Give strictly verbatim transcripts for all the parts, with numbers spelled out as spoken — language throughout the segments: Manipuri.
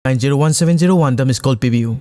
Nine zero one seven zero ꯋꯥꯟꯗ ꯃꯤꯁ ꯀꯣꯜ ꯄꯤꯕꯤꯌꯨ꯫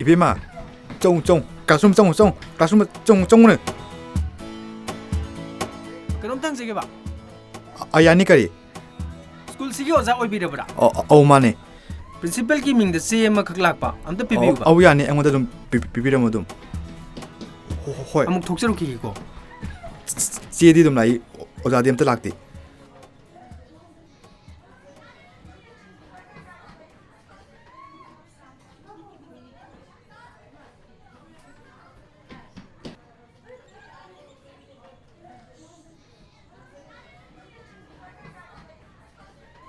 ꯏꯕꯦꯝꯃ, ꯆꯪꯉꯨ, ꯆꯪꯉꯨ, classroom ꯆꯪꯉꯨ, ꯆꯪꯉꯨ, classroom ꯆꯪꯉꯨ, ꯆꯪꯉꯨꯅꯦ꯫ ꯀꯩꯅꯣꯝꯇ ꯍꯪꯖꯒꯦꯕ꯫ ꯑ, ꯌꯥꯅꯤ, ꯀꯔꯤ? ꯁ꯭ꯀꯨꯜꯁꯤꯒꯤ ꯑꯣꯖꯥ ꯑꯣꯏꯕꯤꯔꯕ꯭ꯔꯥ? ꯑ, ꯑ, ꯑꯧ, ꯃꯥꯅꯦ꯫ ꯄ꯭ꯔꯤꯟꯁꯤꯄꯜꯒꯤ ꯃꯤꯡꯗ ꯆꯦ ꯑꯃꯈꯛ ꯂꯥꯛꯄ, ꯑꯝꯇ ꯑꯧ, ꯄꯤꯕꯤꯌꯨꯕ꯫ ꯑꯧ, ꯌꯥꯅꯤ, ꯑꯩꯉꯣꯟꯗ ꯑꯗꯨꯝ ꯄꯤ-, ꯄꯤ-, ꯄꯤꯕꯤꯔꯝꯃꯣ ꯑꯗꯨꯝ꯫ ꯍꯣ-, ꯍꯣꯏ꯫ ꯑꯃꯨꯛ ꯊꯣꯛꯆꯔꯨꯈꯤꯒꯦꯀꯣ꯫ ꯆꯦꯗꯤ ꯑꯗꯨꯝ ꯂꯥꯛꯏ, ꯑꯣꯖꯥꯗꯤ ꯑꯝꯇ ꯂꯥꯛꯇꯦ꯫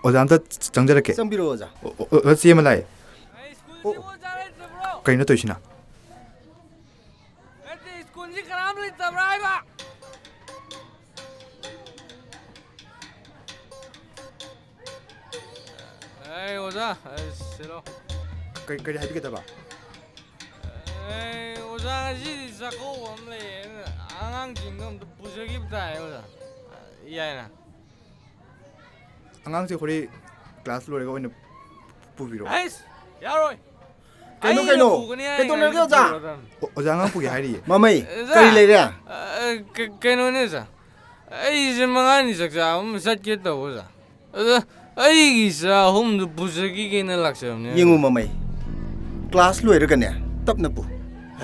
ꯑꯣꯖꯥ, ꯑꯝꯇ ꯆꯪꯖꯔꯛꯀꯦ꯫ ꯆꯪꯕꯤꯔꯛꯑꯣ, ꯑꯣꯖꯥ꯫ ꯑꯣ, ꯑꯣ, ꯑꯣꯖꯥ, ꯆꯦ ꯑꯃ ꯂꯥꯛꯑꯦ꯫ ꯁ꯭ꯀꯨꯜꯁꯤꯕꯨ ꯑꯣꯖꯥ ꯂꯩꯇ꯭ꯔꯕ꯭ꯔꯣ? ꯀꯩꯅꯣ ꯇꯧꯔꯤꯁꯤꯅ? ꯅꯠꯇꯦ, ꯁ꯭ꯀꯨꯜꯁꯤ ꯀꯅꯥꯝ ꯂꯩꯇꯕ꯭ꯔꯥ ꯍꯥꯏꯕ? ꯑꯩ ꯑꯣꯖꯥ, ꯑꯩ ꯁꯤꯂꯣ꯫ ꯀꯔꯤ, ꯀꯔꯤ ꯍꯥꯏꯕꯤꯒꯗꯕ? ꯑꯩ ꯑꯣꯖꯥ, ꯉꯁꯤꯗꯤ ꯆꯥꯛꯀꯧꯕ ꯑꯃ ꯂꯩꯌꯦꯅ ꯑꯉꯥꯡꯁꯤꯡꯗꯣ ꯑꯝꯇ ꯄꯨꯖꯈꯤꯕ ꯇꯥꯏ ꯑꯣꯖꯥ꯫ ꯌꯥꯏꯅ? ꯑꯉꯥꯡꯁꯦ ꯍꯣꯔꯦꯟ ꯀ꯭ꯂꯥꯁ ꯂꯣꯏꯔꯒ ꯑꯣꯏꯅ ꯄꯨꯕꯤꯔꯣ꯫ ꯑꯩꯁ! ꯌꯥꯔꯣꯏ! ꯀꯩꯅꯣ, ꯑꯩꯅ ꯀꯩꯅꯣ? ꯄꯨꯒꯅꯤ ꯍꯥꯏꯔꯤꯉꯩꯗ ꯀꯩꯗꯧꯅꯔꯒꯦ, ꯑꯣꯖꯥ? ꯄꯨꯔꯗꯕꯅꯤ꯫ ꯑꯣ-, ꯑꯣꯖꯥ ꯑꯉꯥꯡ ꯄꯨꯒꯦ ꯍꯥꯏꯔꯤꯌꯦ꯫ ꯃꯃꯩ, ꯑꯣꯖꯥ! ꯀꯔꯤ ꯂꯩꯔꯦ? ꯑ, ꯀ-, ꯀꯩꯅꯣꯅꯦ ꯑꯣꯖꯥ, ꯑꯩꯁꯦ ꯃꯉꯥꯅꯤ ꯆꯥꯛ ꯆꯥꯕ ꯑꯃ ꯆꯠꯀꯦ ꯇꯧꯕ ꯑꯣꯖꯥ꯫ ꯑꯗ ꯑꯩꯒꯤ ꯏꯆꯥ ꯑꯍꯨꯝꯗꯨ ꯄꯨꯖꯈꯤꯒꯦꯅ ꯂꯥꯛꯆꯕꯅꯦ꯫ ꯌꯦꯡꯉꯨ ꯃꯃꯩ, ꯀ꯭ꯂꯥꯁ ꯂꯣꯏꯔꯒꯅꯦ ꯇꯞꯅ ꯄꯨ꯫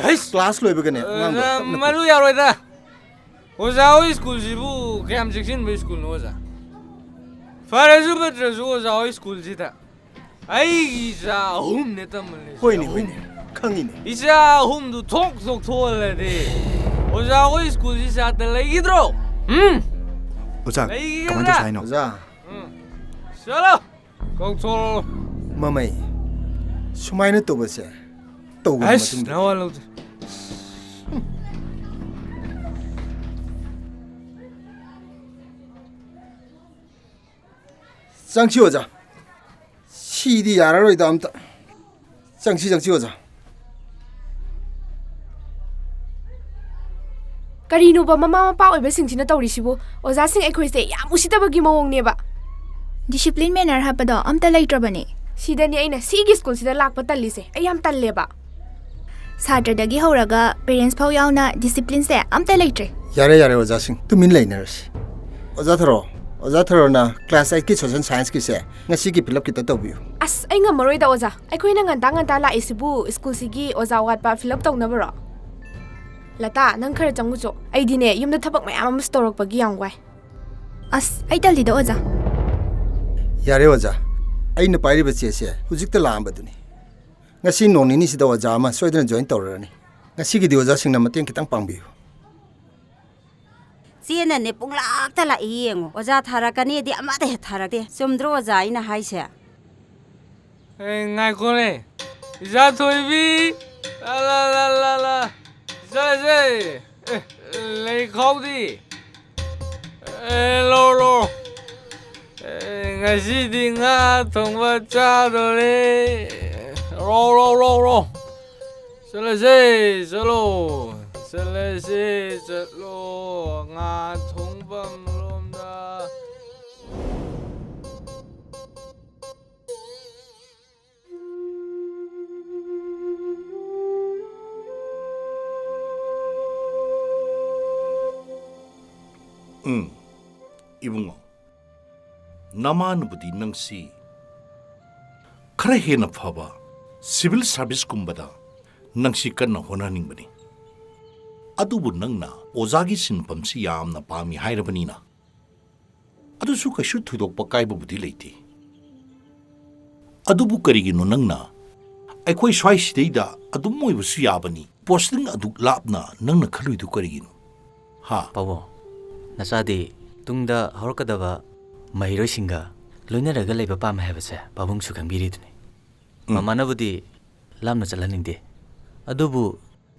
ꯍꯩꯁ! ꯀ꯭ꯂꯥꯁ ꯂꯣꯏꯕꯒꯅꯦ ꯑꯉꯥꯡꯗꯣ ꯑꯣꯖꯥ, ꯇꯞꯅ ꯄꯨ꯫ ꯃꯗꯨ ꯌꯥꯔꯣꯏꯗ꯫ ꯑꯣꯖꯥ ꯍꯣꯏ ꯁ꯭ꯀꯨꯜꯁꯤꯕꯨ ꯀꯌꯥꯝ ꯆꯦꯛꯁꯤꯟꯕ ꯁ꯭ꯀꯨꯜꯅꯣ ꯑꯣꯖꯥ? ꯐꯔꯁꯨ ꯐꯠꯇ꯭ꯔꯁꯨ ꯑꯣꯖꯥ ꯍꯣꯏ ꯁ꯭ꯀꯨꯜꯁꯤꯗ ꯑꯩꯒꯤ ꯏꯆꯥ ꯑꯍꯨꯝꯅꯦ ꯇꯝꯍꯜꯂꯤꯁꯦ, ꯍꯣꯏꯅꯦ, ꯑꯍꯨꯝ꯫ ꯍꯣꯏꯅꯦ, ꯈꯪꯉꯤꯅꯦ꯫ ꯏꯆꯥ ꯑꯍꯨꯝꯗꯨ ꯊꯣꯛ ꯊꯣꯛꯊꯣꯛꯍꯜꯂꯗꯤ ꯑꯣꯖꯥ ꯍꯣꯏ ꯁ꯭ꯀꯨꯜꯁꯤ ꯁꯥꯇ꯭ꯔ ꯂꯩꯈꯤꯗ꯭ꯔꯣ? ꯎꯝ? ꯑꯣꯖꯥ, ꯂꯩꯈꯤꯒꯗ꯭ꯔꯥ? ꯀꯃꯥꯏꯅ ꯇꯧꯁꯦ ꯍꯥꯏꯅꯣ? ꯑꯣꯖꯥ꯫ ꯎꯝ꯫ ꯆꯠꯂꯣ! ꯀꯧꯊꯣꯔꯛꯑꯣ꯫ ꯃꯃꯩ, ꯁꯨꯃꯥꯏꯅ ꯇꯧꯕꯁꯦ ꯇꯧꯒꯅꯨ ꯑꯁ, ꯃꯇꯨꯡꯗꯗꯤ꯫ ꯅꯋꯥ ꯂꯧꯗꯦ꯫ ꯆꯪꯁꯤ ꯑꯣꯖꯥ꯫ ꯁꯤꯗꯤ ꯌꯥꯔꯔꯣꯏꯗ ꯑꯝꯇ꯫ ꯆꯪꯁꯤ, ꯆꯪꯁꯤ ꯑꯣꯖꯥ꯫ ꯀꯔꯤꯅꯣꯕ ꯃꯃꯥ ꯃꯄꯥ ꯑꯣꯏꯕꯁꯤꯡꯁꯤꯅ ꯇꯧꯔꯤꯁꯤꯕꯨ? ꯑꯣꯖꯥꯁꯤꯡ ꯑꯩꯈꯣꯏꯁꯦ ꯌꯥꯝ ꯎꯁꯤꯠꯇꯕꯒꯤ ꯃꯑꯣꯡꯅꯦꯕ꯫ Discipline manner ꯍꯥꯏꯕꯗꯣ ꯑꯝꯇ ꯂꯩꯇ꯭ꯔꯕꯅꯦ꯫ ꯁꯤꯗꯅꯤ ꯑꯩꯅ ꯁꯤꯒꯤ ꯁ꯭ꯀꯨꯜꯁꯤꯗ ꯂꯥꯛꯄ ꯇꯜꯂꯤꯁꯦ꯫ ꯑꯩ ꯌꯥꯝ ꯇꯜꯂꯦꯕ꯫ ꯁꯥꯇ꯭ꯔꯗꯒꯤ ꯍꯧꯔꯒ parents ꯐꯥꯎ ꯌꯥꯎꯅ discipline ꯁꯦ ꯑꯝꯇ ꯂꯩꯇ꯭ꯔꯦ꯫ ꯌꯥꯔꯦ, ꯌꯥꯔꯦ ꯑꯣꯖꯥꯁꯤꯡ, ꯇꯨꯃꯤꯟ ꯂꯩꯅꯔꯁꯤ꯫ ꯑꯣꯖꯥ ꯊꯔꯣ, ꯑꯣꯖꯥ ꯊꯔꯣꯅ class eight ꯀꯤ social science ꯀꯤꯁꯦ ꯉꯁꯤꯒꯤ ꯐꯤꯂꯞ ꯈꯤꯇ ꯇꯧꯕꯤꯌꯨ꯫ ꯑꯁ, ꯑꯩ ꯉꯝꯃꯔꯣꯏꯗ ꯑꯣꯖꯥ꯫ ꯑꯩꯈꯣꯏꯅ ꯉꯟꯇꯥ ꯉꯟꯇꯥ ꯂꯥꯛꯏꯁꯤꯕꯨ ꯁ꯭ꯀꯨꯜꯁꯤꯒꯤ ꯑꯣꯖꯥ ꯋꯥꯠꯄ ꯐꯤꯂꯞ ꯇꯧꯅꯕꯔꯣ? ꯂꯇꯥ, ꯅꯪ ꯈꯔ ꯆꯪꯉꯨꯆꯣ꯫ ꯑꯩꯗꯤꯅꯦ, ꯌꯨꯝꯗ ꯊꯕꯛ ꯃꯌꯥꯝ ꯑꯃꯁꯨ ꯇꯧꯔꯛꯄꯒꯤ ꯌꯥꯝ ꯋꯥꯏ꯫ ꯑꯁ, ꯑꯩ ꯇꯜꯂꯤꯗ ꯑꯣꯖꯥ꯫ ꯌꯥꯔꯦ ꯑꯣꯖꯥ, ꯑꯩꯅ ꯄꯥꯏꯔꯤꯕ ꯆꯦꯁꯦ ꯍꯧꯖꯤꯛꯇ ꯂꯥꯛꯑꯝꯕꯗꯨꯅꯤ꯫ ꯉꯁꯤ ꯅꯣꯡ ꯅꯤꯅꯤꯁꯤꯗ ꯑꯣꯖꯥ ꯑꯃ ꯁꯣꯏꯗꯅ join ꯇꯧꯔꯔꯅꯤ꯫ ꯉꯁꯤꯒꯤꯗꯤ ꯑꯣꯖꯥꯁꯤꯡꯅ ꯃꯇꯦꯡ ꯈꯤꯇꯪ ꯄꯥꯡꯕꯤꯌꯨ꯫ ꯆꯦꯅꯅꯦ ꯄꯨꯡꯂꯥꯛꯇ ꯂꯥꯛꯏ ꯌꯦꯡꯉꯣ꯫ ꯑꯣꯖꯥ ꯊꯥꯔꯛꯀꯅꯤꯗꯤ ꯑꯃꯠꯇ ꯍꯦꯛ ꯊꯥꯔꯛꯇꯦ꯫ ꯆꯨꯝꯗ꯭ꯔꯣ ꯑꯣꯖꯥ ꯑꯩꯅ ꯍꯥꯏꯁꯦ? ꯑꯦ, ꯉꯥꯏꯈꯣꯅꯦ꯫ ꯏꯆꯥ ꯊꯣꯏꯕꯤ, ꯂꯥ, ꯂꯥ, ꯂꯥ, ꯂꯥ, ꯂꯥ꯫ ꯏꯆꯥꯁꯦ, ꯑꯦ, ꯂꯩꯈꯥꯎꯗꯤ? ꯑꯦ, ꯂꯧ, ꯂꯧ꯫ ꯑꯦ, ꯉꯁꯤꯗꯤ ꯉꯥ ꯊꯣꯡꯕ ꯆꯥꯗꯣꯔꯦ꯫ ꯂꯧ, ꯂꯧ, ꯂꯧ, ꯂꯧ꯫ ꯆꯠꯂꯁꯦ, ꯆꯠꯂꯣ꯫ ꯆꯠꯂꯁꯦ, ꯆꯠꯂꯣ꯫ ꯉꯥ ꯊꯣꯡꯐꯝ ꯂꯣꯝꯗ꯫ ꯎꯝ, ꯏꯕꯨꯡꯉꯣ, ꯅꯃꯥꯅꯕꯨꯗꯤ ꯅꯪꯁꯤ ꯈꯔ ꯍꯦꯟꯅ ꯐꯕ civil serviceꯀꯨꯝꯕꯗ ꯅꯪꯁꯤ ꯀꯟꯅ ꯍꯣꯠꯅꯅꯤꯡꯕꯅꯤ꯫ ꯑꯗꯨꯕꯨ ꯅꯪꯅ ꯑꯣꯖꯥꯒꯤ ꯁꯤꯟꯐꯝꯁꯤ ꯌꯥꯝꯅ ꯄꯥꯝꯃꯤ ꯍꯥꯏꯔꯕꯅꯤꯅ, ꯑꯗꯨꯁꯨ ꯀꯩꯁꯨ ꯊꯣꯏꯗꯣꯛꯄ ꯀꯥꯏꯕꯕꯨꯗꯤ ꯂꯩꯇꯦ꯫ ꯑꯗꯨꯕꯨ ꯀꯔꯤꯒꯤꯅꯣ ꯅꯪꯅ ꯑꯩꯈꯣꯏ ꯁ꯭ꯋꯥꯏꯁꯤꯗꯩꯗ ꯑꯗꯨꯝ ꯑꯣꯏꯕꯁꯨ ꯌꯥꯕꯅꯤ, posting ꯑꯗꯨꯛ ꯂꯥꯞꯅ ꯅꯪꯅ ꯈꯜꯂꯨꯏꯗꯨ ꯀꯔꯤꯒꯤꯅꯣ? ꯍꯥ? ꯄꯥꯕꯨꯡ, ꯅꯆꯥꯗꯤ ꯇꯨꯡꯗ ꯍꯧꯔꯛꯀꯗꯕ ꯃꯍꯩꯔꯣꯏꯁꯤꯡꯒ ꯂꯣꯏꯅꯔꯒ ꯂꯩꯕ ꯄꯥꯝꯃꯦ ꯍꯥꯏꯕꯁꯦ ꯄꯥꯕꯨꯡꯁꯨ ꯈꯪꯕꯤꯔꯤꯗꯨꯅꯤ꯫ ꯎꯝ꯫ ꯃꯃꯥꯅꯕꯨꯗꯤ ꯂꯥꯞꯅ ꯆꯠꯍꯟꯅꯤꯡꯗꯦ, ꯑꯗꯨꯕꯨ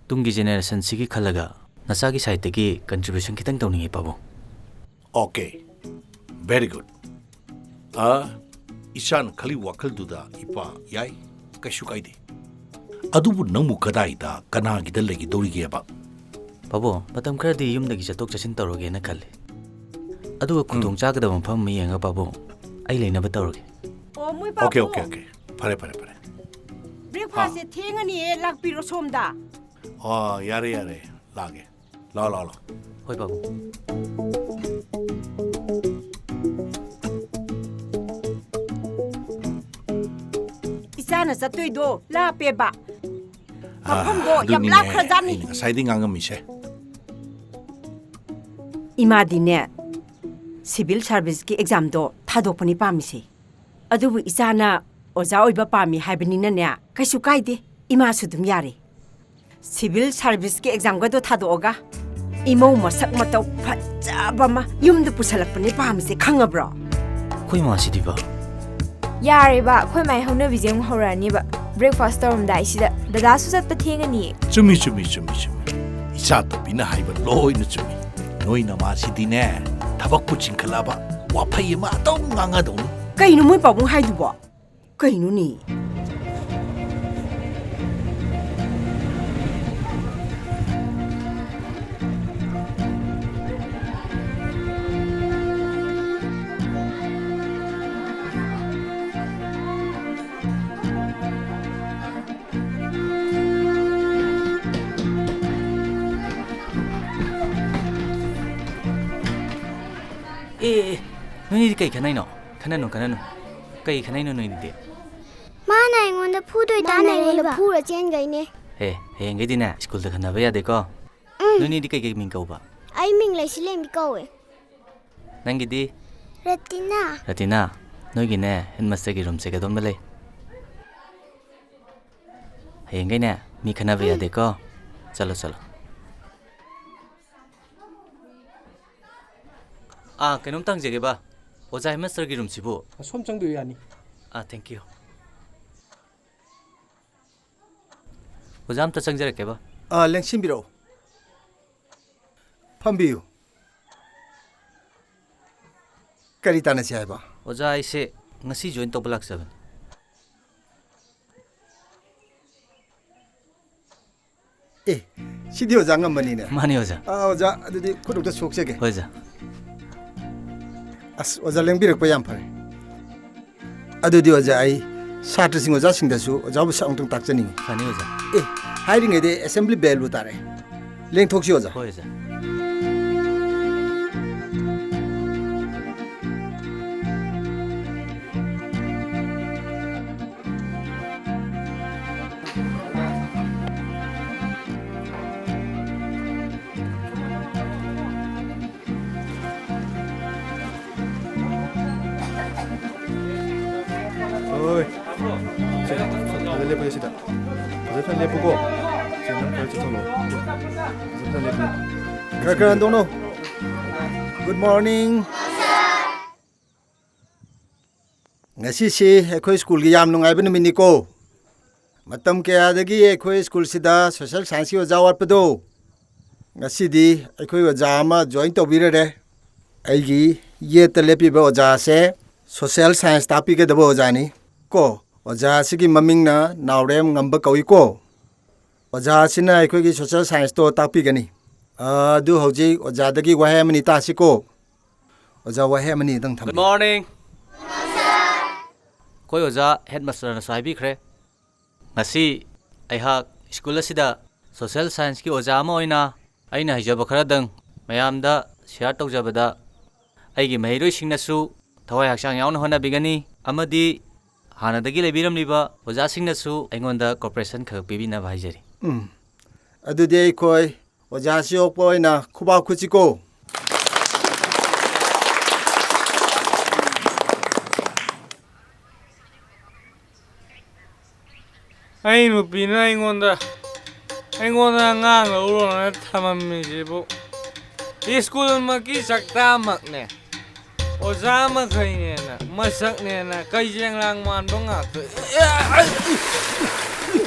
ꯇꯨꯡꯒꯤ generationꯁꯤꯒꯤ ꯈꯜꯂꯒ ꯅꯆꯥꯒꯤ sideꯇꯒꯤ contribution ꯈꯤꯇꯪ ꯇꯧꯅꯤꯡꯉꯤ, ꯄꯥꯕꯨꯡ꯫ Okay, very good. ꯑ, ꯏꯆꯥꯅ ꯈꯜꯂꯤ ꯋꯥꯈꯜꯗꯨꯗ, ꯏꯄꯥ, ꯌꯥꯏ, ꯀꯩꯁꯨ ꯀꯥꯏꯗꯦ꯫ ꯑꯗꯨꯕꯨ ꯅꯪꯕꯨ ꯀꯗꯥꯏꯗ, ꯀꯅꯥꯒꯤꯗ ꯂꯩꯒꯗꯧꯔꯤꯒꯦꯕ? ꯄꯥꯕꯨꯡ, ꯃꯇꯝ ꯈꯔꯗꯤ ꯌꯨꯝꯗꯒꯤ ꯆꯠꯊꯣꯛ ꯆꯠꯁꯤꯟ ꯇꯧꯔꯒꯦꯅ ꯈꯜꯂꯤ꯫ ꯑꯗꯨꯒ ꯎꯝ꯫ ꯈꯨꯗꯣꯡ ꯆꯥꯒꯗꯕ ꯃꯐꯝ ꯑꯃ ꯌꯦꯡꯉꯒ, ꯄꯥꯕꯨꯡ, ꯑꯩ ꯂꯩꯅꯕ ꯇꯧꯔꯒꯦ꯫ ꯑꯣ, ꯃꯣꯏ ꯄꯥꯕꯨꯡ꯫ Okay, okay, okay. ꯐꯔꯦ, ꯐꯔꯦ, ꯐꯔꯦ꯫ Breakfastꯁꯦ ꯊꯦꯡꯉꯅꯤꯌꯦ, ꯂꯥꯛꯄꯤꯔꯣ ꯁꯣꯝꯗ꯫ ꯑꯣ, ꯌꯥꯔꯦ, ꯌꯥꯔꯦ, ꯂꯥꯛꯑꯒꯦ꯫ ꯂꯥꯛꯑꯣ, ꯂꯥꯛꯑꯣ, ꯂꯥꯛꯑꯣ꯫ ꯍꯣꯏ, ꯄꯥꯕꯨꯡ꯫ ꯏꯆꯥꯅ ꯆꯠꯇꯣꯏꯗꯣ ꯂꯥꯞꯄꯦꯕ꯫ ꯑꯥ, ꯃꯐꯝꯗꯣ ꯌꯥꯝ ꯑꯗꯨꯅꯤꯅꯦ ꯂꯥꯞꯈ꯭ꯔꯖꯥꯠꯅꯤ꯫ ꯑꯩꯅ ꯉꯁꯥꯏꯗꯩ ꯉꯥꯡꯉꯝꯃꯤꯁꯦ꯫ ꯏꯃꯥꯗꯤꯅꯦ, civil serviceꯀꯤ examꯗꯣ ꯊꯥꯗꯣꯛꯄꯅꯤ ꯄꯥꯝꯃꯤꯁꯦ꯫ ꯑꯗꯨꯕꯨ ꯏꯆꯥꯅ ꯑꯣꯖꯥ ꯑꯣꯏꯕ ꯄꯥꯝꯃꯤ ꯍꯥꯏꯕꯅꯤꯅꯅꯦ, ꯀꯩꯁꯨ ꯀꯥꯏꯗꯦ, ꯏꯃꯥꯁꯨ ꯑꯗꯨꯝ ꯌꯥꯔꯦ꯫ Civil serviceꯀꯤ examꯒꯗꯣ ꯊꯥꯗꯣꯛꯑꯒ ꯏꯃꯧ ꯃꯁꯛ ꯃꯇꯧ ꯐꯖꯕ ꯑꯃ ꯌꯨꯝꯗ ꯄꯨꯁꯜꯂꯛꯄꯅꯦ ꯄꯥꯝꯃꯤꯁꯦ, ꯈꯪꯉꯕ꯭ꯔꯣ? ꯑꯩꯈꯣꯏ ꯃꯥꯁꯤꯗꯤꯕ꯫ ꯌꯥꯔꯦꯕ, ꯑꯩꯈꯣꯏ ꯃꯥꯏ ꯍꯧꯅꯕꯤꯁꯦ ꯑꯃꯨꯛ ꯍꯧꯔꯛꯑꯅꯤꯕ꯫ ꯕ꯭ꯔꯦꯛꯐꯥꯁ ꯇꯧꯔꯝꯗꯥꯏꯁꯤꯗ ꯗꯗꯥꯁꯨ ꯆꯠꯄ ꯊꯦꯡꯉꯅꯤ꯫ ꯆꯨꯝꯃꯤ, ꯆꯨꯝꯃꯤ, ꯆꯨꯝꯃꯤ, ꯆꯨꯝꯃꯤ꯫ ꯏꯆꯥ ꯇꯣꯝꯕꯤꯅ ꯍꯥꯏꯕ ꯂꯣꯏꯅ ꯆꯨꯝꯃꯤ꯫ ꯅꯣꯏ ꯅꯃꯥꯁꯤꯗꯤꯅꯦ, ꯊꯕꯛꯄꯨ ꯆꯤꯟꯈꯠꯂꯛꯑꯕ ꯋꯥꯐꯩ ꯑꯃ ꯑꯗꯨꯝ ꯉꯥꯡꯉꯗꯧꯅꯤ꯫ ꯀꯩꯅꯣ ꯃꯣꯏ ꯄꯥꯕꯨꯡ ꯍꯥꯏꯗꯨꯕꯣ? ꯀꯩꯅꯣꯅꯦ? ꯑꯦ, ꯑꯦ, ꯑꯦ, ꯅꯣꯏꯅꯤꯗꯤ ꯀꯩ ꯈꯟꯅꯩꯅꯣ? ꯈꯟꯅꯅꯨ, ꯈꯟꯅꯅꯨ꯫ ꯀꯩ ꯈꯟꯅꯩꯅꯣ ꯅꯣꯏꯅꯤꯗꯤ? ꯃꯥꯅ ꯑꯩꯉꯣꯟꯗ ꯐꯨꯗꯣꯏ ꯃꯥꯅ ꯑꯩꯉꯣꯟꯗ ꯇꯥꯟꯅꯔꯤꯕ꯫ ꯐꯨꯔ ꯆꯦꯟꯈꯩꯅꯦ꯫ ꯑꯦ, ꯍꯌꯦꯡꯈꯩꯗꯤꯅꯦ, ꯁ꯭ꯀꯨꯜꯗ ꯈꯟꯅꯕ ꯌꯥꯗꯦꯀꯣ? ꯎꯝ꯫ ꯅꯣꯏꯅꯤꯗꯤ ꯀꯩꯀꯩ ꯃꯤꯡ ꯀꯧꯕ? ꯑꯩ ꯃꯤꯡ ꯂꯩꯁꯤꯂꯦꯝꯕꯤ ꯀꯧꯋꯦ꯫ ꯅꯪꯒꯤꯗꯤ? ꯔꯇꯤꯅꯥ꯫ ꯔꯇꯤꯅꯥ, ꯅꯣꯏꯒꯤꯅꯦ, ꯍꯦꯗꯃꯥꯁꯇꯔꯒꯤ ꯔꯨꯝꯁꯦ ꯀꯗꯣꯝꯗ ꯂꯩ? ꯍꯌꯦꯡꯈꯩꯅꯦ, ꯃꯤ ꯈꯟꯅꯕ ꯎꯝ꯫ ꯌꯥꯗꯦꯀꯣ? ꯆꯠꯂꯣ, ꯆꯠꯂꯣ꯫ ꯑꯥ, ꯀꯩꯅꯣꯝꯇ ꯍꯪꯖꯒꯦꯕ꯫ ꯑꯣꯖꯥ ꯍꯦꯗꯃꯥꯁꯇꯔꯒꯤ ꯔꯨꯝꯁꯤꯕꯨ? ꯑꯁꯣꯝ ꯆꯪꯕꯤꯌꯨ, ꯌꯥꯅꯤ꯫ ꯑꯥ, thank you꯫ ꯑꯣꯖꯥ, ꯑꯝꯇ ꯆꯪꯖꯔꯛꯀꯦꯕ꯫ ꯑꯥ, ꯂꯦꯡꯁꯤꯟꯕꯤꯔꯛꯎ꯫ ꯐꯝꯕꯤꯌꯨ꯫ ꯀꯔꯤ ꯇꯥꯟꯅꯁꯤ ꯍꯥꯏꯕ? ꯑꯣꯖꯥ, ꯑꯩꯁꯦ ꯉꯁꯤ join ꯇꯧꯕ ꯂꯥꯛꯆꯕꯅꯤ꯫ ꯑꯦ, ꯁꯤꯗꯤ ꯑꯣꯖꯥ ꯉꯝꯕꯅꯤꯅꯦ꯫ ꯃꯥꯅꯤ, ꯑꯣꯖꯥ꯫ ꯑꯥ, ꯑꯣꯖꯥ, ꯑꯗꯨꯗꯤ ꯈꯨꯠ ꯑꯝꯇ ꯁꯣꯛꯆꯒꯦ꯫ ꯍꯣꯏ, ꯑꯣꯖꯥ꯫ ꯑꯁ, ꯑꯣꯖꯥ ꯂꯦꯡꯕꯤꯔꯛꯄ ꯌꯥꯝ ꯐꯔꯦ꯫ ꯑꯗꯨꯗꯤ ꯑꯣꯖꯥ, ꯑꯩ ꯁꯥꯇ꯭ꯔꯁꯤꯡ ꯑꯣꯖꯥꯁꯤꯡꯗꯁꯨ ꯑꯣꯖꯥꯕꯨ ꯁꯛ ꯑꯃꯨꯛꯇꯪ ꯇꯥꯛꯆꯅꯤꯡꯉꯤ꯫ ꯐꯅꯤ, ꯑꯣꯖꯥ꯫ ꯑꯦ, ꯍꯥꯏꯔꯤꯉꯩꯗ assembly bell ꯕꯨ ꯇꯥꯔꯦ꯫ ꯂꯦꯡꯊꯣꯛꯁꯤ, ꯑꯣꯖꯥ꯫ ꯍꯣꯏ, ꯑꯣꯖꯥ꯫ ꯍꯣꯏ꯫ ꯁꯦ, ꯐꯖꯅ ꯂꯦꯞꯄꯨ ꯁꯤꯗ꯫ ꯐꯖꯅ ꯂꯦꯞꯄꯨꯀꯣ꯫ ꯁꯦ, ꯅꯪ ꯈꯔ ꯆꯠꯊꯣꯛꯂꯛꯑꯣ꯫ ꯐꯖꯅ ꯂꯦꯞꯄꯨ꯫ ꯈꯔ ꯈꯔ ꯍꯟꯗꯣꯛꯅꯧ꯫ Good morning꯫ ꯉꯁꯤꯁꯤ ꯑꯩꯈꯣꯏ ꯁ꯭ꯀꯨꯜꯒꯤ ꯌꯥꯝ ꯅꯨꯡꯉꯥꯏꯕ ꯅꯨꯃꯤꯠꯅꯤꯀꯣ꯫ ꯃꯇꯝ ꯀꯌꯥꯗꯒꯤ ꯑꯩꯈꯣꯏ ꯁ꯭ꯀꯨꯜꯁꯤꯗ ꯁꯣꯁꯦꯜ ꯁꯥꯏꯟꯁꯀꯤ ꯑꯣꯖꯥ ꯋꯥꯠꯄꯗꯣ, ꯉꯁꯤꯗꯤ ꯑꯩꯈꯣꯏ ꯑꯣꯖꯥ ꯑꯃ ꯖꯣꯏꯟ ꯇꯧꯕꯤꯔꯔꯦ꯫ ꯑꯩꯒꯤ ꯌꯦꯠꯇ ꯂꯦꯞꯄꯤꯕ ꯑꯣꯖꯥꯁꯦ ꯁꯣꯁꯦꯜ ꯁꯥꯏꯟꯁ ꯇꯥꯛꯄꯤꯒꯗꯕ ꯑꯣꯖꯥꯅꯤ ꯀꯣ꯫ ꯑꯣꯖꯥ ꯑꯁꯤꯒꯤ ꯃꯃꯤꯡꯅ ꯅꯥꯎꯔꯦꯝ ꯉꯝꯕ ꯀꯧꯏꯀꯣ꯫ ꯑꯣꯖꯥ ꯑꯁꯤꯅ ꯑꯩꯈꯣꯏꯒꯤ ꯁꯣꯁꯦꯜ ꯁꯥꯏꯟꯁꯇꯣ ꯇꯥꯛꯄꯤꯒꯅꯤ꯫ ꯑ, ꯑꯗꯨ ꯍꯧꯖꯤꯛ ꯑꯣꯖꯥꯗꯒꯤ ꯋꯥꯍꯩ ꯑꯃꯅꯤ ꯇꯥꯁꯤꯀꯣ꯫ ꯑꯣꯖꯥ, ꯋꯥꯍꯩ ꯑꯃꯅꯤꯗꯪ ꯊꯝꯕꯤꯌꯨ꯫ Good morning꯫ ꯑꯩꯈꯣꯏ ꯑꯣꯖꯥ ꯍꯦꯗꯃꯥꯁꯇꯔꯅꯁꯨ ꯍꯥꯏꯕꯤꯈ꯭ꯔꯦ꯫ ꯉꯁꯤ ꯑꯩꯍꯥꯛ ꯁ꯭ꯀꯨꯜ ꯑꯁꯤꯗ ꯁꯣꯁꯦꯜ ꯁꯥꯏꯟꯁꯀꯤ ꯑꯣꯖꯥ ꯑꯃ ꯑꯣꯏꯅ ꯑꯩꯅ ꯍꯩꯖꯕ ꯈꯔꯗꯪ ꯃꯌꯥꯝꯗ ꯁꯤꯌꯥꯔ ꯇꯧꯖꯕꯗ, ꯑꯩꯒꯤ ꯃꯍꯩꯔꯣꯏꯁꯤꯡꯅꯁꯨ ꯊꯋꯥꯏ ꯍꯛꯆꯥꯡ ꯌꯥꯎꯅ ꯍꯣꯠꯅꯕꯤꯒꯅꯤ ꯑꯃꯗꯤ ꯍꯥꯟꯅꯗꯒꯤ ꯂꯩꯕꯤꯔꯝꯂꯤꯕ ꯑꯣꯖꯥꯁꯤꯡꯅꯁꯨ ꯑꯩꯉꯣꯟꯗ ꯀꯣꯑꯣꯄꯔꯦꯁꯟ ꯈꯔ ꯄꯤꯕꯤꯅꯕ ꯍꯥꯏꯖꯔꯤ꯫ ꯎꯝ꯫ ꯑꯗꯨꯗꯤ ꯑꯩꯈꯣꯏ ꯑꯣꯖꯥꯁꯤ ꯑꯣꯛꯄ ꯑꯣꯏꯅ ꯈꯨꯕꯥꯛ ꯈꯨꯠꯁꯤꯀꯣ꯫ ꯑꯩ ꯅꯨꯄꯤꯅ ꯑꯩꯉꯣꯟꯗ, ꯑꯩꯉꯣꯟꯗ ꯑꯉꯥꯡ ꯂꯧꯔꯣꯅ ꯊꯝꯃꯝꯃꯤꯁꯤꯕꯨ, ꯁ꯭ꯀꯨꯜꯃꯛꯀꯤ ꯆꯥꯛꯇꯥꯃꯛꯅꯦ, ꯑꯣꯖꯥ ꯃꯈꯩꯅꯦꯅ, ꯃꯁꯛꯅꯦꯅ ꯀꯩꯖꯦꯡ ꯂꯥꯡ ꯃꯥꯟꯕ ꯉꯥꯛꯇ꯫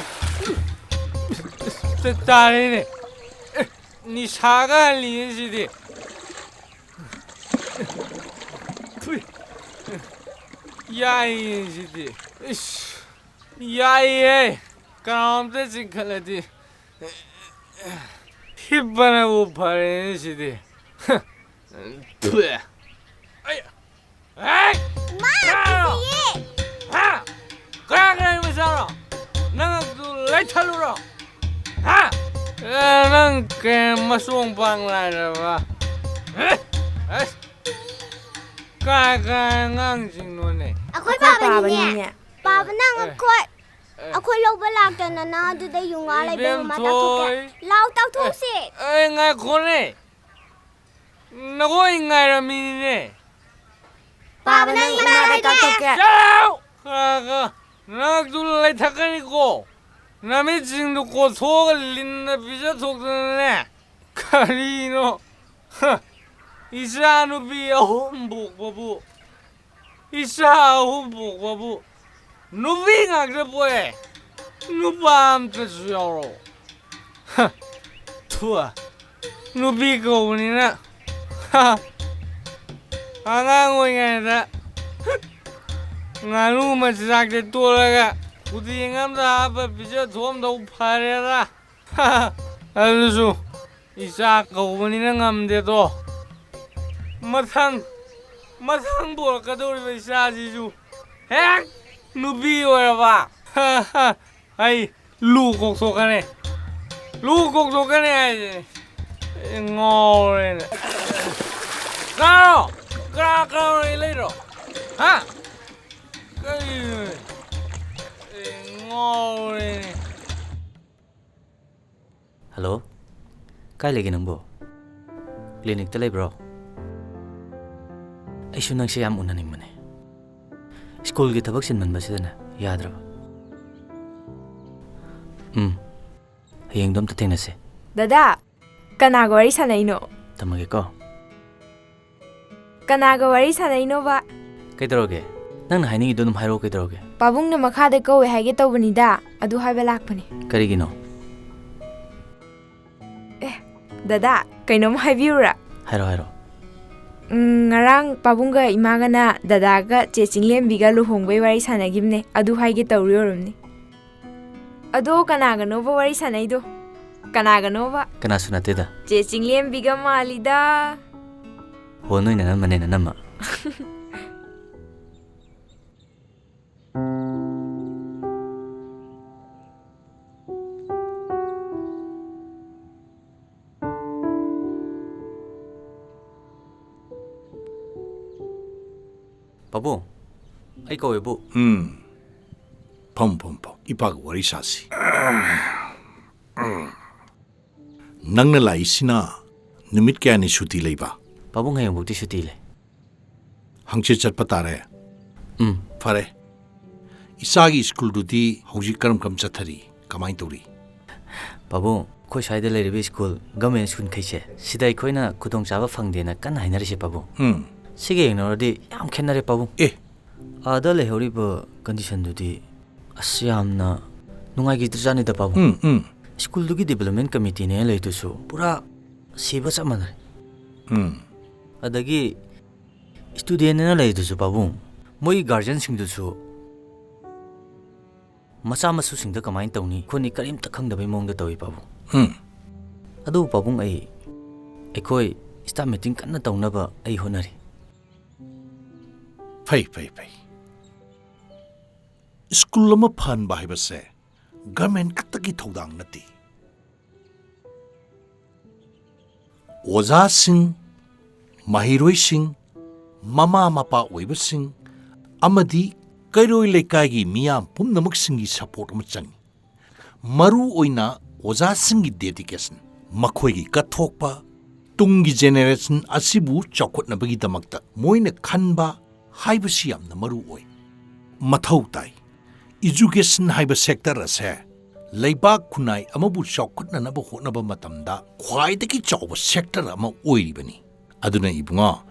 ꯇꯥꯔꯦꯅꯦ꯫ ꯅꯤꯁꯥꯒ ꯍꯜꯂꯤꯌꯦ ꯁꯤꯗꯤ꯫ ꯊꯨꯏ꯫ ꯌꯥꯏꯌꯦ ꯁꯤꯗꯤ꯫ ꯏꯁ, ꯌꯥꯏꯌꯦ꯫ ꯀꯅꯥꯅꯣꯝꯇ ꯆꯤꯡꯈꯠꯂꯗꯤ ꯍꯤꯞꯄꯅꯕꯨ ꯐꯔꯦꯅꯦ ꯁꯤꯗꯤ꯫ ꯊꯨꯏ꯫ ꯑꯩ ꯍꯦꯛ! ꯃꯥ! ꯀꯅꯥꯅꯣ? ꯀꯤꯖꯩꯌꯦ! ꯍꯥ? ꯀꯅꯥ ꯀꯅꯥꯒꯤ ꯃꯆꯥꯅꯣ? ꯅꯪ ꯑꯗꯨ ꯂꯩꯊꯠꯂꯨꯔꯣ? ꯍꯥ? ꯑꯦ, ꯅꯪ ꯀꯩ ꯃꯆꯣꯡ ꯄꯥꯡ ꯂꯥꯏꯔꯕ? ꯑꯦ? ꯑꯁ! ꯀꯥꯏ ꯀꯥꯏ ꯑꯉꯥꯡꯁꯤꯡꯅꯣꯅꯦ? ꯑꯩꯈꯣꯏ ꯑꯩꯈꯣꯏ ꯄꯥꯕꯅꯤꯅꯦ꯫ ꯄꯥꯕꯅꯤꯅꯦ꯫ ꯄꯥꯕꯅ ꯑꯦ꯫ ꯑꯩꯈꯣꯏ, ꯑꯦ꯫ ꯑꯩꯈꯣꯏ ꯂꯧꯕ ꯂꯥꯛꯇꯅ ꯅꯪ ꯑꯗꯨꯗ ꯌꯨꯡꯉꯥ ꯂꯩꯕꯩ ꯃꯃꯥ ꯇꯥꯛꯊꯣꯛꯀꯦ꯫ ꯏꯕꯦꯝꯊꯣꯏ꯫ ꯂꯥꯎ, ꯇꯥꯛꯊꯣꯛꯁꯦ꯫ ꯑꯦ, ꯉꯥꯏꯈꯣꯅꯦ꯫ ꯅꯈꯣꯏ ꯉꯥꯏꯔꯝꯃꯤꯅꯤꯅꯦ꯫ ꯄꯥꯕ ꯅꯪ ꯏꯃꯥꯗ ꯀꯥꯞꯊꯣꯛꯀꯦ꯫ ꯆꯠꯂꯣ! ꯈꯔ ꯈꯔ ꯅꯪꯁꯨ ꯂꯩꯊꯛꯀꯅꯤꯀꯣ꯫ ꯅꯃꯤꯠꯁꯤꯡꯗꯨ ꯀꯣꯠꯊꯣꯛꯑꯒ ꯂꯤꯟꯅ ꯄꯤꯖꯊꯣꯛꯇꯅꯅꯦ꯫ ꯀꯔꯤꯅꯣ? ꯍ! ꯏꯆꯥ ꯅꯨꯄꯤ ꯑꯍꯨꯝ ꯄꯣꯛꯄꯕꯨ, ꯏꯆꯥ ꯑꯍꯨꯝ ꯄꯣꯛꯄꯕꯨ ꯅꯨꯄꯤ ꯉꯥꯛꯇ ꯄꯣꯛꯑꯦ꯫ ꯅꯨꯄꯥ ꯑꯝꯇꯁꯨ ꯌꯥꯎꯔꯣ꯫ ꯍ, ꯊꯨ, ꯅꯨꯄꯤ ꯀꯧꯕꯅꯤꯅ꯫ ꯍ, ꯑꯉꯥꯡ ꯑꯣꯏꯉꯩꯗ ꯉꯥꯅꯨ ꯃꯆꯤꯟꯖꯥꯛꯇ ꯇꯣꯠꯂꯒ ꯈꯨꯗꯦꯡ ꯑꯝꯗ ꯍꯥꯞꯄ ꯄꯤꯖ ꯊꯣꯛꯑꯝꯗꯧ ꯐꯔꯦꯗ꯫ ꯑꯗꯨꯁꯨ ꯏꯆꯥ ꯀꯧꯕꯅꯤꯅ ꯉꯝꯗꯦꯗꯣ꯫ ꯃꯊꯪ, ꯃꯊꯪ ꯄꯣꯔꯛꯀꯗꯧꯔꯤꯕ ꯏꯆꯥꯁꯤꯁꯨ ꯍꯦꯛ ꯅꯨꯄꯤ ꯑꯣꯏꯔꯕ꯫ ꯑꯩ ꯂꯨ ꯀꯣꯛꯊꯣꯛꯀꯅꯤ꯫ ꯂꯨ ꯀꯣꯛꯊꯣꯛꯀꯅꯤ ꯍꯥꯏꯁꯦ꯫ ꯑꯩ ꯉꯥꯎꯔꯦꯅꯦ꯫ ꯀꯅꯥꯅꯣ? ꯀꯅꯥ, ꯀꯅꯥ ꯂꯩꯔꯣ? ꯍꯥ? ꯀꯔꯤꯅꯣ? ꯑꯩ ꯉꯥꯎꯔꯦꯅꯦ꯫ ꯍꯜꯂꯣ, ꯀꯥꯏ ꯂꯩꯒꯦ ꯅꯪꯕꯣ? ꯀ꯭ꯂꯤꯅꯤꯛꯇ ꯂꯩꯕ꯭ꯔꯣ? ꯑꯩꯁꯨ ꯅꯪꯁꯦ ꯌꯥꯝ ꯎꯅꯅꯤꯡꯕꯅꯦ꯫ ꯁ꯭ꯀꯨꯜꯒꯤ ꯊꯕꯛ ꯆꯤꯟꯃꯟꯕꯁꯤꯗꯅꯦ ꯌꯥꯗ꯭ꯔꯕ꯫ ꯎꯝ, ꯍꯌꯦꯡꯗꯣ ꯑꯝꯇ ꯊꯦꯡꯅꯁꯦ꯫ ꯗꯗꯥ, ꯀꯅꯥꯒ ꯋꯥꯔꯤ ꯁꯥꯟꯅꯩꯅꯣ? ꯊꯝꯃꯒꯦꯀꯣ꯫ ꯀꯅꯥꯒ ꯋꯥꯔꯤ ꯁꯥꯟꯅꯩꯅꯣꯕ? ꯀꯩꯗꯧꯔꯒꯦ? ꯅꯪꯅ ꯍꯥꯏꯅꯤꯡꯉꯤꯗꯣ ꯑꯗꯨꯝ ꯍꯥꯏꯔꯛꯑꯣ, ꯀꯩꯗꯧꯔꯒꯦ? ꯄꯥꯕꯨꯡꯅ ꯃꯈꯥꯗ ꯀꯧꯋꯦ ꯍꯥꯏꯒꯦ ꯇꯧꯕꯅꯤꯗ, ꯑꯗꯨ ꯍꯥꯏꯕ ꯂꯥꯛꯄꯅꯦ꯫ ꯀꯔꯤꯒꯤꯅꯣ? ꯑꯦ, ꯗꯗꯥ, ꯀꯩꯅꯣꯝ ꯍꯥꯏꯕꯤꯌꯨꯔꯥ? ꯍꯥꯏꯔꯣ, ꯍꯥꯏꯔꯣ꯫ ꯎꯝ, ꯉꯔꯥꯡ ꯄꯥꯕꯨꯡꯒ ꯏꯃꯥꯒꯅ ꯗꯗꯥꯒ ꯆꯦ ꯆꯤꯡꯂꯦꯝꯕꯤꯒ ꯂꯨꯍꯣꯡꯕꯩ ꯋꯥꯔꯤ ꯁꯥꯟꯅꯈꯤꯕꯅꯦ, ꯑꯗꯨ ꯍꯥꯏꯒꯦ ꯇꯧꯔꯤ ꯑꯣꯏꯔꯝꯅꯤ꯫ ꯑꯗꯣ ꯀꯅꯥꯒꯅꯣꯕ ꯋꯥꯔꯤ ꯁꯥꯟꯅꯩꯗꯣ? ꯀꯅꯥꯒꯅꯣꯕ? ꯀꯅꯥꯁꯨ ꯅꯠꯇꯦꯗ꯫ ꯆꯦ ꯆꯤꯡꯂꯦꯝꯕꯤꯒ ꯃꯥꯜꯂꯤꯗ꯫ ꯍꯣ, ꯅꯣꯏ ꯅꯅꯝꯃꯅꯦ, ꯅꯅꯝꯃ꯫ ꯄꯥꯕꯨꯡ, ꯑꯩ ꯀꯧꯋꯦꯕꯨ꯫ ꯎꯝ꯫ ꯐꯝ, ꯐꯝ, ꯐꯝ꯫ ꯏꯄꯥꯒ ꯋꯥꯔꯤ ꯁꯥꯁꯤ꯫ ꯅꯪꯅ ꯂꯥꯛꯏꯁꯤꯅ ꯅꯨꯃꯤꯠ ꯀꯌꯥꯅꯤ ꯁꯨꯇꯤ ꯂꯩꯕ? ꯄꯥꯕꯨꯡ, ꯍꯌꯦꯡꯕꯨꯛꯇꯤ ꯁꯨꯇꯤ ꯂꯩ꯫ ꯍꯪꯆꯤꯠ ꯆꯠꯄ ꯇꯥꯔꯦ꯫ ꯎꯝ꯫ ꯐꯔꯦ꯫ ꯏꯆꯥꯒꯤ ꯁ꯭ꯀꯨꯜꯗꯨꯗꯤ ꯍꯧꯖꯤꯛ ꯀꯔꯝ ꯀꯔꯝ ꯆꯠꯊꯔꯤ? ꯀꯃꯥꯏꯅ ꯇꯧꯔꯤ? ꯄꯥꯕꯨꯡ, ꯑꯩꯈꯣꯏ ꯁ꯭ꯋꯥꯏꯗ ꯂꯩꯔꯤꯕ ꯁ꯭ꯀꯨꯜ, ꯒꯚꯔꯟꯃꯦꯟꯠ ꯁ꯭ꯀꯨꯜꯈꯩꯁꯦ, ꯁꯤꯗ ꯑꯩꯈꯣꯏꯅ ꯈꯨꯗꯣꯡꯆꯥꯕ ꯐꯪꯗꯦꯅ ꯀꯟꯅ ꯍꯥꯏꯅꯔꯤꯁꯦ, ꯄꯥꯕꯨꯡ꯫ ꯎꯝ꯫ ꯁꯤꯒ ꯌꯦꯡꯅꯧꯔꯗꯤ ꯌꯥꯝ ꯈꯦꯠꯅꯔꯦ, ꯄꯥꯕꯨꯡ꯫ ꯑꯦ꯫ ꯑꯥꯗ ꯂꯩꯍꯧꯔꯤꯕ ꯀꯟꯗꯤꯁꯟꯗꯨꯗꯤ ꯑꯁ, ꯌꯥꯝꯅ ꯅꯨꯡꯉꯥꯏꯈꯤꯗ꯭ꯔꯖꯥꯠꯅꯤꯗ, ꯄꯥꯕꯨꯡ꯫ ꯎꯝ ꯎꯝ ꯁ꯭ꯀꯨꯜꯗꯨꯒꯤ ꯗꯤꯕꯂꯞꯃꯦꯟ ꯀꯃꯤꯇꯤꯅꯦꯅ ꯂꯩꯗꯨꯁꯨ ꯄꯨꯔꯥ ꯁꯤꯕ ꯆꯞ ꯃꯥꯟꯅꯔꯦ꯫ ꯎꯝ ꯑꯗꯒꯤ ꯁ꯭ꯇꯨꯗꯦꯟꯅꯦꯅ ꯂꯩꯗꯨꯁꯨ, ꯄꯥꯕꯨꯡ, ꯃꯣꯏꯒꯤ ꯒꯥꯔꯖꯤꯌꯟꯁꯤꯡꯗꯨꯁꯨ ꯃꯆꯥ ꯃꯁꯨꯁꯤꯡꯗ ꯀꯃꯥꯏꯅ ꯇꯧꯅꯤ ꯈꯣꯠꯅꯤ ꯀꯔꯤꯝꯇ ꯈꯪꯗꯕꯩ ꯃꯑꯣꯡꯗ ꯇꯧꯏ, ꯄꯥꯕꯨꯡ꯫ ꯎꯝ ꯑꯗꯨꯕꯨ, ꯄꯥꯕꯨꯡ, ꯑꯩ ꯑꯩꯈꯣꯏ ꯁ꯭ꯇꯥꯐ ꯃꯤꯇꯤꯡ ꯀꯟꯅ ꯇꯧꯅꯕ ꯑꯩ ꯍꯣꯠꯅꯔꯤ꯫ ꯐꯩ ꯐꯩ ꯐꯩ꯫ ꯁ꯭ꯀꯨꯜ ꯑꯃ ꯐꯍꯟꯕ ꯍꯥꯏꯕꯁꯦ ꯒꯚꯔꯟꯃꯦꯟ ꯈꯛꯇꯒꯤ ꯊꯧꯗꯥꯡ ꯅꯠꯇꯦ꯫ ꯑꯣꯖꯥꯁꯤꯡ, ꯃꯍꯩꯔꯣꯏꯁꯤꯡ, ꯃꯃꯥ ꯃꯄꯥ ꯑꯣꯏꯕꯁꯤꯡ ꯑꯃꯗꯤ ꯀꯩꯔꯣꯏ ꯂꯩꯀꯥꯏꯒꯤ ꯃꯤꯌꯥꯝ ꯄꯨꯝꯅꯃꯛꯁꯤꯡꯒꯤ ꯁꯄꯣꯔꯠ ꯑꯃ ꯆꯪꯏ꯫ ꯃꯔꯨ ꯑꯣꯏꯅ ꯑꯣꯖꯥꯁꯤꯡꯒꯤ ꯗꯦꯗꯤꯀꯦꯁꯟ, ꯃꯈꯣꯏꯒꯤ ꯀꯠꯊꯣꯛꯄ, ꯇꯨꯡꯒꯤ ꯖꯦꯅꯦꯔꯦꯁꯟ ꯑꯁꯤꯕꯨ ꯆꯥꯎꯈꯠꯅꯕꯒꯤꯗꯃꯛꯇ ꯃꯣꯏꯅ ꯈꯟꯕ ꯍꯥꯏꯕꯁꯤ ꯌꯥꯝꯅ ꯃꯔꯨ ꯑꯣꯏ, ꯃꯊꯧ ꯇꯥꯏ꯫ ꯏꯖꯨꯀꯦꯁꯟ ꯍꯥꯏꯕ ꯁꯦꯛꯇꯔ ꯑꯁꯦ ꯂꯩꯕꯥꯛ ꯈꯨꯟꯅꯥꯏ ꯑꯃꯕꯨ ꯆꯥꯎꯈꯠꯅꯅꯕ ꯍꯣꯠꯅꯕ ꯃꯇꯝꯗ ꯈ꯭ꯋꯥꯏꯗꯒꯤ ꯆꯥꯎꯕ ꯁꯦꯛꯇꯔ ꯑꯃ ꯑꯣꯏꯔꯤꯕꯅꯤ꯫ ꯑꯗꯨꯅ ꯏꯕꯨꯡꯉꯣ,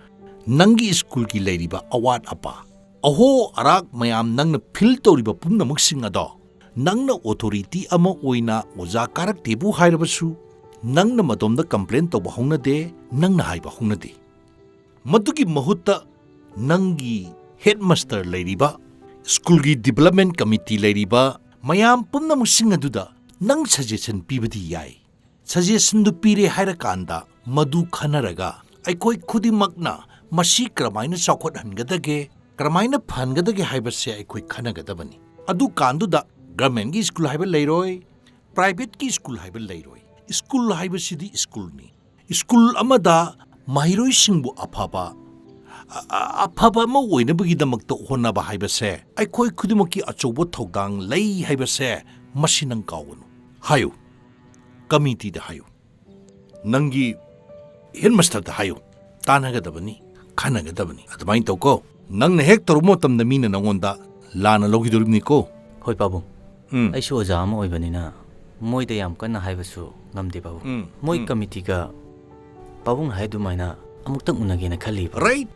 ꯅꯪꯒꯤ ꯁ꯭ꯀꯨꯜꯒꯤ ꯂꯩꯔꯤꯕ ꯑꯋꯥꯠ ꯑꯄꯥ, ꯑꯍꯣ ꯑꯔꯥꯛ ꯃꯌꯥꯝ ꯅꯪꯅ ꯐꯤꯜ ꯇꯧꯔꯤꯕ ꯄꯨꯝꯅꯃꯛꯁꯤꯡ ꯑꯗꯣ ꯅꯪꯅ ꯑꯣꯊꯣꯔꯤꯇꯤ ꯑꯃ ꯑꯣꯏꯅ ꯑꯣꯖꯥ ꯀꯥꯔꯛꯇꯦꯕꯨ ꯍꯥꯏꯔꯕꯁꯨ, ꯅꯪꯅ ꯃꯗꯣꯝꯗ ꯀꯝꯄ꯭ꯂꯦꯟ ꯇꯧꯕ ꯍꯧꯅꯗꯦ, ꯅꯪꯅ ꯍꯥꯏꯕ ꯍꯧꯅꯗꯦ꯫ ꯃꯗꯨꯒꯤ ꯃꯍꯨꯠꯇ ꯅꯪꯒꯤ ꯍꯦꯗꯃꯥꯁꯇꯔ ꯂꯩꯔꯤꯕ, ꯁ꯭ꯀꯨꯜꯒꯤ ꯗꯤꯕꯂꯞꯃꯦꯟ ꯀꯃꯤꯇꯤ ꯂꯩꯔꯤꯕ ꯃꯌꯥꯝ ꯄꯨꯝꯅꯃꯛꯁꯤꯡ ꯑꯗꯨꯗ ꯅꯪ ꯁꯖꯦꯁꯟ ꯄꯤꯕꯗꯤ ꯌꯥꯏ꯫ ꯁꯖꯦꯁꯟꯗꯨ ꯄꯤꯔꯦ ꯍꯥꯏꯔꯀꯥꯟꯗ ꯃꯗꯨ ꯈꯟꯅꯔꯒ ꯑꯩꯈꯣꯏ ꯈꯨꯗꯤꯡꯃꯛꯅ ꯃꯁꯤ ꯀꯔꯝꯍꯥꯏꯅ ꯆꯥꯎꯈꯠꯍꯟꯒꯗꯒꯦ, ꯀꯔꯝꯍꯥꯏꯅ ꯐꯍꯟꯒꯗꯒꯦ ꯍꯥꯏꯕꯁꯦ ꯑꯩꯈꯣꯏ ꯈꯟꯅꯒꯗꯕꯅꯤ꯫ ꯑꯗꯨꯀꯥꯟꯗꯨꯗ ꯒꯚꯔꯟꯃꯦꯟꯒꯤ ꯁ꯭ꯀꯨꯜ ꯍꯥꯏꯕ ꯂꯩꯔꯣꯏ, ꯄ꯭ꯔꯥꯏꯚꯦꯠꯀꯤ ꯁ꯭ꯀꯨꯜ ꯍꯥꯏꯕ ꯂꯩꯔꯣꯏ꯫ ꯁ꯭ꯀꯨꯜ ꯍꯥꯏꯕꯁꯤꯗꯤ ꯁ꯭ꯀꯨꯜꯅꯤ꯫ ꯁ꯭ꯀꯨꯜ ꯑꯃꯗ ꯃꯍꯩꯔꯣꯏꯁꯤꯡꯕꯨ ꯑꯐꯕ, ꯑ-, ꯑ-, ꯑꯐꯕ ꯑꯃ ꯑꯣꯏꯅꯕꯒꯤꯗꯃꯛꯇ ꯍꯣꯠꯅꯕ ꯍꯥꯏꯕꯁꯦ ꯑꯩꯈꯣꯏ ꯈꯨꯗꯤꯡꯃꯛꯀꯤ ꯑꯆꯧꯕ ꯊꯧꯗꯥꯡ ꯂꯩ ꯍꯥꯏꯕꯁꯦ ꯃꯁꯤ ꯅꯪ ꯀꯥꯎꯒꯅꯨ꯫ ꯍꯥꯏꯌꯨ, ꯀꯃꯤꯇꯤꯗ ꯍꯥꯏꯌꯨ, ꯅꯪꯒꯤ ꯍꯦꯗꯃꯥꯁꯇꯔꯗ ꯍꯥꯏꯌꯨ꯫ ꯇꯥꯟꯅꯒꯗꯕꯅꯤ, ꯈꯟꯅꯒꯗꯕꯅꯤ꯫ ꯑꯗꯨꯃꯥꯏꯅ ꯇꯧꯀꯣ꯫ ꯅꯪꯅ ꯍꯦꯛ ꯇꯧꯔꯨꯕ ꯃꯇꯝꯗ ꯃꯤꯅ ꯅꯪꯉꯣꯟꯗ ꯂꯥꯟꯅ ꯂꯧꯈꯤꯗꯣꯔꯤꯕꯅꯤꯀꯣ꯫ ꯍꯣꯏ, ꯄꯥꯕꯨꯡ꯫ ꯎꯝ꯫ ꯑꯩꯁꯨ ꯑꯣꯖꯥ ꯑꯃ ꯑꯣꯏꯕꯅꯤꯅ ꯃꯣꯏꯗ ꯌꯥꯝ ꯀꯟꯅ ꯍꯥꯏꯕꯁꯨ ꯉꯝꯗꯦ, ꯄꯥꯕꯨꯡ꯫ ꯎꯝ, ꯃꯣꯏ ꯎꯝ꯫ ꯀꯃꯤꯇꯤꯒ ꯄꯥꯕꯨꯡ ꯍꯥꯏ ꯑꯗꯨꯃꯥꯏꯅ ꯑꯃꯨꯛꯇꯪ ꯎꯅꯒꯦꯅ ꯈꯜꯂꯤꯕ꯫ ꯔꯥꯏꯠ꯫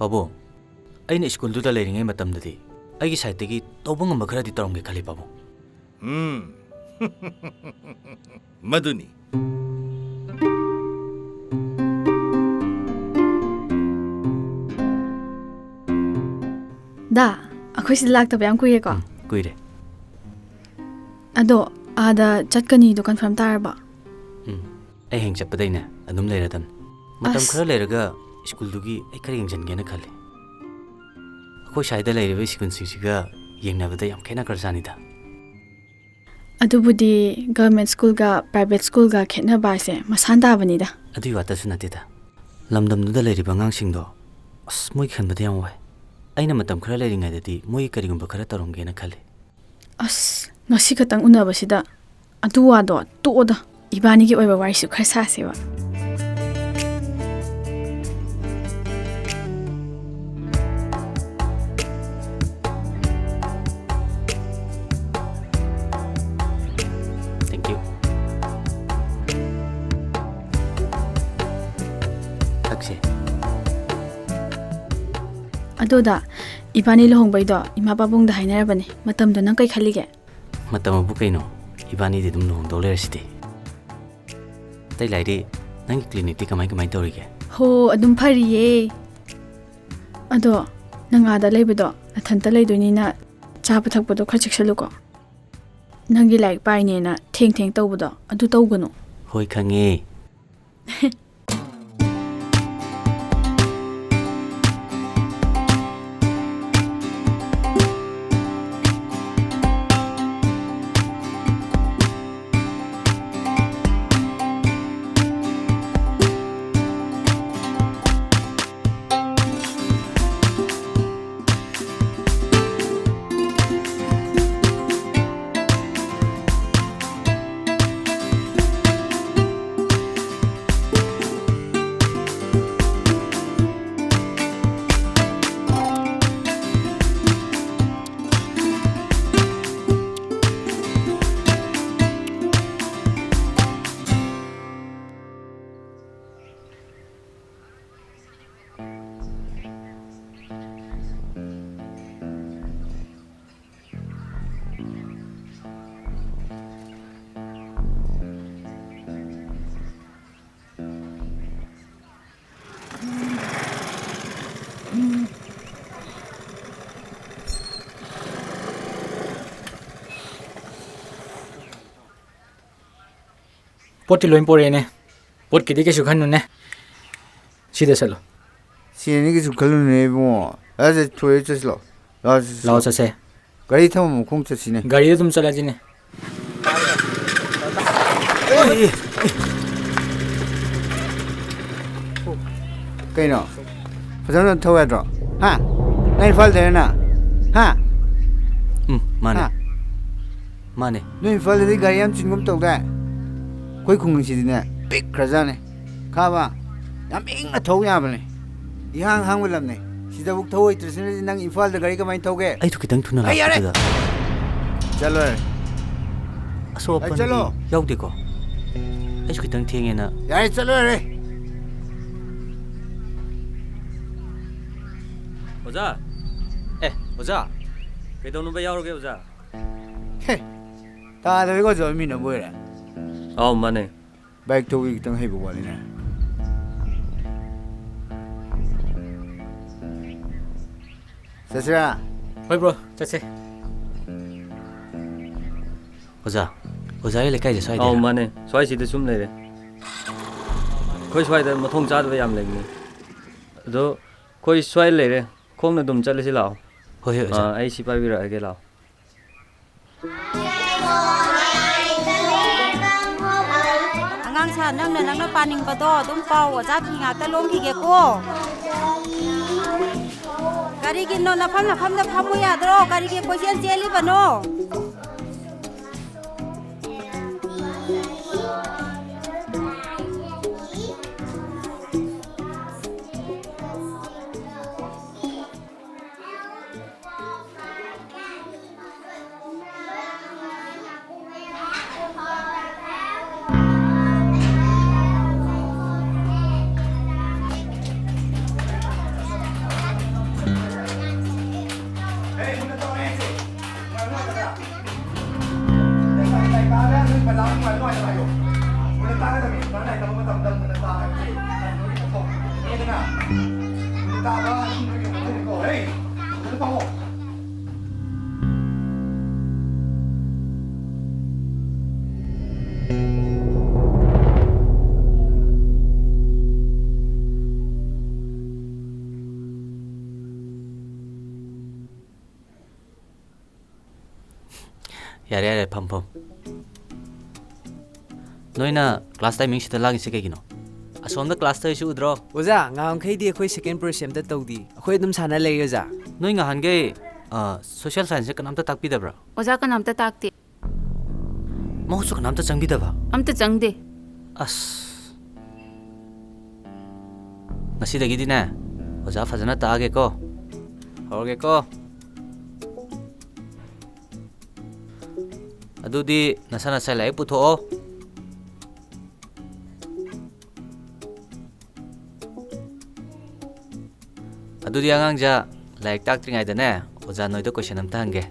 ꯄꯥꯕꯨꯡ, ꯑꯩꯅ ꯁ꯭ꯀꯨꯜꯗꯨꯗ ꯂꯩꯔꯤꯉꯩ ꯃꯇꯝꯗꯗꯤ ꯑꯩꯒꯤ ꯁꯥꯏꯠꯇꯒꯤ ꯇꯧꯕ ꯉꯝꯕ ꯈꯔꯗꯤ ꯇꯧꯔꯝꯒꯦ ꯈꯜꯂꯤ, ꯄꯥꯕꯨꯡ꯫ ꯎꯝ꯫ ꯃꯗꯨꯅꯤ꯫ ꯗꯥ, ꯑꯩꯈꯣꯏ ꯁꯤꯗ ꯂꯥꯛꯇꯕ ꯌꯥꯝ ꯀꯨꯏꯔꯦꯀꯣ? ꯎꯝ, ꯀꯨꯏꯔꯦ꯫ ꯑꯗꯣ, ꯑꯥꯗ ꯆꯠꯀꯅꯤꯗꯣ ꯀꯟꯐꯥꯔꯝ ꯇꯥꯔꯕꯣ? ꯎꯝ, ꯑꯩ ꯍꯌꯦꯡ ꯆꯠꯄꯗꯩꯅꯦ ꯑꯗꯨꯝ ꯂꯩꯔꯗꯝꯅꯤ꯫ ꯃꯇꯝ ꯑꯁ꯫ ꯈꯔ ꯂꯩꯔꯒ ꯁ꯭ꯀꯨꯜꯗꯨꯒꯤ ꯑꯩ ꯈꯔ ꯌꯦꯡꯁꯤꯟꯒꯦꯅ ꯈꯜꯂꯤ꯫ ꯑꯩꯈꯣꯏ ꯁ꯭ꯋꯥꯏꯗ ꯂꯩꯔꯤꯕ ꯁ꯭ꯀꯨꯜꯁꯤꯡꯁꯤꯒ ꯌꯦꯡꯅꯕꯗ ꯌꯥꯝ ꯈꯦꯠꯅꯈ꯭ꯔꯖꯥꯠꯅꯤꯗ꯫ ꯑꯗꯨꯕꯨꯗꯤ ꯒꯚꯔꯟꯃꯦꯟꯠ ꯁ꯭ꯀꯨꯜꯒ ꯄ꯭ꯔꯥꯏꯚꯦꯠ ꯁ꯭ꯀꯨꯜꯒ ꯈꯦꯠꯅꯕ ꯍꯥꯏꯁꯦ ꯃꯁꯥꯟ ꯇꯥꯕꯅꯤꯗ꯫ ꯑꯗꯨꯒꯤ ꯋꯥꯇꯁꯨ ꯅꯠꯇꯦꯗ꯫ ꯂꯝꯗꯝꯗꯨꯗ ꯂꯩꯔꯤꯕ ꯑꯉꯥꯡꯁꯤꯡꯗꯣ, ꯑꯁ, ꯃꯣꯏ ꯈꯟꯕꯗ ꯌꯥꯝ ꯋꯥꯏ꯫ ꯑꯩꯅ ꯃꯇꯝ ꯈꯔ ꯂꯩꯔꯤꯉꯩꯗꯗꯤ ꯃꯣꯏꯒꯤ ꯀꯔꯤꯒꯨꯝꯕ ꯈꯔ ꯇꯧꯔꯝꯒꯦꯅ ꯈꯜꯂꯤ꯫ ꯑꯁ, ꯉꯁꯤ ꯈꯛꯇꯪ ꯎꯅꯕꯁꯤꯗ ꯑꯗꯨ ꯋꯥꯗꯣ ꯇꯣꯛꯑꯣꯗ꯫ ꯏꯕꯥꯅꯤꯒꯤ ꯑꯣꯏꯕ ꯋꯥꯔꯤꯁꯨ ꯈꯔ ꯁꯥꯁꯦꯕ꯫ Thank you. ꯊꯛꯁꯦ꯫ ꯑꯗꯣ ꯗꯥ, ꯏꯕꯥꯅꯤ ꯂꯨꯍꯣꯡꯕꯩꯗꯣ ꯏꯃꯥ ꯄꯥꯕꯨꯡꯗ ꯍꯥꯏꯅꯔꯕꯅꯦ꯫ ꯃꯇꯝꯗꯣ ꯅꯪ ꯀꯩ ꯈꯜꯂꯤꯒꯦ? ꯃꯇꯝ ꯑꯕꯨ ꯀꯩꯅꯣ? ꯏꯕꯥꯅꯤꯗꯤ ꯑꯗꯨꯝ ꯂꯨꯍꯣꯡꯗꯧ ꯂꯩꯔꯁꯤꯗꯤ꯫ ꯑꯇꯩ ꯂꯥꯏꯔꯤ, ꯅꯪꯒꯤ ꯀ꯭ꯂꯤꯅꯤꯛꯇꯤ ꯀꯃꯥꯏ ꯀꯃꯥꯏ ꯇꯧꯔꯤꯒꯦ? ꯍꯣ, ꯑꯗꯨꯝ ꯐꯔꯤꯌꯦ꯫ ꯑꯗꯣ ꯅꯪ ꯑꯥꯗ ꯂꯩꯕꯗꯣ ꯅꯊꯟꯇ ꯂꯩꯗꯣꯏꯅꯤꯅ ꯆꯥꯕ ꯊꯛꯄꯗꯣ ꯈꯔ ꯆꯦꯛꯁꯤꯜꯂꯨꯀꯣ꯫ ꯅꯪꯒꯤ ꯂꯥꯏꯔꯤꯛ ꯄꯥꯏꯅꯦꯅ ꯊꯦꯡ ꯊꯦꯡ ꯇꯧꯕꯗꯣ ꯑꯗꯨ ꯇꯧꯒꯅꯨ꯫ ꯍꯣꯏ, ꯈꯪꯉꯦ꯫ ꯄꯣꯠꯇꯤ ꯂꯣꯏ ꯄꯣꯔꯛꯑꯦꯅꯦ꯫ ꯄꯣꯠꯀꯤꯗꯤ ꯀꯩꯁꯨ ꯈꯟꯅꯨꯅꯦ꯫ ꯁꯤꯗ ꯆꯠꯂꯣ꯫ ꯁꯤꯅꯤ ꯀꯩꯁꯨ ꯈꯜꯂꯨꯅꯦ ꯏꯕꯨꯡꯉꯣ꯫ ꯑꯁ, ꯊꯣꯛꯑꯦ, ꯆꯠꯁꯤꯂꯣ꯫ ꯂꯥꯛꯑꯣ, ꯆꯠꯁꯤꯂꯣ꯫ ꯂꯥꯛꯑꯣ, ꯆꯠꯁꯤꯂꯣ꯫ ꯒꯥꯔꯤ ꯊꯝꯃꯝꯃꯣ, ꯈꯣꯡ ꯆꯠꯁꯤꯅꯦ꯫ ꯒꯥꯔꯤꯗ ꯑꯗꯨꯝ ꯆꯠꯂꯁꯤꯅꯦ꯫ ꯀꯩꯅꯣ? ꯐꯖꯅ ꯊꯧ ꯌꯥꯗ꯭ꯔꯣ? ꯍꯥ? ꯅꯪ ꯏꯝꯐꯥꯜꯗꯩꯔ ꯅꯪ? ꯍꯥ? ꯎꯝ, ꯃꯥꯅꯦ꯫ ꯍꯥ? ꯃꯥꯅꯦ꯫ ꯅꯣꯏ ꯏꯝꯐꯥꯜꯗꯗꯤ ꯒꯥꯔꯤ ꯌꯥꯝ ꯆꯤꯟꯒꯨꯝ ꯇꯧꯗꯥꯏ? ꯑꯩꯈꯣꯏ ꯈꯨꯡꯒꯪꯁꯤꯗꯤꯅꯦ, ꯄꯤꯛꯈ꯭ꯔꯖꯥꯠꯅꯦ꯫ ꯈꯥꯕ, ꯌꯥꯝ ꯏꯪꯅ ꯊꯧ ꯌꯥꯕꯅꯦ꯫ ꯏꯍꯥꯡ ꯍꯥꯡꯕ ꯂꯝꯅꯦ꯫ ꯁꯤꯗꯕꯨꯛ ꯊꯧ ꯍꯩꯇ꯭ꯔꯁꯤꯅꯗꯤ ꯅꯪ ꯏꯝꯐꯥꯜꯗ ꯒꯥꯔꯤ ꯀꯃꯥꯏꯅ ꯊꯧꯒꯦ? ꯑꯩꯗꯣ ꯈꯤꯇꯪ ꯊꯨꯅ ꯑꯩ ꯌꯥꯔꯦ! ꯂꯥꯛꯄꯗꯨꯗ꯫ ꯆꯠꯂꯣ ꯌꯥꯔꯦ꯫ ꯑꯁꯣꯛ ꯑꯩ ꯑꯄꯟꯗꯤ ꯆꯠꯂꯣ꯫ ꯌꯥꯎꯗꯦꯀꯣ? ꯑꯩꯁꯨ ꯈꯤꯇꯪ ꯊꯦꯡꯉꯦꯅ꯫ ꯌꯥꯔꯦ, ꯆꯠꯂꯣ ꯌꯥꯔꯦ꯫ ꯑꯣꯖꯥ! ꯑꯦ, ꯑꯣꯖꯥ! ꯀꯩꯗꯧꯅꯕ ꯌꯥꯎꯔꯒꯦ, ꯑꯣꯖꯥ? ꯍꯦ, ꯇꯥꯗꯕꯩ ꯀꯣ ꯆꯣ ꯃꯤꯅ ꯕꯣꯏꯔꯦ꯫ ꯑꯥꯎ, ꯃꯥꯅꯦ꯫ ꯕꯥꯏꯛ ꯊꯧꯕꯒꯤ ꯈꯤꯇꯪ ꯍꯩꯕ ꯋꯥꯠꯂꯤꯅꯦ꯫ ꯆꯠꯁꯤꯔꯥ? ꯍꯣꯏ, ꯕ꯭ꯔꯣ, ꯆꯠꯁꯦ꯫ ꯑꯣꯖꯥ, ꯑꯣꯖꯥꯒꯤ ꯂꯩꯀꯥꯏꯁꯦ ꯁ꯭ꯋꯥꯏꯗꯩꯔꯥ? ꯑꯥꯎ, ꯃꯥꯅꯦ꯫ ꯁ꯭ꯋꯥꯏꯁꯤꯗ ꯁꯨꯝ ꯂꯩꯔꯦ꯫ ꯑꯩꯈꯣꯏ ꯁ꯭ꯋꯥꯏꯗ ꯃꯊꯣꯡ ꯆꯥꯗꯕ ꯌꯥꯝ ꯂꯩꯕꯅꯦ꯫ ꯑꯗꯣ ꯑꯩꯈꯣꯏ ꯁ꯭ꯋꯥꯏ ꯂꯩꯔꯦ꯫ ꯈꯣꯡꯅ ꯑꯗꯨꯝ ꯆꯠꯂꯁꯤ ꯂꯥꯛꯑꯣ꯫ ꯍꯣꯏ, ꯍꯣꯏ, ꯑꯣꯖꯥ꯫ ꯑꯥ, ꯑꯩ ꯁꯤ ꯄꯥꯏꯕꯤꯔꯛꯑꯒꯦ, ꯂꯥꯛꯑꯣ꯫ ꯑꯉꯥꯡ ꯁꯥ, ꯅꯪꯅ, ꯅꯪꯅ ꯄꯥꯅꯤꯡꯕꯗꯣ ꯑꯗꯨꯝ ꯄꯥꯎ, ꯑꯣꯖꯥ ꯐꯤ ꯉꯥꯛꯇ ꯂꯣꯟꯈꯤꯒꯦꯀꯣ꯫ ꯀꯔꯤꯒꯤꯅꯣ ꯅꯐꯝ ꯅꯐꯝꯗ ꯐꯝꯃꯨ ꯌꯥꯗ꯭ꯔꯣ? ꯀꯔꯤꯒꯤ ꯀꯣꯏꯆꯦꯟ ꯆꯦꯜꯂꯤꯕꯅꯣ? ꯌꯥꯔꯦ, ꯌꯥꯔꯦ, ꯐꯝ, ꯐꯝ꯫ ꯅꯣꯏꯅ class timing ꯁꯤꯗ ꯂꯥꯡꯉꯤꯁꯦ ꯀꯩꯒꯤꯅꯣ? ꯑꯁꯣꯝꯗ class ꯇꯧꯔꯤꯁꯤ ꯎꯗ꯭ꯔꯣ? ꯑꯣꯖꯥ, ꯉꯍꯥꯟꯈꯩꯗꯤ ꯑꯩꯈꯣꯏ second period ꯁꯦ ꯑꯝꯇ ꯇꯧꯗꯦ꯫ ꯑꯩꯈꯣꯏ ꯑꯗꯨꯝ ꯁꯥꯟꯅ ꯂꯩ, ꯑꯣꯖꯥ꯫ ꯅꯣꯏ ꯉꯍꯥꯟꯈꯩ, ꯑ, social science ꯁꯦ ꯀꯅꯥꯝꯇ ꯇꯥꯛꯄꯤꯗꯕ꯭ꯔꯥ? ꯑꯣꯖꯥ, ꯀꯅꯥꯝꯇ ꯇꯥꯛꯇꯦ꯫ ꯃꯍꯨꯠꯁꯨ ꯀꯅꯥꯝꯇ ꯆꯪꯕꯤꯗꯕ? ꯑꯝꯇ ꯆꯪꯗꯦ꯫ ꯑꯁ꯫ ꯉꯁꯤꯗꯒꯤꯗꯤꯅꯦ, ꯑꯣꯖꯥ ꯐꯖꯅ ꯇꯥꯛꯑꯒꯦꯀꯣ꯫ ꯍꯧꯔꯒꯦꯀꯣ꯫ ꯑꯗꯨꯗꯤ ꯅꯁꯥ ꯅꯁꯥ ꯂꯥꯏꯔꯤꯛ ꯄꯨꯊꯣꯛꯑꯣ꯫ ꯑꯗꯨꯗꯤ ꯑꯉꯥꯡꯖꯥ, ꯂꯥꯏꯔꯤꯛ ꯇꯥꯛꯇ꯭ꯔꯤꯉꯩꯗꯅꯦ, ꯑꯣꯖꯥ ꯅꯣꯏꯗ question ꯑꯝꯇ ꯍꯪꯒꯦ꯫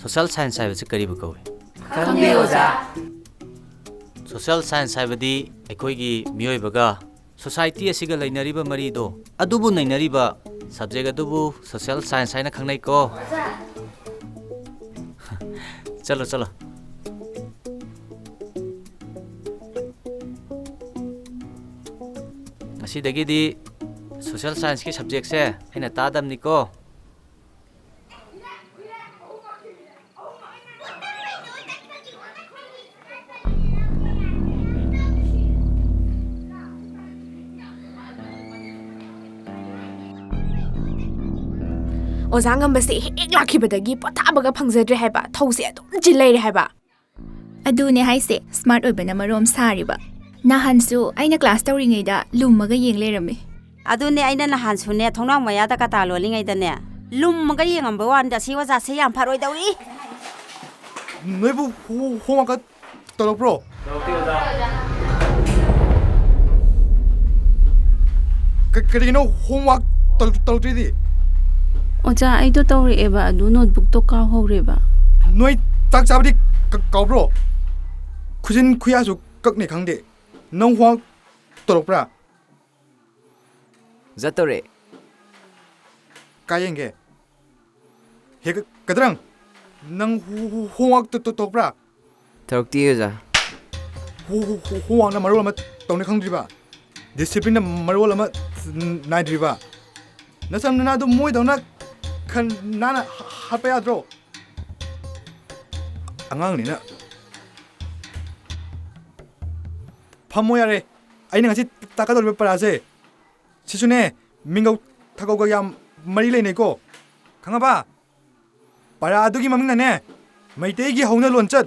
Social science ꯍꯥꯏꯕꯁꯤ ꯀꯔꯤꯕꯨ ꯀꯧꯏ? ꯈꯪꯗꯦ, ꯑꯣꯖꯥ꯫ Social science ꯍꯥꯏꯕꯗꯤ ꯑꯩꯈꯣꯏꯒꯤ ꯃꯤꯑꯣꯏꯕꯒ society ꯑꯁꯤꯒ ꯂꯩꯅꯔꯤꯕ ꯃꯔꯤꯗꯣ, ꯑꯗꯨꯕꯨ ꯅꯩꯅꯔꯤꯕ subject ꯑꯗꯨꯕꯨ social science ꯍꯥꯏꯅ ꯈꯪꯅꯩꯀꯣ꯫ ꯆꯠꯂꯣ, ꯆꯠꯂꯣ꯫ ꯉꯁꯤꯗꯒꯤꯗꯤ social science ꯀꯤ subject ꯁꯦ ꯑꯩꯅ ꯇꯥꯗꯕꯅꯤꯀꯣ꯫ ꯑꯣꯖꯥ ꯉꯝꯕꯁꯦ ꯍꯦꯛ ꯂꯥꯛꯈꯤꯕꯗꯒꯤ ꯄꯣꯊꯥꯕꯒ ꯐꯪꯖꯗ꯭ꯔꯦ ꯍꯥꯏꯕ, ꯊꯧꯁꯦ ꯑꯗꯨꯝ ꯆꯤꯜ ꯂꯩꯔꯦ ꯍꯥꯏꯕ꯫ ꯑꯗꯨꯅꯦ ꯍꯥꯏꯁꯦ, smart ꯑꯣꯏꯕꯅ ꯃꯔꯣꯝ ꯁꯥꯔꯤꯕ꯫ ꯅꯍꯥꯟꯁꯨ ꯑꯩꯅ class ꯇꯧꯔꯤꯉꯩꯗ ꯂꯨꯝꯃꯒ ꯌꯦꯡ ꯂꯩꯔꯝꯃꯤ꯫ ꯑꯗꯨꯅꯦ, ꯑꯩꯅ ꯅꯍꯥꯟꯁꯨꯅꯦ, ꯊꯣꯡꯅꯥꯎ ꯃꯌꯥꯗ ꯀꯇꯥ ꯂꯣꯜꯂꯤꯉꯩꯗꯅꯦ, ꯂꯨꯝꯃꯒ ꯌꯦꯡꯉꯝꯕ ꯋꯥꯅꯤꯗ, ꯑꯁꯤ ꯑꯣꯖꯥꯁꯦ ꯌꯥꯝ ꯐꯔꯣꯏꯗꯧꯔꯤ꯫ ꯅꯣꯏꯕꯨ ꯍꯣ-, homework ꯇꯧꯔꯛꯄ꯭ꯔꯣ? ꯇꯧꯔꯛꯇꯦ, ꯑꯣꯖꯥ꯫ ꯀ-, ꯀꯔꯤꯒꯤꯅꯣ homework ꯇꯧ-, ꯇꯧꯔꯛꯇ꯭ꯔꯤꯗꯤ? ꯑꯣꯖꯥ, ꯑꯩꯗꯣ ꯇꯧꯔꯛꯑꯦꯕ, ꯑꯗꯨ notebook ꯇꯣ ꯀꯥꯎꯍꯧꯔꯦꯕ꯫ ꯅꯣꯏ ꯆꯥꯛ ꯆꯥꯕꯗꯤ ꯀ-, ꯀꯥꯎꯕ꯭ꯔꯣ? ꯈꯨꯖꯤꯟ ꯈꯨꯌꯥꯁꯨ ꯀꯛꯅꯤ ꯈꯪꯗꯦ꯫ ꯅꯪ homework ꯇꯧꯔꯛꯄ꯭ꯔꯥ? ꯆꯠꯇꯧꯔꯦ꯫ ꯀꯥꯏ ꯌꯦꯡꯒꯦ? ꯍꯦ, ꯀ-, ꯀꯗ꯭ꯔꯪ, ꯅꯪ ꯍꯣ-, ꯍꯣ-, homework ꯇ-, ꯇ-, ꯇꯧꯔꯛꯄ꯭ꯔꯥ? ꯇꯧꯔꯛꯇꯦ, ꯑꯣꯖꯥ꯫ ꯍꯣ-, ꯍꯣ-, ꯍꯣ-, homework ꯅ ꯃꯔꯣꯜ ꯑꯃ ꯇꯧꯅꯤ ꯈꯪꯗ꯭ꯔꯤꯕ, discipline ꯅ ꯃꯔꯣꯜ ꯑꯃ ꯅꯥꯏꯗ꯭ꯔꯤꯕ꯫ ꯅꯆꯝ ꯅꯅꯥꯗꯣ ꯃꯣꯏꯗꯧꯅ ꯈꯟ ꯅꯥꯅ ꯍꯥꯠꯄ ꯌꯥꯗ꯭ꯔꯣ? ꯑꯉꯥꯡꯅꯤꯅ꯫ ꯐꯝꯃꯣ ꯌꯥꯔꯦ꯫ ꯑꯩꯅ ꯉꯁꯤ ꯇꯥꯛꯀꯗꯧꯔꯤꯕ ꯄꯔꯥꯁꯦ, ꯁꯤꯁꯨꯅꯦ, ꯃꯤꯡꯒꯧ ꯊꯥꯒꯧꯒ ꯌꯥꯝ ꯃꯔꯤ ꯂꯩꯅꯩꯀꯣ꯫ ꯈꯪꯉꯕ? ꯄꯔꯥ ꯑꯗꯨꯒꯤ ꯃꯃꯤꯡꯅꯅꯦ, ꯃꯩꯇꯩꯒꯤ ꯍꯧꯅ ꯂꯣꯟꯆꯠ꯫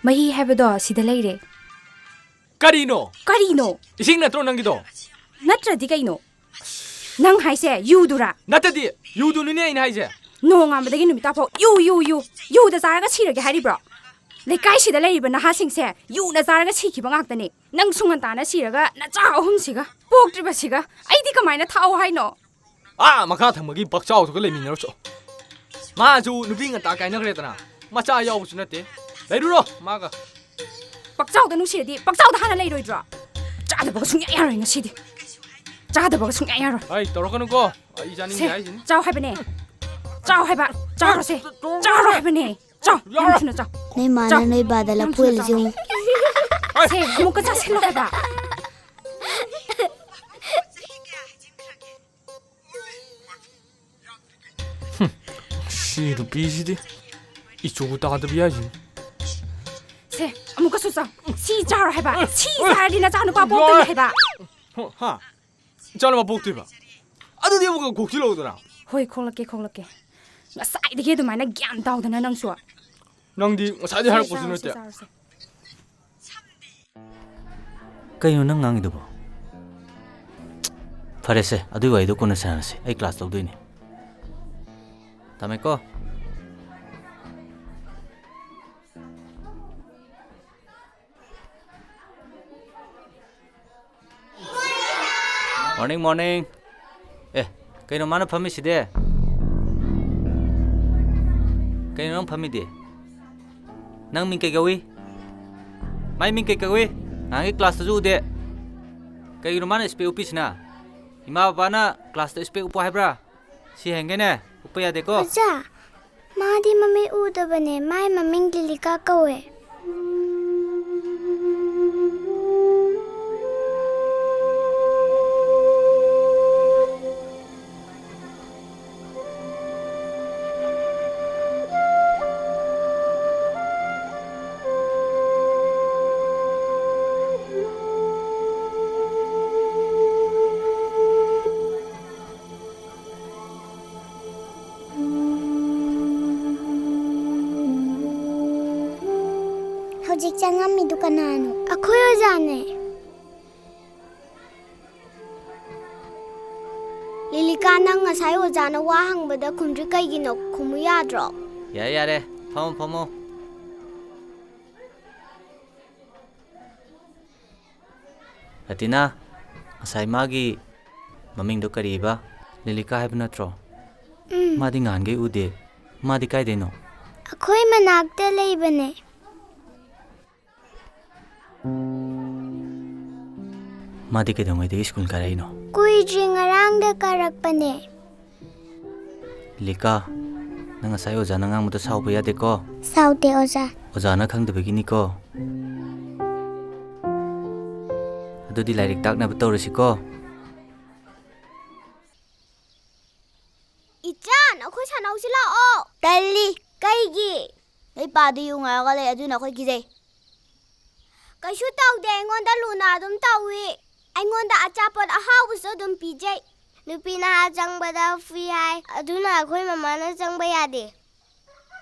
ꯃꯍꯤ ꯍꯥꯏꯕꯗꯣ ꯁꯤꯗ ꯂꯩꯔꯦ꯫ ꯀꯔꯤꯅꯣ? ꯀꯔꯤꯅꯣ? ꯏꯁꯤꯡ ꯅꯠꯇ꯭ꯔꯣ ꯅꯪꯒꯤꯗꯣ? ꯅꯠꯇ꯭ꯔꯗꯤ ꯀꯩꯅꯣ? ꯅꯪ ꯍꯥꯏꯁꯦ ꯌꯨꯗꯨꯔꯥ? ꯅꯠꯇꯗꯤ, ꯌꯨꯗꯨꯅꯤꯅꯦ ꯑꯩꯅ ꯍꯥꯏꯁꯦ꯫ ꯅꯣꯡꯉꯥꯟꯕꯗꯒꯤ ꯅꯨꯃꯤꯠ ꯇꯥꯐꯥꯎ ꯌꯨ, ꯌꯨ, ꯌꯨ, ꯌꯨꯗ ꯆꯥꯔꯒ ꯁꯤꯔꯒꯦ ꯍꯥꯏꯔꯤꯕ꯭ꯔꯣ? ꯂꯩꯀꯥꯏꯁꯤꯗ ꯂꯩꯔꯤꯕ ꯅꯍꯥꯁꯤꯡꯁꯦ ꯌꯨꯅ ꯆꯥꯔꯒ ꯁꯤꯈꯤꯕ ꯉꯥꯛꯇꯅꯦ꯫ ꯅꯪꯁꯨ ꯉꯟꯇꯥꯅ ꯁꯤꯔꯒ ꯅꯆꯥ ꯑꯍꯨꯝꯁꯤꯒ, ꯄꯣꯛꯇ꯭ꯔꯤꯕꯁꯤꯒ ꯑꯩꯗꯤ ꯀꯃꯥꯏꯅ ꯊꯥꯛꯑꯣ ꯍꯥꯏꯅꯣ? ꯑꯥ ꯃꯈꯥ ꯊꯪꯕꯒꯤ ꯄꯛꯆꯥꯎꯗꯨꯒ ꯂꯩꯃꯤꯟꯅꯔꯨꯆꯣ꯫ ꯃꯥꯁꯨ ꯅꯨꯄꯤ ꯉꯟꯇꯥ ꯀꯥꯏꯅꯈ꯭ꯔꯦꯗꯅ, ꯃꯆꯥ ꯌꯥꯎꯕꯁꯨ ꯅꯠꯇꯦ꯫ ꯂꯩꯔꯨꯔꯣ ꯃꯥꯒ꯫ ꯄꯛꯆꯥꯎꯗ ꯅꯨꯡꯁꯤꯔꯗꯤ ꯄꯛꯆꯥꯎꯗ ꯍꯥꯟꯅ ꯂꯩꯔꯣꯏꯗ꯭ꯔꯣ? ꯆꯥꯗꯕꯒ ꯁꯨꯡꯌꯥ ꯌꯥꯔꯣꯏ ꯉꯁꯤꯗꯤ꯫ ꯆꯥꯗꯕꯒ ꯁꯨꯡꯌꯥ ꯌꯥꯔꯣꯏ꯫ ꯑꯩ ꯇꯧꯔꯛꯀꯅꯨꯀꯣ꯫ ꯑꯩ ꯆꯥꯅꯤꯡꯗꯦ ꯁꯦ, ꯍꯥꯏꯁꯤꯅꯤ꯫ ꯆꯥꯎ ꯍꯥꯏꯕꯅꯦ꯫ ꯆꯥꯎ ꯍꯥꯏꯕ꯫ ꯆꯥꯔꯣꯁꯦ꯫ ꯆꯥꯔꯣ ꯍꯥꯏꯕꯅꯦ꯫ ꯆꯥꯎ꯫ ꯌꯥꯝ ꯊꯨꯅ ꯆꯥꯎ꯫ ꯅꯣꯏ ꯃꯥꯅ ꯆꯥꯎ꯫ ꯅꯣꯏ ꯕꯥꯗ ꯌꯥꯝ ꯂꯐꯨ ꯊꯨꯅ ꯍꯦꯜꯂꯤꯁꯦ ꯆꯥꯎ꯫ ꯌꯦꯡꯉꯨ꯫ ꯁꯦ, ꯑꯃꯨꯛꯀ ꯆꯥꯁꯤꯜꯂꯣ ꯍꯥꯏꯕ꯫ ꯁꯤ ꯅꯨꯄꯤꯁꯤꯗꯤ ꯏꯆꯨ ꯇꯥꯗꯕꯤ ꯍꯥꯏꯁꯤꯅꯤ꯫ ꯁꯦ, ꯑꯃꯨꯛꯀꯁꯨ ꯆꯥꯎ꯫ ꯁꯤ ꯆꯥꯔꯣ ꯍꯥꯏꯕ꯫ ꯁꯤ ꯆꯥꯔꯗꯤ ꯅꯆꯥꯅꯨꯄꯥ ꯄꯣꯛꯇꯣꯏꯅꯦ ꯍꯥꯏꯕ꯫ ꯍꯥ? ꯏꯆꯥꯅꯨꯄꯥ ꯄꯣꯛꯇꯣꯏꯕ? ꯑꯗꯨꯗꯤ ꯑꯃꯨꯛꯀ ꯈꯣꯛꯆꯤꯜꯂꯛꯎꯗꯅ꯫ ꯍꯣꯏ, ꯈꯣꯛꯂꯛꯀꯦ, ꯈꯣꯛꯂꯛꯀꯦ꯫ ꯉꯁꯥꯏꯗꯒꯤ ꯑꯗꯨꯃꯥꯏꯅ ꯒ꯭ꯌꯥꯟ ꯇꯥꯎꯗꯅ ꯅꯪꯁꯨ꯫ ꯅꯪꯗꯤ ꯉꯁꯥꯏꯗꯩ ꯁꯦ, ꯍꯥꯏꯔꯛꯄꯁꯨ ꯆꯥꯔꯣꯁꯦ, ꯅꯠꯇꯦ꯫ ꯆꯥꯔꯣꯁꯦ꯫ ꯀꯩꯅꯣ ꯅꯪ ꯉꯥꯡꯉꯤꯗꯨꯕꯣ? ꯐꯔꯦꯁꯦ, ꯑꯗꯨꯏ ꯋꯥꯔꯤꯗꯣ ꯀꯣꯟꯅ ꯁꯥꯟꯅꯔꯁꯦ꯫ ꯑꯩ class ꯇꯧꯗꯣꯏꯅꯦ꯫ ꯊꯝꯃꯦꯀꯣ꯫ Morning, morning. ꯑꯦ, ꯀꯩꯅꯣ ꯃꯥꯅ ꯐꯝꯃꯤꯁꯤꯗꯤ? ꯀꯩꯅꯣ ꯅꯪ ꯐꯝꯃꯤꯗꯤ? ꯅꯪ ꯃꯤꯡ ꯀꯩ ꯀꯧꯏ? ꯃꯥꯏ ꯃꯤꯡ ꯀꯩ ꯀꯧꯏ? ꯅꯍꯥꯟꯒꯩ ꯀ꯭ꯂꯥꯁꯇꯁꯨ ꯎꯗꯦ꯫ ꯀꯩꯒꯤꯅꯣ ꯃꯥꯅ ꯏꯁꯄꯦꯛ ꯎꯞꯄꯤꯁꯤꯅ? ꯏꯃꯥ ꯕꯕꯥꯅ ꯀ꯭ꯂꯥꯁꯇ ꯏꯁꯄꯦꯛ ꯎꯞꯄꯣ ꯍꯥꯏꯕ꯭ꯔꯥ? ꯁꯤ ꯍꯦꯟꯒꯦꯅꯦ, ꯎꯞꯄ ꯌꯥꯗꯦꯀꯣ꯫ ꯑꯣꯖꯥ, ꯃꯥꯗꯤ ꯃꯃꯤꯠ ꯎꯗꯕꯅꯦ, ꯃꯥꯏ ꯃꯃꯤꯡ ꯂꯤꯂꯤꯀꯥ ꯀꯧꯋꯦ꯫ ꯍꯧꯖꯤꯛ ꯆꯪꯉꯝꯃꯤꯗꯨ ꯀꯅꯥꯅꯣ? ꯑꯩꯈꯣꯏ ꯑꯣꯖꯥꯅꯦ꯫ ꯂꯤꯂꯤꯀꯥ, ꯅꯪ ꯉꯁꯥꯏ ꯑꯣꯖꯥꯅ ꯋꯥ ꯍꯪꯕꯗ ꯈꯨꯝꯗ꯭ꯔꯤ ꯀꯩꯒꯤꯅꯣ? ꯈꯨꯝꯃꯨ ꯌꯥꯗ꯭ꯔꯣ? ꯌꯥꯔꯦ, ꯌꯥꯔꯦ꯫ ꯐꯝꯃꯣ, ꯐꯝꯃꯣ꯫ ꯔꯇꯤꯅꯥ, ꯉꯁꯥꯏ ꯃꯥꯒꯤ ꯃꯃꯤꯡꯗꯣ ꯀꯔꯤꯕ? ꯂꯤꯂꯤꯀꯥ ꯍꯥꯏꯕ ꯅꯠꯇ꯭ꯔꯣ? ꯎꯝ꯫ ꯃꯥꯗꯤ ꯉꯍꯥꯟꯈꯩ ꯎꯗꯦ꯫ ꯃꯥꯗꯤ ꯀꯥꯏꯗꯩꯅꯣ? ꯑꯩꯈꯣꯏ ꯃꯅꯥꯛꯇ ꯂꯩꯕꯅꯦ꯫ ꯃꯥꯗꯤ ꯀꯩꯗꯧꯉꯩꯗꯒꯤ ꯁ꯭ꯀꯨꯜ ꯀꯥꯔꯛꯏꯅꯣ? ꯀꯨꯏꯗ꯭ꯔꯤ, ꯉꯔꯥꯡꯗ ꯀꯥꯔꯛꯄꯅꯦ꯫ ꯂꯤꯀꯥ, ꯅꯪ ꯉꯁꯥꯏ ꯑꯣꯖꯥꯅ ꯉꯥꯡꯕꯗ ꯁꯥꯎꯕ ꯌꯥꯗꯦꯀꯣ꯫ ꯁꯥꯎꯗꯦ, ꯑꯣꯖꯥ꯫ ꯑꯣꯖꯥꯅ ꯈꯪꯗꯕꯒꯤꯅꯤꯀꯣ꯫ ꯑꯗꯨꯗꯤ ꯂꯥꯏꯔꯤꯛ ꯇꯥꯛꯅꯕ ꯇꯧꯔꯁꯤꯀꯣ꯫ ꯏꯆꯥꯟ, ꯑꯩꯈꯣꯏ ꯁꯥꯟꯅꯧꯁꯤ ꯂꯥꯛꯑꯣ꯫ ꯇꯜꯂꯤ꯫ ꯀꯩꯒꯤ? ꯅꯣꯏ ꯄꯥꯗꯤ ꯌꯨ ꯉꯥꯎꯔꯒ ꯂꯩ, ꯑꯗꯨꯅ ꯑꯩꯈꯣꯏ ꯀꯤꯖꯩ꯫ ꯀꯩꯁꯨ ꯇꯧꯗꯦ, ꯑꯩꯉꯣꯟꯗ ꯂꯨꯅ ꯑꯗꯨꯝ ꯇꯧꯏ꯫ ꯑꯩꯉꯣꯟꯗ ꯑꯆꯥꯄꯣꯠ ꯑꯍꯥꯎꯕꯁꯨ ꯑꯗꯨꯝ ꯄꯤꯖꯩ꯫ ꯅꯨꯄꯤ ꯅꯍꯥ ꯆꯪꯕꯗ ꯐ꯭ꯔꯤ ꯍꯥꯏ, ꯑꯗꯨꯅ ꯑꯩꯈꯣꯏ ꯃꯃꯥꯅ ꯆꯪꯕ ꯌꯥꯗꯦ꯫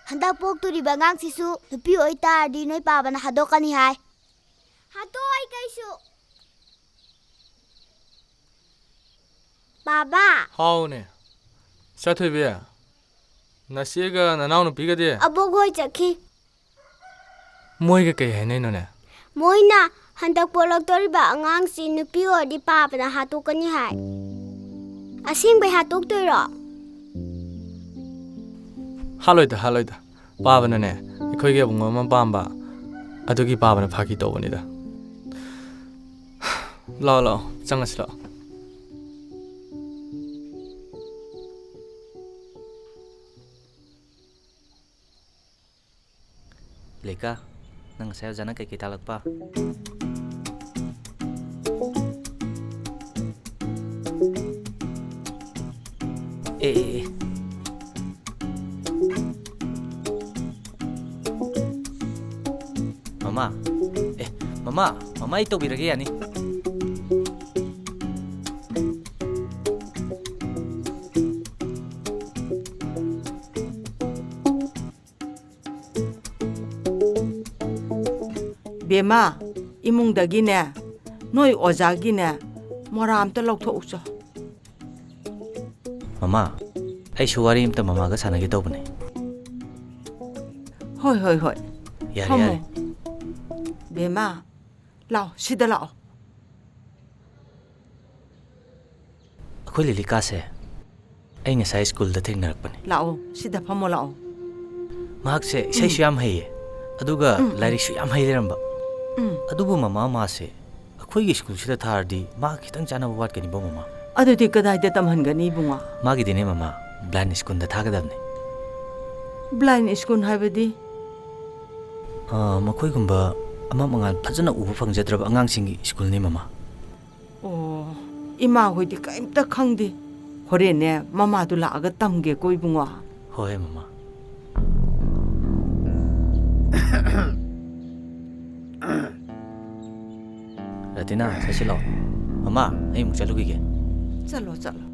ꯍꯟꯗꯛ ꯄꯣꯛꯇꯣꯔꯤꯕ ꯑꯉꯥꯡꯁꯤꯁꯨ ꯅꯨꯄꯤ ꯑꯣꯏꯇꯥꯔꯗꯤ ꯅꯣꯏ ꯄꯥꯕꯅ ꯍꯥꯠꯇꯣꯛꯀꯅꯤ ꯍꯥꯏ꯫ ꯍꯥꯠꯇꯣꯛꯑꯣꯏ ꯀꯩꯁꯨ꯫ ꯕꯥꯕꯥ꯫ ꯍꯥꯎꯅꯦ꯫ ꯆꯠꯊꯣꯏꯕꯤ, ꯅꯆꯦꯒ ꯅꯅꯥꯎꯅꯨꯄꯤꯒꯗꯤ? ꯑꯕꯣꯛ ꯍꯣꯏ ꯆꯠꯈꯤ꯫ ꯃꯣꯏꯒ ꯀꯩ ꯍꯥꯏꯅꯩꯅꯣꯅꯦ? ꯃꯣꯏꯅ ꯍꯟꯗꯛ ꯄꯣꯛꯂꯛꯇꯣꯔꯤꯕ ꯑꯉꯥꯡꯁꯤ ꯅꯨꯄꯤ ꯑꯣꯏꯔꯗꯤ ꯄꯥꯕꯅ ꯍꯥꯠꯇꯣꯛꯀꯅꯤ ꯍꯥꯏ꯫ ꯑꯁꯦꯡꯕꯩ ꯍꯥꯠꯇꯣꯛꯇꯣꯏꯔꯣ? ꯍꯥꯠꯂꯣꯏꯗ, ꯍꯥꯠꯂꯣꯏꯗ꯫ ꯄꯥꯕꯅꯅꯦ, ꯑꯩꯈꯣꯏꯒꯤ ꯑꯕꯨꯡ ꯑꯃ ꯄꯥꯝꯕ, ꯑꯗꯨꯒꯤ ꯄꯥꯕꯅ ꯐꯥꯒꯤ ꯇꯧꯕꯅꯤꯗ꯫ ꯂꯥꯛꯑꯣ, ꯂꯥꯛꯑꯣ, ꯆꯪꯉꯁꯤ ꯂꯥꯛꯑꯣ꯫ ꯂꯤꯂꯤꯀꯥ, ꯅꯪ ꯉꯁꯥꯏ ꯑꯣꯖꯥꯅ ꯀꯩꯀꯩ ꯇꯥꯛꯂꯛꯄ? ꯑꯦ, ꯑꯦ, ꯑꯦ꯫ ꯃꯃꯥ, ꯑꯦ, ꯃꯃꯥ, ꯃꯃꯥ, ꯑꯩ ꯇꯧꯕꯤꯔꯒꯦ, ꯌꯥꯅꯤ꯫ ꯕꯦꯝꯃ, ꯏꯃꯨꯡꯗꯒꯤꯅꯦ, ꯅꯣꯏ ꯑꯣꯖꯥꯒꯤꯅꯦ, ꯃꯣꯔꯥ ꯑꯝꯇ ꯂꯧꯊꯣꯛꯎꯆꯣ꯫ ꯃꯃꯥ, ꯑꯩꯁꯨ ꯋꯥꯔꯤ ꯑꯝꯇ ꯃꯃꯥꯒ ꯁꯥꯟꯅꯒꯦ ꯇꯧꯕꯅꯦ꯫ ꯍꯣꯏ, ꯍꯣꯏ, ꯍꯣꯏ꯫ ꯌꯥꯔꯦ, ꯐꯝꯃꯣ꯫ ꯌꯥꯔꯦ꯫ ꯕꯦꯝꯃ, ꯂꯥꯛꯑꯣ, ꯁꯤꯗ ꯂꯥꯛꯑꯣ꯫ ꯑꯩꯈꯣꯏ ꯂꯤꯂꯤꯀꯥꯁꯦ ꯑꯩ ꯉꯁꯥꯏ ꯁ꯭ꯀꯨꯜꯗ ꯊꯦꯡꯅꯔꯛꯄꯅꯦ꯫ ꯂꯥꯛꯑꯣ, ꯁꯤꯗ ꯐꯝꯃꯣ ꯂꯥꯛꯑꯣ꯫ ꯃꯍꯥꯛꯁꯦ ꯏꯁꯩꯁꯨ ꯎꯝ꯫ ꯌꯥꯝ ꯍꯩꯌꯦ, ꯑꯗꯨꯒ ꯎꯝ, ꯎꯝ꯫ ꯂꯥꯏꯔꯤꯛꯁꯨ ꯌꯥꯝ ꯍꯩ ꯂꯩꯔꯝꯕ꯫ ꯎꯝ꯫ ꯑꯗꯨꯕꯨ ꯃꯃꯥ, ꯃꯥꯁꯦ ꯑꯩꯈꯣꯏꯒꯤ ꯁ꯭ꯀꯨꯜꯁꯤꯗ ꯊꯥꯔꯗꯤ ꯃꯥ ꯈꯤꯇꯪ ꯆꯥꯟꯅꯕ ꯋꯥꯠꯀꯅꯤꯕꯣ, ꯃꯃꯥ꯫ ꯑꯗꯨꯗꯤ ꯀꯗꯥꯏꯗ ꯇꯝꯍꯟꯒꯅꯤ, ꯏꯕꯨꯡꯉꯣ? ꯃꯥꯒꯤꯗꯤꯅꯦ, ꯃꯃꯥ, ꯕ꯭ꯂꯥꯏꯟ ꯁ꯭ꯀꯨꯜꯗ ꯊꯥꯒꯗꯕꯅꯦ꯫ ꯕ꯭ꯂꯥꯏꯟ ꯁ꯭ꯀꯨꯜ ꯍꯥꯏꯕꯗꯤ? ꯑꯥ, ꯃꯈꯣꯏꯒꯨꯝꯕ ꯑꯃ ꯃꯉꯥꯜ ꯐꯖꯅ ꯎꯕ ꯐꯪꯖꯗ꯭ꯔꯕ ꯑꯉꯥꯡꯁꯤꯡꯒꯤ ꯁ꯭ꯀꯨꯜꯅꯤ, ꯃꯃꯥ꯫ ꯑꯣ, ꯏꯃꯥ ꯍꯣꯏꯗꯤ ꯀꯔꯤꯝꯇ ꯈꯪꯗꯦ꯫ ꯍꯣꯔꯦꯟꯅꯦ, ꯃꯃꯥꯗꯨ ꯂꯥꯛꯑꯒ ꯇꯝꯒꯦꯀꯣ, ꯏꯕꯨꯡꯉꯣ꯫ ꯍꯣꯏ, ꯃꯃꯥ꯫ ꯔꯇꯤꯅꯥ, ꯆꯠꯁꯤ ꯂꯥꯛꯑꯣ꯫ ꯃꯃꯥ, ꯑꯩ ꯑꯃꯨꯛ ꯆꯠꯂꯨꯈꯤꯒꯦ꯫ ꯆꯠꯂꯣ, ꯆꯠꯂꯣ꯫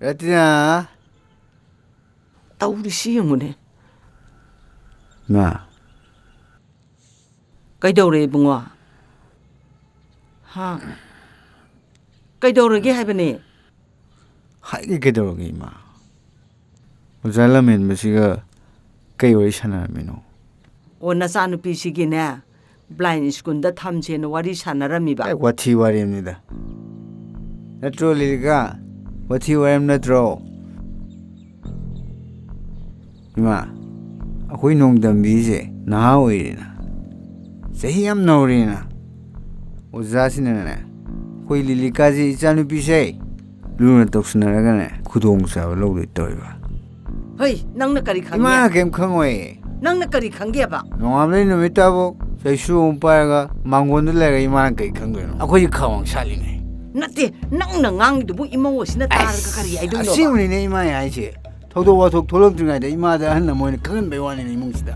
ꯔꯇꯤꯅꯥ! ꯇꯧꯔꯤꯁꯤ ꯌꯦꯡꯉꯨꯅꯦ꯫ ꯃꯥ꯫ ꯀꯩꯗꯧꯔꯦ, ꯏꯕꯨꯡꯉꯣ? ꯍꯥ? ꯀꯩꯗꯧꯔꯒꯦ ꯍꯥꯏꯕꯅꯦ? ꯍꯥꯏꯒꯦ ꯀꯩꯗꯧꯔꯒꯦ, ꯏꯃꯥ? ꯑꯣꯖꯥ ꯂꯝꯍꯦꯟꯕꯁꯤꯒ ꯀꯩ ꯋꯥꯔꯤ ꯁꯥꯟꯅꯔꯝꯃꯤꯅꯣ? ꯑꯣ, ꯅꯆꯥꯅꯨꯄꯤꯁꯤꯒꯤꯅꯦ, ꯕ꯭ꯂꯥꯏꯟ ꯁ꯭ꯀꯨꯜꯗ ꯊꯝꯁꯦꯅ ꯋꯥꯔꯤ ꯁꯥꯟꯅꯔꯝꯃꯤꯕ꯫ ꯑꯦ, ꯋꯥꯊꯤ ꯋꯥꯔꯦꯝꯅꯤꯗ꯫ ꯅꯠꯇ꯭ꯔꯣ, ꯂꯤꯂꯤꯀꯥ? ꯋꯥꯊꯤ ꯋꯥꯔꯦꯝ ꯅꯠꯇ꯭ꯔꯣ? ꯏꯃꯥ, ꯑꯩꯈꯣꯏ ꯅꯣꯡꯗꯝꯕꯤꯁꯦ ꯅꯍꯥ ꯑꯣꯏꯔꯤꯅ, ꯆꯍꯤ ꯌꯥꯝ ꯅꯧꯔꯤꯅ, ꯑꯣꯖꯥꯁꯤꯅꯅꯦ ꯑꯩꯈꯣꯏ ꯂꯤꯂꯤꯀꯥꯁꯦ, ꯏꯆꯥꯅꯨꯄꯤꯁꯦ, ꯂꯨꯅ ꯇꯧꯁꯤꯟꯅꯔꯒꯅꯦ ꯈꯨꯗꯣꯡꯆꯥꯕ ꯂꯧꯗꯣꯏ ꯇꯧꯔꯤꯕ꯫ ꯍꯩ, ꯅꯪꯅ ꯀꯔꯤ ꯈꯪꯒꯦ? ꯏꯃꯥꯅ ꯀꯩꯝ ꯈꯪꯉꯣꯏ꯫ ꯅꯪꯅ ꯀꯔꯤ ꯈꯪꯒꯦꯕ? ꯅꯣꯡꯉꯥꯟꯕꯗꯩ ꯅꯨꯃꯤꯠ ꯇꯥꯕꯧ ꯆꯩꯁꯨ ꯑꯃ ꯄꯥꯏꯔꯒ ꯃꯥꯡꯒꯣꯟꯗ ꯂꯩꯔꯒ ꯏꯃꯥꯅ ꯀꯩ ꯈꯪꯗꯣꯏꯅꯣ? ꯑꯩꯈꯣꯏꯗꯤ ꯈꯥꯋꯥꯡ ꯁꯥꯠꯂꯤꯅꯦ꯫ ꯅꯠꯇꯦ, ꯅꯪꯅ ꯉꯥꯡꯉꯤꯗꯨꯕꯨ ꯏꯃꯧ ꯑꯁꯤꯅ ꯇꯥꯔꯒ ꯑꯁ, ꯀꯔꯤ ꯍꯥꯏꯗꯣꯏꯅꯣꯕ? ꯑꯁꯦꯡꯕꯅꯤꯅꯦ ꯏꯃꯥꯅ ꯍꯥꯏꯁꯦ꯫ ꯊꯧꯗꯣꯛ ꯋꯥꯊꯣꯛ ꯊꯣꯛꯂꯛꯇ꯭ꯔꯤꯉꯩꯗ ꯏꯃꯥꯗ ꯑꯍꯜ ꯑꯃ ꯑꯣꯏꯅ ꯈꯪꯍꯟꯕꯩ ꯋꯥꯅꯤꯅꯦ ꯏꯃꯨꯡꯁꯤꯗ꯫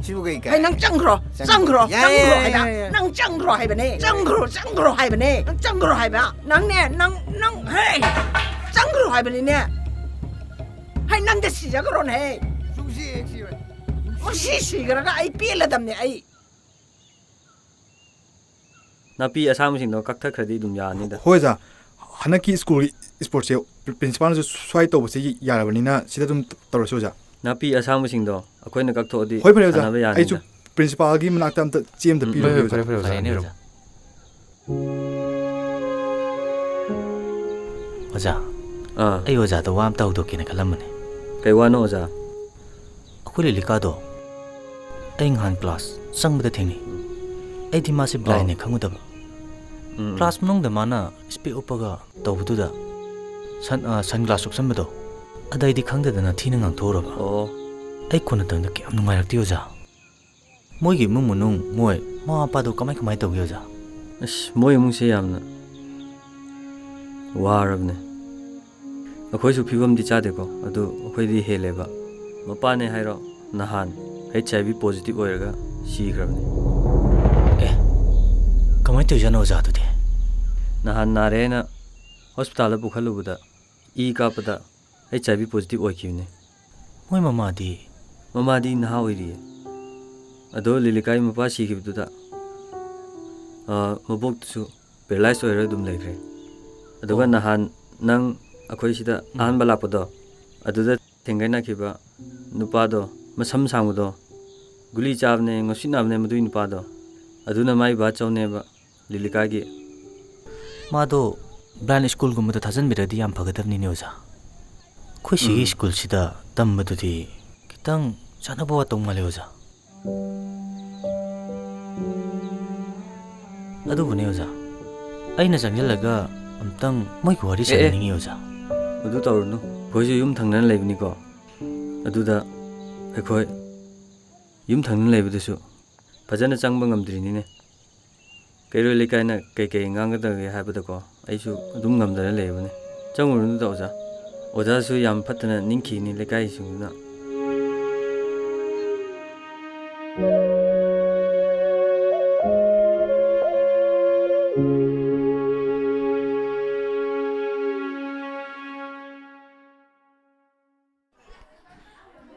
ꯁꯤꯕꯨ ꯀꯩ ꯀꯥꯏ? ꯍꯩ, ꯅꯪ ꯆꯪꯈ꯭ꯔꯣ, ꯆꯪꯈ꯭ꯔꯣ꯫ ꯆꯪꯈ꯭ꯔꯣ, ꯌꯥꯔꯦ, ꯆꯪꯈ꯭ꯔꯣ ꯌꯥꯔꯦ, ꯍꯥꯏꯕ꯫ ꯌꯥꯔꯦ, ꯌꯥꯔꯦ꯫ ꯅꯪ ꯆꯪꯈ꯭ꯔꯣ ꯍꯥꯏꯕꯅꯦ꯫ ꯆꯪꯈ꯭ꯔꯣ, ꯆꯪꯈ꯭ꯔꯣ ꯍꯥꯏꯕꯅꯦ꯫ ꯅꯪ ꯆꯪꯈ꯭ꯔꯣ ꯍꯥꯏꯕ꯫ ꯅꯪꯅꯦ, ꯅꯪ, ꯅꯪ, ꯍꯦ! ꯆꯪꯈ꯭ꯔꯣ ꯍꯥꯏꯕꯅꯤꯅꯦ꯫ ꯍꯩ, ꯅꯪꯗꯤ ꯁꯤꯖꯈ꯭ꯔꯣꯅꯦ꯫ ꯁꯨꯡꯁꯤ ꯍꯦꯛ ꯁꯤꯔꯣꯏ꯫ ꯃꯁꯤ ꯁꯤꯈ꯭ꯔꯒ ꯑꯩ ꯄꯦꯜꯂꯗꯝꯅꯦ ꯑꯩ꯫ ꯅꯥꯄꯤ ꯑꯁꯥꯡꯕꯁꯤꯡꯗꯣ ꯀꯛꯊꯠꯈ꯭ꯔꯗꯤ ꯑꯗꯨꯝ ꯌꯥꯅꯤꯗ꯫ ꯍꯣꯏ ꯑꯣꯖꯥ, ꯍꯟꯗꯛꯀꯤ ꯁ꯭ꯀꯨꯜꯒꯤ ꯁ꯭ꯄꯣꯔꯠꯁꯦ ꯄ꯭ꯔꯤꯟꯁꯤꯄꯥꯜꯅꯁꯨ ꯁ꯭ꯋꯥꯏ ꯇꯧꯕꯁꯦ ꯌꯥꯔꯕꯅꯤꯅ ꯁꯤꯗ ꯑꯗꯨꯝ ꯇꯧꯔꯁꯤ ꯑꯣꯖꯥ꯫ ꯅꯥꯄꯤ ꯑꯁꯥꯡꯕꯁꯤꯡꯗꯣ ꯑꯩꯈꯣꯏꯅ ꯀꯛꯊꯣꯛꯑꯗꯤ ꯍꯣꯏ, ꯐꯔꯦ ꯑꯣꯖꯥ, ꯁꯥꯟꯅꯕ ꯌꯥꯅꯤꯗ꯫ ꯑꯩꯁꯨ ꯄ꯭ꯔꯤꯟꯁꯤꯄꯥꯜꯒꯤ ꯃꯅꯥꯛꯇ ꯑꯝꯇ ꯆꯦ ꯑꯝꯇ ꯎꯝ, ꯄꯤꯔꯨꯒꯦ ꯍꯣꯏ, ꯍꯣꯏ, ꯑꯣꯖꯥ꯫ ꯐꯔꯦ, ꯐꯔꯦ, ꯑꯣꯖꯥ꯫ ꯐꯔꯦꯅꯦ, ꯐꯔꯦꯅꯦ, ꯑꯣꯖꯥ꯫ ꯑꯣꯖꯥ, ꯑꯥ꯫ ꯑꯩ ꯑꯣꯖꯥꯗ ꯋꯥ ꯑꯝꯇ ꯍꯧꯗꯣꯛꯀꯦꯅ ꯈꯜꯂꯝꯕꯅꯦ꯫ ꯀꯩ ꯋꯥꯅꯣ ꯑꯣꯖꯥ? ꯑꯩꯈꯣꯏ ꯂꯤꯂꯤꯀꯥꯗꯣ ꯑꯩ ꯅꯍꯥꯟ ꯀ꯭ꯂꯥꯁ ꯆꯪꯕꯗ ꯊꯦꯡꯅꯩ꯫ ꯑꯩꯗꯤ ꯃꯥꯁꯦ ꯑꯣ꯫ ꯕ꯭ꯂꯥꯏꯟꯅꯦ ꯈꯪꯉꯨꯗꯕ꯫ ꯎꯝ, ꯎꯝ꯫ ꯀ꯭ꯂꯥꯁ ꯃꯅꯨꯡꯗ ꯃꯥꯅ ꯏꯁꯄꯦꯛ ꯎꯞꯄꯒ ꯇꯧꯕꯗꯨꯗ ꯁꯟ-, ꯑ, ꯁꯟ ꯒ꯭ꯂꯥꯁ ꯎꯞꯁꯟꯕꯗꯣ, ꯑꯗ ꯑꯩꯗꯤ ꯈꯪꯗꯗꯅ ꯊꯤꯅ ꯉꯥꯡꯊꯣꯛꯎꯔꯕ꯫ ꯑꯣ꯫ ꯑꯩ ꯀꯣꯟꯅꯊꯪꯗ ꯀꯌꯥꯝ ꯅꯨꯡꯉꯥꯏꯔꯛꯇꯦ ꯑꯣꯖꯥ꯫ ꯃꯣꯏꯒꯤ ꯏꯃꯨꯡ ꯃꯅꯨꯡ, ꯃꯣꯏ ꯃꯃꯥ ꯃꯄꯥꯗꯣ ꯀꯃꯥꯏ ꯀꯃꯥꯏ ꯇꯧꯒꯦ ꯑꯣꯖꯥ? ꯑꯁ, ꯃꯣꯏ ꯏꯃꯨꯡꯁꯦ ꯌꯥꯝꯅ ꯋꯥꯔꯕꯅꯦ꯫ ꯑꯩꯈꯣꯏꯁꯨ ꯐꯤꯕꯝꯗꯤ ꯆꯥꯗꯦꯀꯣ, ꯑꯗꯨ ꯑꯩꯈꯣꯏꯗꯤ ꯍꯦꯜꯂꯦꯕ꯫ ꯃꯄꯥꯅꯦ ꯍꯥꯏꯔꯣ, ꯅꯍꯥꯟ ꯍꯩꯆ ꯑꯥꯏ ꯚꯤ ꯄꯣꯖꯤꯇꯤꯚ ꯑꯣꯏꯔꯒ ꯁꯤꯈ꯭ꯔꯕꯅꯦ꯫ ꯑꯦ, ꯀꯃꯥꯏꯅ ꯇꯧꯔꯤꯖꯥꯠꯅꯣ ꯑꯣꯖꯥ ꯑꯗꯨꯗꯤ? ꯅꯍꯥꯟ ꯅꯥꯔꯦ ꯍꯥꯏꯅ ꯍꯣꯁꯄꯤꯇꯥꯜꯗ ꯄꯨꯈꯠꯂꯨꯕꯗ ꯏ ꯀꯥꯞꯄꯗ ꯍꯩꯆ ꯑꯥꯏ ꯚꯤ ꯄꯣꯖꯤꯇꯤꯚ ꯑꯣꯏꯈꯤꯕꯅꯦ꯫ ꯃꯣꯏ ꯃꯃꯥꯗꯤ? ꯃꯃꯥꯗꯤ ꯅꯍꯥ ꯑꯣꯏꯔꯤꯌꯦ꯫ ꯑꯗꯣ ꯂꯤꯂꯤꯀꯥꯒꯤ ꯃꯄꯥ ꯁꯤꯈꯤꯕꯗꯨꯗ, ꯑ, ꯃꯕꯣꯛꯇꯨꯁꯨ ꯄꯦꯔꯥꯂꯥꯏꯁ ꯑꯣꯏꯔꯒ ꯑꯗꯨꯝ ꯂꯩꯈ꯭ꯔꯦ꯫ ꯑꯗꯨꯒ ꯑꯣ꯫ ꯅꯍꯥꯟ ꯅꯪ ꯑꯩꯈꯣꯏ ꯁꯤꯗ ꯎꯝ꯫ ꯑꯍꯥꯟꯕ ꯂꯥꯛꯄꯗꯣ, ꯑꯗꯨꯗ ꯊꯦꯡꯒꯥꯏꯅꯈꯤꯕ ꯅꯨꯄꯥꯗꯣ, ꯃꯁꯝ ꯁꯥꯡꯕꯗꯣ, ꯒꯨꯂꯤ ꯆꯥꯕꯅꯦ, ꯉꯥꯎꯁꯤꯟꯅꯕꯅꯦ ꯃꯗꯨꯒꯤ ꯅꯨꯄꯥꯗꯣ, ꯑꯗꯨꯅ ꯃꯥꯏ ꯕꯥꯆꯧꯅꯦꯕ꯫ ꯂꯤꯂꯤꯀꯥꯒꯤ꯫ ꯃꯥꯗꯣ ꯕ꯭ꯂꯥꯏꯟ ꯁ꯭ꯀꯨꯜꯒꯨꯝꯕꯗ ꯊꯥꯖꯟꯕꯤꯔꯗꯤ ꯌꯥꯝ ꯐꯒꯗꯕꯅꯤꯅꯦ ꯑꯣꯖꯥ꯫ ꯑꯩꯈꯣꯏ ꯁꯤꯒꯤ ꯎꯝ꯫ ꯁ꯭ꯀꯨꯜꯁꯤꯗ ꯇꯝꯕꯗꯨꯗꯤ ꯈꯤꯇꯪ ꯈꯤꯇꯪ ꯆꯥꯟꯅꯕ ꯋꯥꯠꯇꯧ ꯃꯥꯜꯂꯦ, ꯑꯣꯖꯥ꯫ ꯑꯗꯨꯕꯨꯅꯦ, ꯑꯣꯖꯥ, ꯑꯩꯅ ꯆꯪꯁꯤꯜꯂꯒ ꯑꯝꯇꯪ ꯃꯣꯏꯒ ꯋꯥꯔꯤ ꯑꯦ, ꯑꯦ꯫ ꯁꯥꯟꯅꯅꯤꯡꯉꯤ, ꯑꯣꯖꯥ꯫ ꯑꯗꯨ ꯇꯧꯔꯨꯅꯨ꯫ ꯑꯩꯈꯣꯏꯁꯨ ꯌꯨꯝ ꯊꯪꯅꯅ ꯂꯩꯕꯅꯤꯀꯣ꯫ ꯑꯗꯨꯗ ꯑꯩꯈꯣꯏ ꯌꯨꯝ ꯊꯪꯅꯅ ꯂꯩꯕꯗꯨꯁꯨ ꯐꯖꯅ ꯆꯪꯕ ꯉꯝꯗ꯭ꯔꯤꯅꯤꯅꯦ꯫ ꯀꯩꯔꯣꯏ ꯂꯩꯀꯥꯏꯅ ꯀꯩꯀꯩ ꯉꯥꯡꯒꯗꯒꯦ ꯍꯥꯏꯕꯗꯀꯣ, ꯑꯩꯁꯨ ꯑꯗꯨꯝ ꯉꯝꯗꯅ ꯂꯩꯔꯕꯅꯤ꯫ ꯆꯪꯉꯨꯔꯨꯅꯨꯗ, ꯑꯣꯖꯥ꯫ ꯑꯣꯖꯥꯁꯨ ꯌꯥꯝ ꯐꯠꯇꯅ ꯅꯤꯡꯈꯤꯅꯤ ꯂꯩꯀꯥꯏꯁꯤꯡꯗꯨꯅ꯫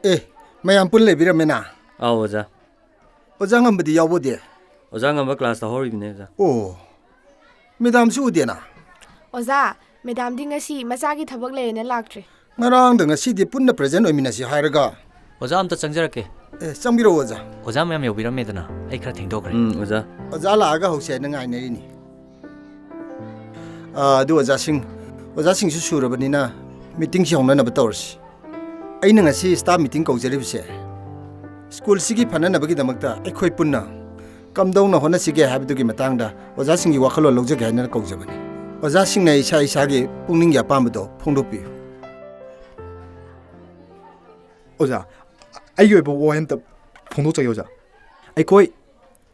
ꯑꯦ, ꯃꯌꯥꯝ ꯄꯨꯟꯅ ꯂꯩꯕꯤꯔꯝꯃꯦꯅ? ꯑꯥꯎ, ꯑꯣꯖꯥ꯫ ꯑꯣꯖꯥ ꯉꯝꯕꯗꯤ ꯌꯥꯎꯕꯗꯤ? ꯑꯣꯖꯥ ꯉꯝꯕ ꯀ꯭ꯂꯥꯁ ꯇꯧꯍꯧꯔꯤꯕꯅꯦ, ꯑꯣꯖꯥ꯫ ꯑꯣ, ꯃꯦꯗꯥꯝꯁꯨ ꯎꯗꯦꯅ? ꯑꯣꯖꯥ, ꯃꯦꯗꯥꯝꯗꯤ ꯉꯁꯤ ꯃꯆꯥꯒꯤ ꯊꯕꯛ ꯂꯩꯌꯦꯅ ꯂꯥꯛꯇ꯭ꯔꯦ꯫ ꯉꯔꯥꯡꯗ ꯉꯁꯤꯗꯤ ꯄꯨꯟꯅ ꯄ꯭ꯔꯦꯖꯦꯟ ꯑꯣꯏꯃꯤꯟꯅꯁꯤ ꯍꯥꯏꯔꯒ꯫ ꯑꯣꯖꯥ, ꯑꯝꯇ ꯆꯪꯖꯔꯛꯀꯦ꯫ ꯑꯦ, ꯆꯪꯕꯤꯔꯛꯑꯣ, ꯑꯣꯖꯥ꯫ ꯑꯣꯖꯥ ꯃꯌꯥꯝ ꯌꯧꯕꯤꯔꯝꯃꯦꯗꯅ, ꯑꯩ ꯈꯔ ꯊꯦꯡꯗꯣꯛꯈ꯭ꯔꯦ꯫ ꯎꯝ, ꯑꯣꯖꯥ꯫ ꯑꯣꯖꯥ ꯂꯥꯛꯑꯒ ꯍꯧꯁꯦ ꯍꯥꯏꯅ ꯉꯥꯏꯅꯔꯤꯅꯤ꯫ ꯑꯥ, ꯑꯗꯨ ꯑꯣꯖꯥꯁꯤꯡ, ꯑꯣꯖꯥꯁꯤꯡꯁꯨ ꯁꯨꯔꯕꯅꯤꯅ ꯃꯤꯇꯤꯡꯁꯤ ꯍꯧꯅꯅꯕ ꯇꯧꯔꯁꯤ꯫ ꯑꯩꯅ ꯉꯁꯤ ꯁ꯭ꯇꯥꯐ ꯃꯤꯇꯤꯡ ꯀꯧꯖꯔꯤꯕꯁꯦ ꯁ꯭ꯀꯨꯜꯁꯤꯒꯤ ꯐꯅꯅꯕꯒꯤꯗꯃꯛꯇ ꯑꯩꯈꯣꯏ ꯄꯨꯟꯅ ꯀꯝꯗꯧꯅ ꯍꯣꯠꯅꯁꯤꯒꯦ ꯍꯥꯏꯕꯗꯨꯒꯤ ꯃꯇꯥꯡꯗ ꯑꯣꯖꯥꯁꯤꯡꯒꯤ ꯋꯥꯈꯜꯂꯣꯟ ꯂꯧꯖꯒꯦ ꯍꯥꯏꯅ ꯀꯧꯖꯕꯅꯤ꯫ ꯑꯣꯖꯥꯁꯤꯡꯅ ꯏꯁꯥ ꯏꯁꯥꯒꯤ ꯄꯨꯛꯅꯤꯡꯒꯤ ꯑꯄꯥꯝꯕꯗꯣ ꯐꯣꯡꯗꯣꯛꯄꯤꯌꯨ꯫ ꯑꯣꯖꯥ, ꯑꯩꯒꯤ ꯑꯣꯏꯕ ꯋꯥꯍꯩ ꯑꯝꯇ ꯐꯣꯡꯗꯣꯛꯆꯒꯦ, ꯑꯣꯖꯥ꯫ ꯑꯩꯈꯣꯏ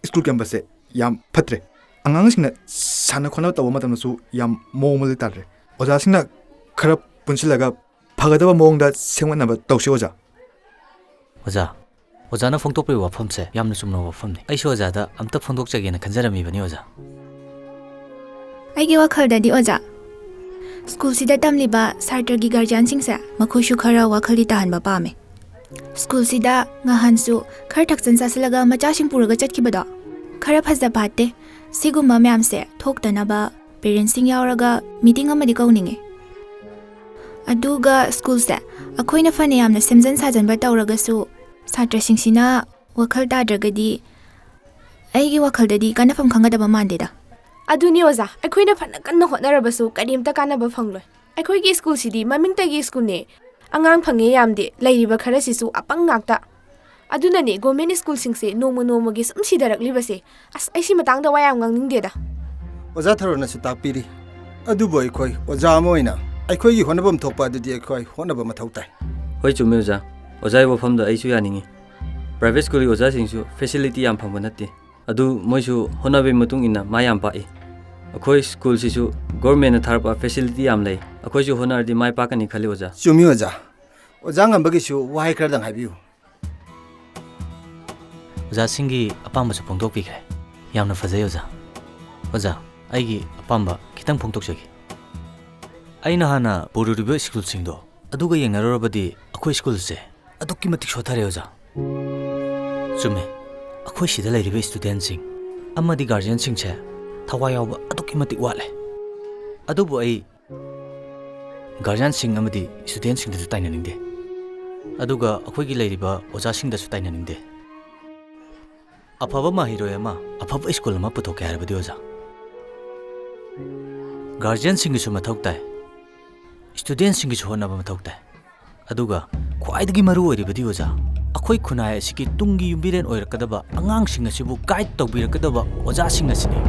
ꯁ꯭ꯀꯨꯜ ꯀꯦꯝꯄꯁꯁꯦ ꯌꯥꯝ ꯐꯠꯇ꯭ꯔꯦ꯫ ꯑꯉꯥꯡꯁꯤꯡꯅ ꯁꯥꯟꯅ ꯈꯣꯠꯅꯕ ꯇꯧꯕ ꯃꯇꯝꯗꯁꯨ ꯌꯥꯝ ꯃꯑꯣꯡ ꯑꯃꯗ ꯇꯥꯗ꯭ꯔꯦ꯫ ꯑꯣꯖꯥꯁꯤꯡꯅ ꯈꯔ ꯄꯨꯟꯁꯤꯜꯂꯒ ꯐꯒꯗꯕ ꯃꯑꯣꯡꯗ ꯁꯦꯝꯒꯠꯅꯕ ꯇꯧꯁꯤ, ꯑꯣꯖꯥ꯫ ꯑꯣꯖꯥ, ꯑꯣꯖꯥꯅ ꯐꯣꯡꯗꯣꯛꯄꯤꯕ ꯋꯥꯐꯝꯁꯦ ꯌꯥꯝꯅ ꯆꯨꯝꯂꯕ ꯋꯥꯐꯝꯅꯤ꯫ ꯑꯩꯁꯨ ꯑꯣꯖꯥꯗ ꯑꯝꯇ ꯐꯣꯡꯗꯣꯛꯆꯒꯦꯅ ꯈꯟꯖꯔꯝꯃꯤꯕꯅꯤ, ꯑꯣꯖꯥ꯫ ꯑꯩꯒꯤ ꯋꯥꯈꯜꯗꯗꯤ, ꯑꯣꯖꯥ, ꯁ꯭ꯀꯨꯜꯁꯤꯗ ꯇꯝꯂꯤꯕ ꯁꯥꯇ꯭ꯔꯒꯤ ꯒꯥꯔꯖꯤꯌꯥꯟꯁꯤꯡꯁꯦ ꯃꯈꯣꯏꯁꯨ ꯈꯔ ꯋꯥꯈꯜꯗꯤ ꯇꯥꯍꯟꯕ ꯄꯥꯝꯃꯦ꯫ ꯁ꯭ꯀꯨꯜꯁꯤꯗ ꯉꯍꯥꯟꯁꯨ ꯈꯔ ꯊꯛꯆꯟ ꯆꯥꯁꯤꯜꯂꯒ ꯃꯆꯥꯁꯤꯡ ꯄꯨꯔꯒ ꯆꯠꯈꯤꯕꯗꯣ ꯈꯔ ꯐꯖ ꯐꯠꯇꯦ꯫ ꯁꯤꯒꯨꯝꯕ ꯃꯌꯥꯝꯁꯦ ꯊꯣꯛꯇꯅꯕ ꯄꯦꯔꯦꯟꯁꯁꯤꯡ ꯌꯥꯎꯔꯒ ꯃꯤꯇꯤꯡ ꯑꯃꯗꯤ ꯀꯧꯅꯤꯡꯉꯤ꯫ ꯑꯗꯨꯒ ꯁ꯭ꯀꯨꯜꯁꯦ ꯑꯩꯈꯣꯏꯅ ꯐꯅ ꯌꯥꯝꯅ ꯁꯦꯝꯖꯤꯟ ꯁꯥꯖꯤꯟꯕ ꯇꯧꯔꯒꯁꯨ ꯁꯥꯇ꯭ꯔꯁꯤꯡꯁꯤꯅ ꯋꯥꯈꯜ ꯇꯥꯗ꯭ꯔꯒꯗꯤ ꯑꯩꯒꯤ ꯋꯥꯈꯜꯗꯗꯤ ꯀꯥꯟꯅꯐꯝ ꯈꯪꯒꯗꯕ ꯃꯥꯟꯗꯦꯗ꯫ ꯑꯗꯨꯅꯤ ꯑꯣꯖꯥ, ꯑꯩꯈꯣꯏꯅ ꯐꯅ ꯀꯟꯅ ꯍꯣꯠꯅꯔꯕꯁꯨ ꯀꯔꯤꯝꯇ ꯀꯥꯟꯅꯕ ꯐꯪꯂꯣꯏ꯫ ꯑꯩꯈꯣꯏꯒꯤ ꯁ꯭ꯀꯨꯜꯁꯤꯗꯤ ꯃꯃꯤꯡꯇꯒꯤ ꯁ꯭ꯀꯨꯜꯅꯦ꯫ ꯑꯉꯥꯡ ꯐꯪꯉꯦ ꯌꯥꯝꯗꯦ, ꯂꯩꯔꯤꯕ ꯈꯔꯁꯤꯁꯨ ꯑꯄꯪ ꯉꯥꯛꯇ꯫ ꯑꯗꯨꯅꯅꯦ government schoolꯁꯤꯡꯁꯦ ꯅꯣꯡꯃ ꯅꯣꯡꯃꯒꯤ ꯁꯨꯝ ꯁꯤꯊꯔꯛꯂꯤꯕꯁꯦ꯫ ꯑꯁ, ꯑꯩ ꯁꯤ ꯃꯇꯥꯡꯗ ꯋꯥ ꯌꯥꯝ ꯉꯥꯡꯅꯤꯡꯗꯦꯗ꯫ ꯑꯣꯖꯥ ꯊꯔꯣꯅꯁꯨ ꯇꯥꯛꯄꯤꯔꯤ꯫ ꯑꯗꯨꯕꯨ ꯑꯩꯈꯣꯏ ꯑꯣꯖꯥ ꯑꯃ ꯑꯣꯏꯅ ꯑꯩꯈꯣꯏꯒꯤ ꯍꯣꯠꯅꯐꯝ ꯊꯣꯛꯄ ꯑꯗꯨꯗꯤ ꯑꯩꯈꯣꯏ ꯍꯣꯠꯅꯕ ꯃꯊꯧ ꯇꯥꯏ꯫ ꯍꯣꯏ, ꯆꯨꯝꯃꯤ ꯑꯣꯖꯥ꯫ ꯑꯣꯖꯥꯒꯤ ꯋꯥꯐꯝꯗ ꯑꯩꯁꯨ ꯌꯥꯅꯤꯡꯉꯤ꯫ Private schoolꯒꯤ ꯑꯣꯖꯥꯁꯤꯡꯁꯨ facility ꯌꯥꯝ ꯐꯪꯕ ꯅꯠꯇꯦ꯫ ꯑꯗꯨ ꯃꯣꯏꯁꯨ ꯍꯣꯠꯅꯕꯒꯤ ꯃꯇꯨꯡ ꯏꯟꯅ ꯃꯥꯏ ꯌꯥꯝ ꯄꯥꯛꯏ꯫ ꯑꯩꯈꯣꯏ schoolꯁꯤꯁꯨ governmentꯅ ꯊꯥꯔꯛꯄ facility ꯌꯥꯝ ꯂꯩ꯫ ꯑꯩꯈꯣꯏꯁꯨ ꯍꯣꯠꯅꯔꯗꯤ ꯃꯥꯏ ꯄꯥꯛꯀꯅꯤ ꯈꯜꯂꯤ ꯑꯣꯖꯥ꯫ ꯆꯨꯝꯃꯤ ꯑꯣꯖꯥ꯫ ꯑꯣꯖꯥ ꯉꯝꯕꯒꯤꯁꯨ ꯋꯥꯍꯩ ꯈꯔꯗꯪ ꯍꯥꯏꯕꯤꯌꯨ꯫ ꯑꯣꯖꯥꯁꯤꯡꯒꯤ ꯑꯄꯥꯝꯕꯁꯨ ꯐꯣꯡꯗꯣꯛꯄꯤꯈ꯭ꯔꯦ꯫ ꯌꯥꯝꯅ ꯐꯖꯩ ꯑꯣꯖꯥ꯫ ꯑꯣꯖꯥ, ꯑꯩꯒꯤ ꯑꯄꯥꯝꯕ ꯈꯤꯇꯪ ꯐꯣꯡꯗꯣꯛꯆꯒꯦ꯫ ꯑꯩꯅ ꯍꯥꯟꯅ ꯄꯨꯔꯨꯔꯤꯕ schoolꯁꯤꯡꯗꯣ ꯑꯗꯨꯒ ꯌꯦꯡꯅꯔꯨꯔꯕꯗꯤ ꯑꯩꯈꯣꯏ schoolꯁꯦ ꯑꯗꯨꯛꯀꯤ ꯃꯇꯤꯛ ꯁꯣꯠꯊꯔꯦ ꯑꯣꯖꯥ꯫ ꯆꯨꯝꯃꯦ, ꯑꯩꯈꯣꯏ ꯁꯤꯗ ꯂꯩꯔꯤꯕ studentꯁꯤꯡ ꯑꯃꯗꯤ guardianꯁꯤꯡꯁꯦ ꯊꯋꯥꯏ ꯌꯥꯎꯕ ꯑꯗꯨꯛꯀꯤ ꯃꯇꯤꯛ ꯋꯥꯠꯂꯦ꯫ ꯑꯗꯨꯕꯨ ꯑꯩ guardianꯁꯤꯡ ꯑꯃꯗꯤ studentꯁꯤꯡꯗꯁꯨ ꯇꯥꯏꯅꯅꯤꯡꯗꯦ, ꯑꯗꯨꯒ ꯑꯩꯈꯣꯏꯒꯤ ꯂꯩꯔꯤꯕ ꯑꯣꯖꯥꯁꯤꯡꯗꯁꯨ ꯇꯥꯏꯅꯅꯤꯡꯗꯦ꯫ ꯑꯐꯕ ꯃꯍꯩꯔꯣꯏ ꯑꯃ, ꯑꯐꯕ school ꯑꯃ ꯄꯨꯊꯣꯛꯀꯦ ꯍꯥꯏꯔꯕꯗꯤ ꯑꯣꯖꯥ, guardianꯁꯤꯡꯒꯤꯁꯨ ꯃꯊꯧ ꯇꯥꯏ, studentꯁꯤꯡꯒꯤꯁꯨ ꯍꯣꯠꯅꯕ ꯃꯊꯧ ꯇꯥꯏ꯫ ꯑꯗꯨꯒ ꯈ꯭ꯋꯥꯏꯗꯒꯤ ꯃꯔꯨ ꯑꯣꯏꯔꯤꯕꯗꯤ ꯑꯣꯖꯥ, ꯑꯩꯈꯣꯏ ꯈꯨꯟꯅꯥꯏ ꯑꯁꯤꯒꯤ ꯇꯨꯡꯒꯤ ꯌꯨꯝꯕꯤꯔꯦꯟ ꯑꯣꯏꯔꯛꯀꯗꯕ ꯑꯉꯥꯡꯁꯤꯡ ꯑꯁꯤꯕꯨ guide ꯇꯧꯕꯤꯔꯛꯀꯗꯕ ꯑꯣꯖꯥꯁꯤꯡ ꯑꯁꯤꯅꯤ꯫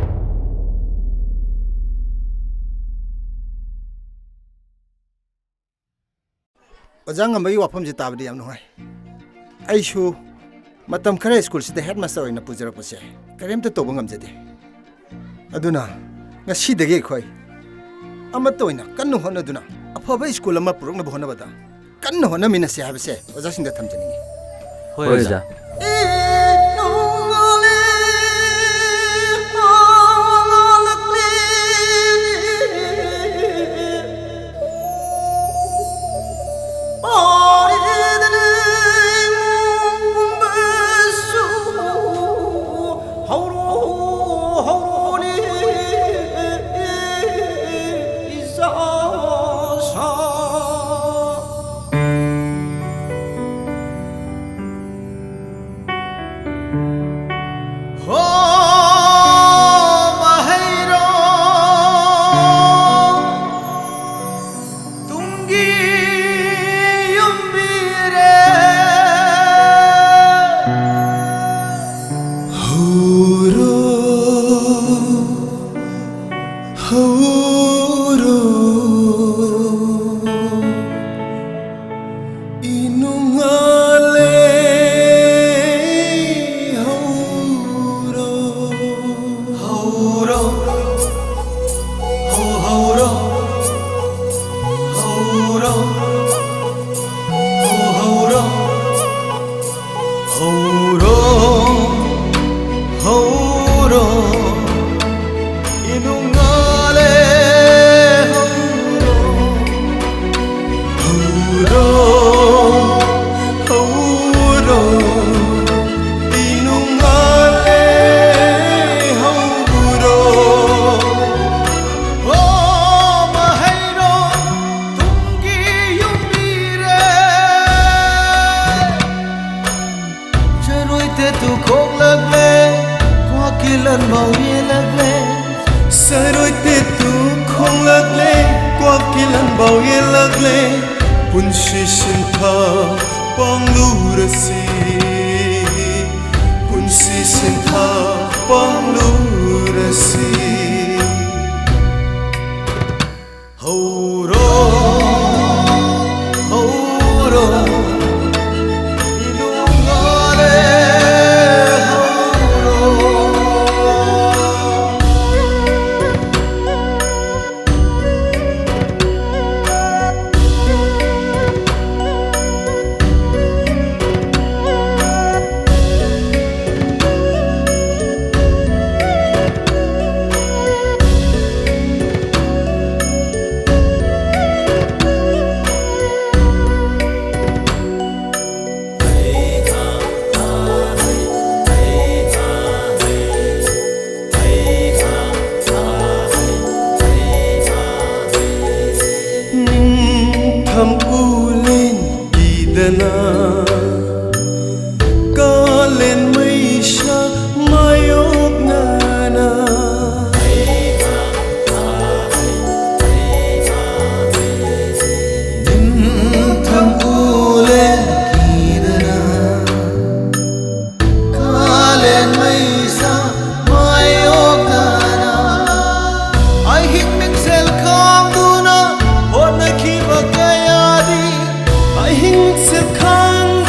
ꯑꯣꯖꯥ ꯉꯝꯕꯒꯤ ꯋꯥꯐꯝꯁꯦ ꯇꯥꯕꯗ ꯌꯥꯝ ꯅꯨꯡꯉꯥꯏ꯫ ꯑꯩꯁꯨ ꯃꯇꯝ ꯈꯔ schoolꯁꯤꯗ headmaster ꯑꯣꯏꯅ ꯄꯨꯖꯔꯛꯄꯁꯦ ꯀꯔꯤꯝꯇ ꯇꯧꯕ ꯉꯝꯖꯗꯦ꯫ ꯑꯗꯨꯅ ꯉꯁꯤꯗꯒꯤ ꯑꯩꯈꯣꯏ ꯑꯃꯠꯇ ꯑꯣꯏꯅ ꯀꯟꯅ ꯍꯣꯠꯅꯗꯨꯅ ꯑꯐꯕ school ꯑꯃ ꯄꯨꯔꯛꯅꯕ ꯍꯣꯠꯅꯕꯗ ꯀꯟꯅ ꯍꯣꯠꯅꯃꯤꯟꯅꯁꯤ ꯍꯥꯏꯕꯁꯦ ꯑꯣꯖꯥꯁꯤꯡꯗ ꯊꯝꯖꯅꯤꯡꯉꯤ꯫ ꯍꯣꯏ, ꯍꯣꯏ, ꯑꯣꯖꯥ꯫ ꯑꯣꯖꯥ꯫ ꯀꯤꯂꯟꯕꯥꯎ ꯌꯦꯜꯂꯛꯂꯦ꯫ ꯄꯨꯟꯁꯤ ꯁꯤꯟꯊꯥ ꯄꯥꯡꯂꯨꯔꯁꯤ, ꯄꯨꯟꯁꯤ ꯁꯤꯟꯊꯥ ꯄꯥꯡꯂꯨꯔꯁꯤ꯫ ꯍꯧꯔꯣ, ꯍꯧꯔꯣ, ꯏꯂꯨꯡꯉꯥꯂꯦ, ꯍꯧꯔꯣ꯫ ꯅꯤꯡꯊꯝ ꯎꯂꯦꯟ ꯀꯤꯗꯅ, ꯀꯥꯂꯦꯟ ꯃꯩꯁꯥ ꯃꯥꯌꯣꯛꯅꯅ꯫ ꯅꯤꯡꯊꯝ ꯎꯂꯦꯟ ꯀꯤꯗꯅ, ꯀꯥꯂꯦꯟ ꯃꯩꯁꯥ ꯃꯥꯌꯣꯛꯅꯅ꯫ ꯑꯍꯤꯡ ꯃꯤꯡꯁꯦꯜ ꯈꯥꯡꯗꯨꯅ ꯍꯣꯠꯅꯈꯤꯕ ꯀꯌꯥꯗꯤ, ꯑꯍꯤꯡ ꯃꯤꯡꯁꯦꯜ ꯈꯥꯡꯗꯨꯅ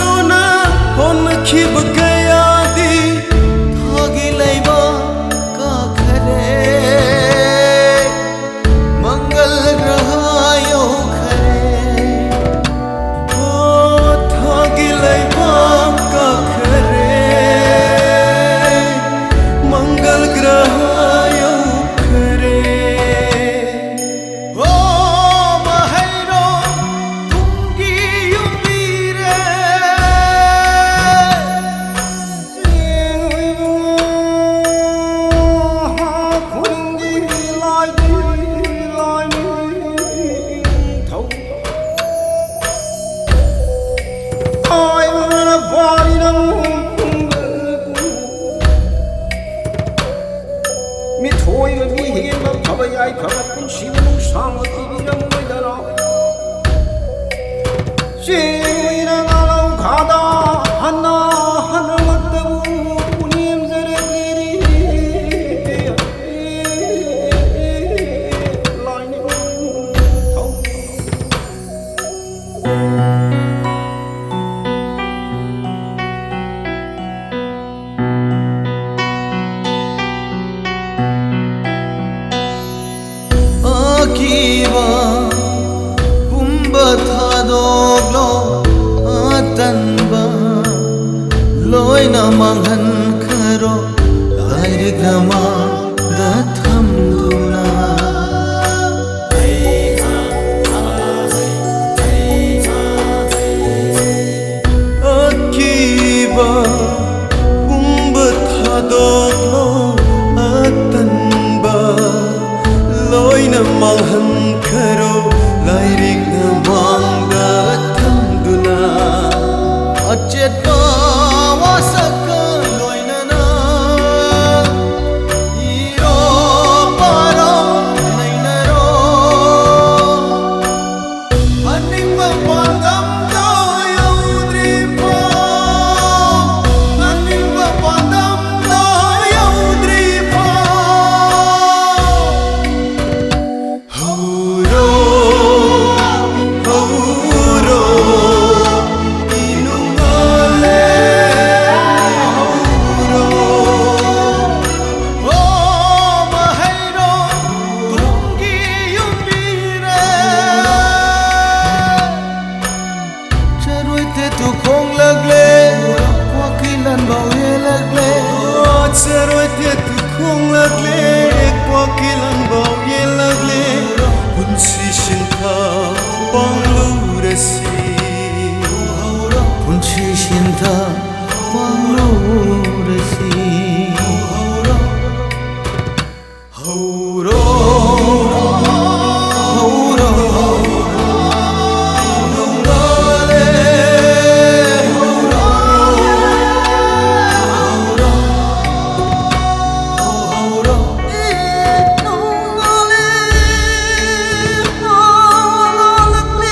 ꯃꯥꯡꯍꯟꯈ꯭ꯔꯣ ꯂꯥꯏꯔꯤꯛꯅ ꯃꯥꯡꯗ ꯊꯝꯗꯨꯅ꯫ ꯑꯀꯤꯕ ꯄꯨꯝꯕ ꯊꯥꯗꯣꯛꯂꯣ, ꯑꯇꯟꯕ ꯂꯣꯏꯅ ꯃꯥꯡꯍꯟꯈ꯭ꯔꯣ ꯂꯥꯏꯔꯤꯛꯅ ꯃꯥꯡꯗ ꯊꯝꯗꯨꯅ꯫ ꯑꯆꯦꯠꯄ ꯋꯥꯁꯛꯀ ꯂꯣꯏꯅꯅ ꯏꯔꯣ, ꯄꯥꯔꯣ, ꯅꯩꯅꯔꯣ꯫ ꯑꯅꯤꯡꯕ ꯄꯥꯟꯗꯝꯗꯣ ꯌꯧꯗ꯭ꯔꯤꯐꯥꯎ, ꯑꯅꯤꯡꯕ ꯄꯥꯟꯗꯝꯗꯣ ꯌꯧꯗ꯭ꯔꯤꯐꯥꯎ꯫ ꯍꯧꯔꯣ, ꯍꯧꯔꯣ, ꯏꯅꯨꯡꯉꯥꯜꯂꯦ, ꯍꯧꯔꯣ꯫ ꯑꯣ, ꯃꯍꯩꯔꯣ, ꯇꯨꯡꯒꯤ ꯌꯨꯝꯕꯤꯔꯦ꯫ ꯆꯔꯣꯏ ꯇꯦꯠꯇꯨ ꯈꯣꯡꯂꯛꯂꯦ, ꯀ꯭ꯋꯥꯛꯀꯤ ꯂꯥꯟꯕꯥꯎ ꯌꯦꯜꯂꯛꯂꯦ꯫ ꯆꯔꯣꯏ ꯇꯦꯠꯇꯨ ꯈꯣꯡꯂꯛꯂꯦ, ꯀ꯭ꯋꯥꯛꯀꯤ ꯂꯥꯟꯕꯥꯎ ꯌꯦꯜꯂꯛꯂꯦ꯫ ꯄꯨꯟꯁꯤ ꯁꯤꯟꯊꯥ ꯄꯥꯡꯂꯨꯔꯁꯤ, ꯄꯨꯟꯁꯤ ꯁꯤꯟꯊꯥ ꯄꯥꯡꯂꯨꯔꯁꯤ꯫ ꯍꯧꯔꯣ, ꯍꯧꯔꯣ, ꯅꯣꯡꯉꯥꯜꯂꯦ, ꯍꯧꯔꯣ, ꯍꯧꯔꯣ, ꯍꯧꯔꯣ, ꯅꯣꯡꯉꯥꯜꯂꯦ, ꯅꯣꯡꯉꯥꯜꯂꯛꯂꯦ꯫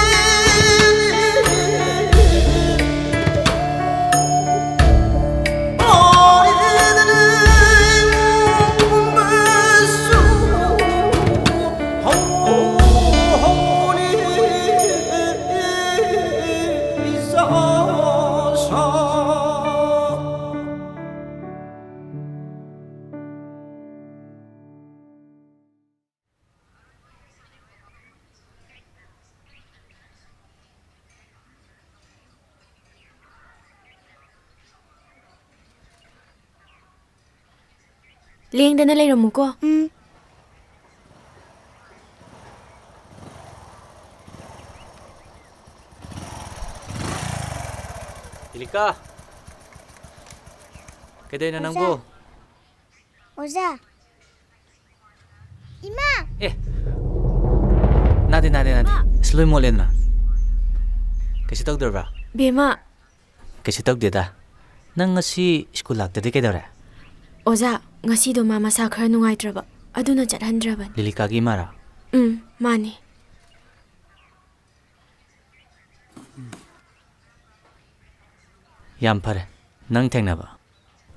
ꯂꯦꯡꯗꯅ ꯂꯩꯔꯝꯃꯨꯀꯣ꯫ ꯎꯝ꯫ ꯏꯂꯤꯀꯥ, ꯀꯩꯗꯧꯔꯤꯅꯣ ꯅꯪꯕꯨ? ꯑꯣꯖꯥ꯫ ꯏꯃꯥ! ꯑꯦ, ꯅꯥꯗꯦ, ꯅꯥꯗꯦ, ꯅꯥꯗꯦ꯫ ꯏꯃꯥ! ꯏꯁ, ꯂꯣꯏ ꯃꯣꯠꯂꯦꯗꯅ꯫ ꯀꯩꯁꯨ ꯇꯧꯗ꯭ꯔꯕ꯭ꯔꯥ? ꯕꯦꯝꯃ! ꯀꯩꯁꯨ ꯇꯧꯗꯦꯗ꯫ ꯅꯪ ꯉꯁꯤ ꯁ꯭ꯀꯨꯜ ꯂꯥꯛꯇꯗꯤ ꯀꯩꯗꯧꯔꯦ? ꯑꯣꯖꯥ, ꯉꯁꯤꯗꯣ ꯃꯥ ꯃꯁꯥ ꯈꯔ ꯅꯨꯡꯉꯥꯏꯇ꯭ꯔꯕ, ꯑꯗꯨꯅ ꯆꯠꯍꯟꯗ꯭ꯔꯕꯅꯤ꯫ ꯂꯤꯂꯤꯀꯥꯒꯤ ꯏꯃꯥꯔꯥ? ꯎꯝ, ꯃꯥꯅꯤ꯫ ꯌꯥꯝ ꯐꯔꯦ ꯅꯪ ꯊꯦꯡꯅꯕ꯫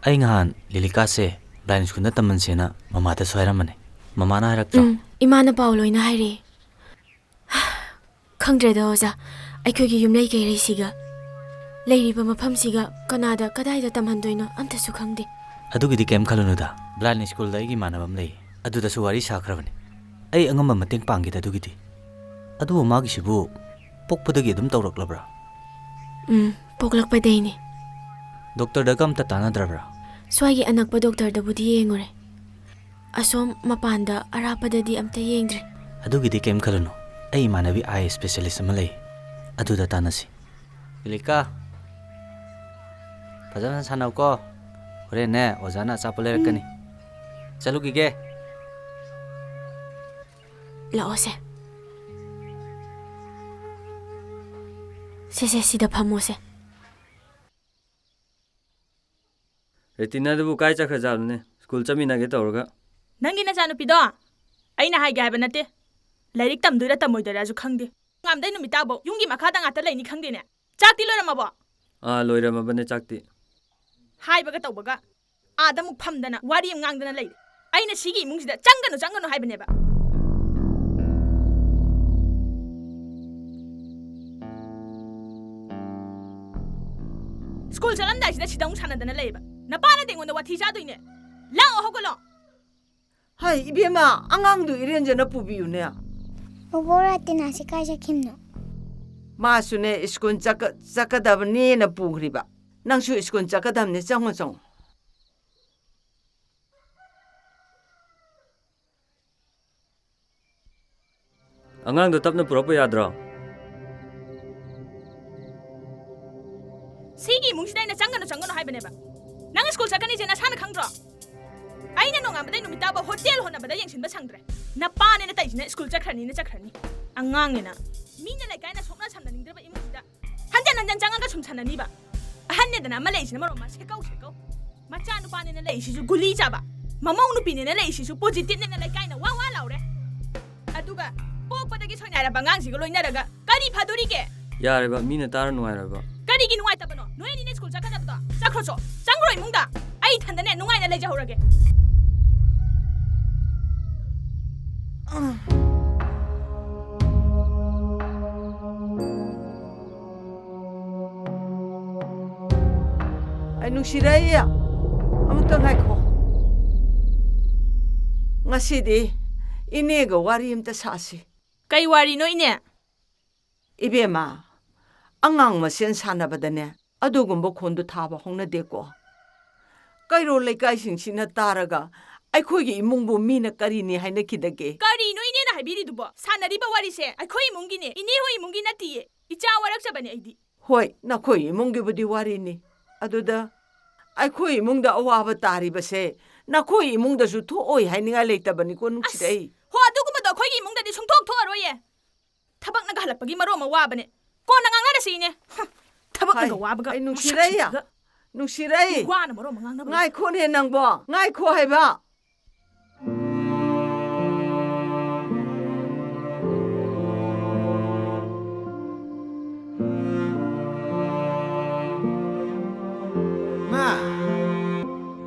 ꯑꯩ ꯉꯍꯥꯟ ꯂꯤꯂꯤꯀꯥꯁꯦ ꯕ꯭ꯂꯥꯏꯟ ꯁ꯭ꯀꯨꯜꯗ ꯇꯝꯍꯟꯁꯦꯅ ꯃꯃꯥꯗꯁꯨ ꯍꯥꯏꯔꯝꯕꯅꯦ꯫ ꯃꯃꯥꯅ ꯍꯥꯏꯔꯛꯇ꯭ꯔꯣ? ꯎꯝ, ꯏꯃꯥꯅ ꯄꯥꯎ ꯂꯣꯏꯅ ꯍꯥꯏꯔꯛꯑꯦ꯫ ꯈꯪꯗ꯭ꯔꯦꯗ ꯑꯣꯖꯥ, ꯑꯩꯈꯣꯏꯒꯤ ꯌꯨꯝꯂꯩ ꯀꯩꯔꯩꯁꯤꯒ, ꯂꯩꯔꯤꯕ ꯃꯐꯝꯁꯤꯒ ꯀꯅꯥꯗ ꯀꯗꯥꯏꯗ ꯇꯝꯍꯟꯗꯣꯏꯅꯣ ꯑꯝꯇꯁꯨ ꯈꯪꯗꯦ꯫ ꯑꯗꯨꯒꯤꯗꯤ ꯀꯩꯝ ꯈꯜꯂꯨꯅꯨꯗ, ꯕ꯭ꯂꯥꯏꯟ ꯁ꯭ꯀꯨꯜꯗ ꯑꯩꯒꯤ ꯏꯃꯥꯟꯅꯕ ꯑꯃ ꯂꯩ, ꯑꯗꯨꯗꯁꯨ ꯋꯥꯔꯤ ꯁꯥꯈ꯭ꯔꯕꯅꯤ꯫ ꯑꯩ ꯑꯉꯝꯕ ꯃꯇꯦꯡ ꯄꯥꯡꯒꯦꯗ ꯑꯗꯨꯒꯤꯗꯤ꯫ ꯑꯗꯨꯕꯨ ꯃꯥꯒꯤꯁꯤꯕꯨ ꯄꯣꯛꯄꯗꯒꯤ ꯑꯗꯨꯝ ꯇꯧꯔꯛꯂꯕ꯭ꯔꯥ? ꯎꯝ, ꯄꯣꯛꯂꯛꯄꯗꯩꯅꯦ꯫ ꯗꯣꯛꯇꯔꯗꯒ ꯑꯝꯇ ꯇꯥꯟꯅꯗ꯭ꯔꯕ꯭ꯔꯥ? ꯁ꯭ꯋꯥꯏꯒꯤ ꯑꯅꯛꯄ ꯗꯣꯛꯇꯔꯗꯕꯨꯗꯤ ꯌꯦꯡꯉꯨꯔꯦ꯫ ꯑꯁꯣꯝ ꯃꯄꯥꯟꯗ ꯑꯔꯥꯞꯄꯗꯗꯤ ꯑꯝꯇ ꯌꯦꯡꯗ꯭ꯔꯤ꯫ ꯑꯗꯨꯒꯤꯗꯤ ꯀꯩꯝ ꯈꯜꯂꯨꯅꯨ, ꯑꯩ ꯏꯃꯥꯟꯅꯕꯤ ꯑꯥꯏ ꯁ꯭ꯄꯦꯁꯤꯌꯦꯂꯤꯁ ꯑꯃ ꯂꯩ, ꯑꯗꯨꯗ ꯇꯥꯟꯅꯁꯤ꯫ ꯂꯤꯂꯤꯀꯥ, ꯐꯖꯅ ꯁꯥꯟꯅꯧꯀꯣ꯫ ꯍꯣꯔꯦꯟꯅꯦ ꯑꯣꯖꯥꯅ ꯑꯆꯥꯄꯣꯠ ꯂꯩꯔꯛꯀꯅꯤ꯫ ꯎꯝ꯫ ꯆꯠꯂꯨꯈꯤꯒꯦ꯫ ꯂꯥꯛꯑꯣꯁꯦ꯫ ꯁꯦ, ꯁꯦ, ꯁꯤꯗ ꯐꯝꯃꯣꯁꯦ꯫ ꯔꯦꯇꯤꯅꯥꯗꯨꯕꯨ ꯀꯥꯏ ꯆꯠꯈ꯭ꯔꯖꯥꯠꯅꯣꯅꯦ? ꯁ꯭ꯀꯨꯜ ꯆꯠꯃꯤꯟꯅꯒꯦ ꯇꯧꯔꯒ꯫ ꯅꯪꯒꯤ ꯅꯆꯥꯅꯨꯄꯤꯗꯣ ꯑꯩꯅ ꯍꯥꯏꯒꯦ ꯍꯥꯏꯕ ꯅꯠꯇꯦ꯫ ꯂꯥꯏꯔꯤꯛ ꯇꯝꯗꯣꯏꯔꯥ ꯇꯝꯃꯣꯏꯗꯣꯏꯔꯥꯁꯨ ꯈꯪꯗꯦ꯫ ꯉꯥꯝꯗꯩ ꯅꯨꯃꯤꯠ ꯇꯥꯕꯧ ꯌꯨꯝꯒꯤ ꯃꯈꯥꯗ ꯉꯥꯛꯇ ꯂꯩꯅꯤ ꯈꯪꯗꯦꯅꯦ꯫ ꯆꯥꯛꯇꯤ ꯂꯣꯏꯔꯝꯃꯕꯣ? ꯑꯥ, ꯂꯣꯏꯔꯝꯃꯕꯅꯦ ꯆꯥꯛꯇꯤ꯫ ꯍꯥꯏꯕꯒ ꯇꯧꯕꯒ꯫ ꯑꯥꯗ ꯑꯃꯨꯛ ꯐꯝꯗꯅ ꯋꯥꯔꯤ ꯑꯃ ꯉꯥꯡꯗꯅ ꯂꯩꯔꯦ꯫ ꯑꯩꯅ ꯁꯤꯒꯤ ꯏꯃꯨꯡꯁꯤꯗ ꯆꯪꯒꯅꯨ, ꯆꯪꯒꯅꯨ ꯍꯥꯏꯕꯅꯦꯕ꯫ ꯁ꯭ꯀꯨꯜ ꯆꯠꯂꯝꯗꯥꯏꯁꯤꯗ ꯁꯤꯗ ꯑꯃꯨꯛ ꯁꯥꯟꯅꯗꯅ ꯂꯩꯌꯦꯕ꯫ ꯅꯄꯥꯅꯗꯤ ꯑꯩꯉꯣꯟꯗ ꯋꯥꯊꯤ ꯆꯥꯗꯣꯏꯅꯦ꯫ ꯂꯥꯛꯑꯣ, ꯍꯧꯒꯠꯂꯣ꯫ ꯍꯥꯏ, ꯏꯕꯦꯝꯃ, ꯑꯉꯥꯡꯗꯨ ꯏꯔꯦꯟꯖꯅ ꯄꯨꯕꯤꯌꯨꯅꯦ꯫ ꯕꯣꯕꯣ, ꯔꯇꯤꯅꯥꯁꯤ ꯀꯥꯏ ꯆꯠꯈꯤꯕꯅꯣ? ꯃꯥꯁꯨꯅꯦ, ꯁ꯭ꯀꯨꯜ ꯆꯠꯀ-, ꯆꯠꯀꯗꯕꯅꯦꯅ ꯄꯨꯈ꯭ꯔꯤꯕ꯫ ꯅꯪꯁꯨ ꯁ꯭ꯀꯨꯜ ꯆꯠꯀꯗꯕꯅꯦ, ꯆꯪꯉꯣ, ꯆꯪꯉꯣ꯫ ꯑꯉꯥꯡꯗꯣ ꯇꯞꯅ ꯄꯨꯔꯛꯄ ꯌꯥꯗ꯭ꯔꯣ? ꯁꯤꯒꯤ ꯏꯃꯨꯡꯁꯤꯗ ꯑꯩꯅ ꯆꯪꯒꯅꯨ, ꯆꯪꯒꯅꯨ ꯍꯥꯏꯕꯅꯦꯕ꯫ ꯅꯪ ꯁ꯭ꯀꯨꯜ ꯆꯠꯀꯅꯤꯁꯦ ꯅꯁꯥꯅ ꯈꯪꯗ꯭ꯔꯣ? ꯑꯩꯅ ꯅꯣꯡꯉꯥꯟꯕꯗꯩ ꯅꯨꯃꯤꯠ ꯇꯥꯕ ꯍꯣꯇꯦꯜ ꯍꯣꯠꯅꯕꯗ ꯌꯦꯡꯁꯤꯟꯕ ꯁꯪꯗ꯭ꯔꯦ꯫ ꯅꯄꯥꯅꯦꯅ ꯇꯩꯁꯤꯅ ꯁ꯭ꯀꯨꯜ ꯆꯠꯈ꯭ꯔꯅꯤꯅ ꯆꯠꯈ꯭ꯔꯅꯤ꯫ ꯑꯉꯥꯡꯅꯦꯅ꯫ ꯃꯤꯅ ꯂꯩꯀꯥꯏꯅ ꯁꯣꯛꯅ ꯁꯝꯅꯅꯤꯡꯗ꯭ꯔꯕ ꯏꯃꯨꯡꯁꯤꯗ ꯍꯟꯖꯟ ꯍꯟꯖꯟ ꯆꯪꯉꯒ ꯁꯨꯝ ꯁꯥꯟꯅꯅꯤꯕ꯫ ꯑꯍꯟꯅꯦꯗꯅ ꯑꯃ ꯂꯩꯁꯤꯅ ꯃꯔꯣꯝ ꯑꯃ ꯁꯦꯀꯧ ꯁꯦꯀꯧ꯫ ꯃꯆꯥ ꯅꯨꯄꯥꯅꯦꯅ ꯂꯩꯁꯤꯁꯨ ꯒꯨꯂꯤ ꯆꯥꯕ꯫ ꯃꯃꯧ ꯅꯨꯄꯤꯅꯦꯅ ꯂꯩꯁꯤꯁꯨ positiveꯅꯦꯅ ꯂꯩꯀꯥꯏꯅ ꯋꯥ ꯋꯥ ꯂꯥꯎꯔꯦ꯫ ꯑꯗꯨꯒ ꯄꯣꯛꯄꯗꯒꯤ ꯁꯣꯏꯅꯥꯏꯔꯕ ꯑꯉꯥꯡꯁꯤꯒ ꯂꯣꯏꯅꯔꯒ ꯀꯔꯤ ꯐꯗꯣꯔꯤꯒꯦ? ꯌꯥꯔꯦꯕ, ꯃꯤꯅ ꯇꯥꯔ ꯅꯨꯡꯉꯥꯏꯔꯣꯏꯕ꯫ ꯀꯔꯤꯒꯤ ꯅꯨꯡꯉꯥꯏꯇꯕꯅꯣ? ꯅꯣꯏ ꯑꯅꯤꯅꯦ ꯁ꯭ꯀꯨꯜ ꯆꯠꯀꯗꯕꯗꯣ꯫ ꯆꯠꯈ꯭ꯔꯣꯆꯣ꯫ ꯆꯪꯈ꯭ꯔꯣ ꯏꯃꯨꯡꯗ꯫ ꯑꯩ ꯏꯊꯟꯗꯅꯦ ꯅꯨꯡꯉꯥꯏꯅ ꯂꯩꯖꯍꯧꯔꯒꯦ꯫ ꯑꯩ ꯅꯨꯡꯁꯤꯔꯩ, ꯑꯃꯨꯛꯇ ꯉꯥꯏꯈꯣ꯫ ꯉꯁꯤꯗꯤ ꯏꯅꯦꯒ ꯋꯥꯔꯤ ꯑꯝꯇ ꯁꯥꯁꯤ꯫ ꯀꯩ ꯋꯥꯔꯤꯅꯣ, ꯏꯅꯦ? ꯏꯕꯦꯝꯃ, ꯑꯉꯥꯡ ꯃꯁꯦꯟ ꯁꯥꯟꯅꯕꯗꯅꯦ ꯑꯗꯨꯒꯨꯝꯕ ꯈꯣꯟꯗꯨ ꯊꯥꯕ ꯍꯧꯅꯗꯦꯀꯣ꯫ ꯀꯩꯔꯣꯜ ꯂꯩꯀꯥꯏꯁꯤꯡꯁꯤꯅ ꯇꯥꯔꯒ ꯑꯩꯈꯣꯏꯒꯤ ꯏꯃꯨꯡꯕꯨ ꯃꯤꯅ ꯀꯔꯤꯅꯤ ꯍꯥꯏꯅꯈꯤꯗꯒꯦ? ꯀꯔꯤꯅꯣ ꯏꯅꯦꯅ ꯍꯥꯏꯕꯤꯔꯤꯗꯨꯕꯣ? ꯁꯥꯟꯅꯔꯤꯕ ꯋꯥꯔꯤꯁꯦ ꯑꯩꯈꯣꯏ ꯏꯃꯨꯡꯒꯤꯅꯦ, ꯏꯅꯦ ꯍꯣꯏ ꯏꯃꯨꯡꯒꯤ ꯅꯠꯇꯤꯌꯦ꯫ ꯏꯆꯥ ꯋꯥꯔꯛꯆꯕꯅꯦ ꯑꯩꯗꯤ꯫ ꯍꯣꯏ, ꯅꯈꯣꯏ ꯏꯃꯨꯡꯒꯤꯕꯨꯗꯤ ꯋꯥꯔꯤꯅꯤ꯫ ꯑꯗꯨꯗ ꯑꯩꯈꯣꯏ ꯏꯃꯨꯡꯗ ꯑꯋꯥꯕ ꯇꯥꯔꯤꯕꯁꯦ ꯅꯈꯣꯏ ꯏꯃꯨꯡꯗꯁꯨ ꯊꯣꯛꯑꯣꯏ ꯍꯥꯏꯅꯤꯡꯉꯥꯏ ꯂꯩꯇꯕꯅꯤꯀꯣ, ꯑꯁ, ꯅꯨꯡꯁꯤꯔꯩ꯫ ꯍꯣ, ꯑꯗꯨꯒꯨꯝꯕꯗꯣ ꯑꯩꯈꯣꯏꯒꯤ ꯏꯃꯨꯡꯗꯗꯤ ꯁꯨꯡꯊꯣꯛ ꯊꯣꯛꯑꯔꯣꯏꯌꯦ꯫ ꯊꯕꯛꯅꯒ ꯍꯜꯂꯛꯄꯒꯤ ꯃꯔꯣꯟ ꯑꯃ ꯋꯥꯕꯅꯦ꯫ ꯀꯣꯟꯅ ꯉꯥꯡꯅꯔꯁꯤ, ꯏꯅꯦ꯫ ꯍꯨꯝ, ꯊꯕꯛꯅꯒ ꯍꯥꯏ, ꯋꯥꯕꯒ ꯑꯩ ꯅꯨꯡꯁꯤꯔꯩ꯫ ꯃꯁꯛꯁꯤꯡꯗꯨꯒ꯫ ꯅꯨꯡꯁꯤꯔꯩ꯫ ꯋꯥꯅ ꯃꯔꯣꯟ ꯑꯃ ꯉꯥꯡꯅꯕꯅꯦ꯫ ꯉꯥꯏꯈꯣꯅꯦ ꯅꯪꯕꯣ, ꯉꯥꯏꯈꯣ ꯍꯥꯏꯕ꯫ ꯃꯥ!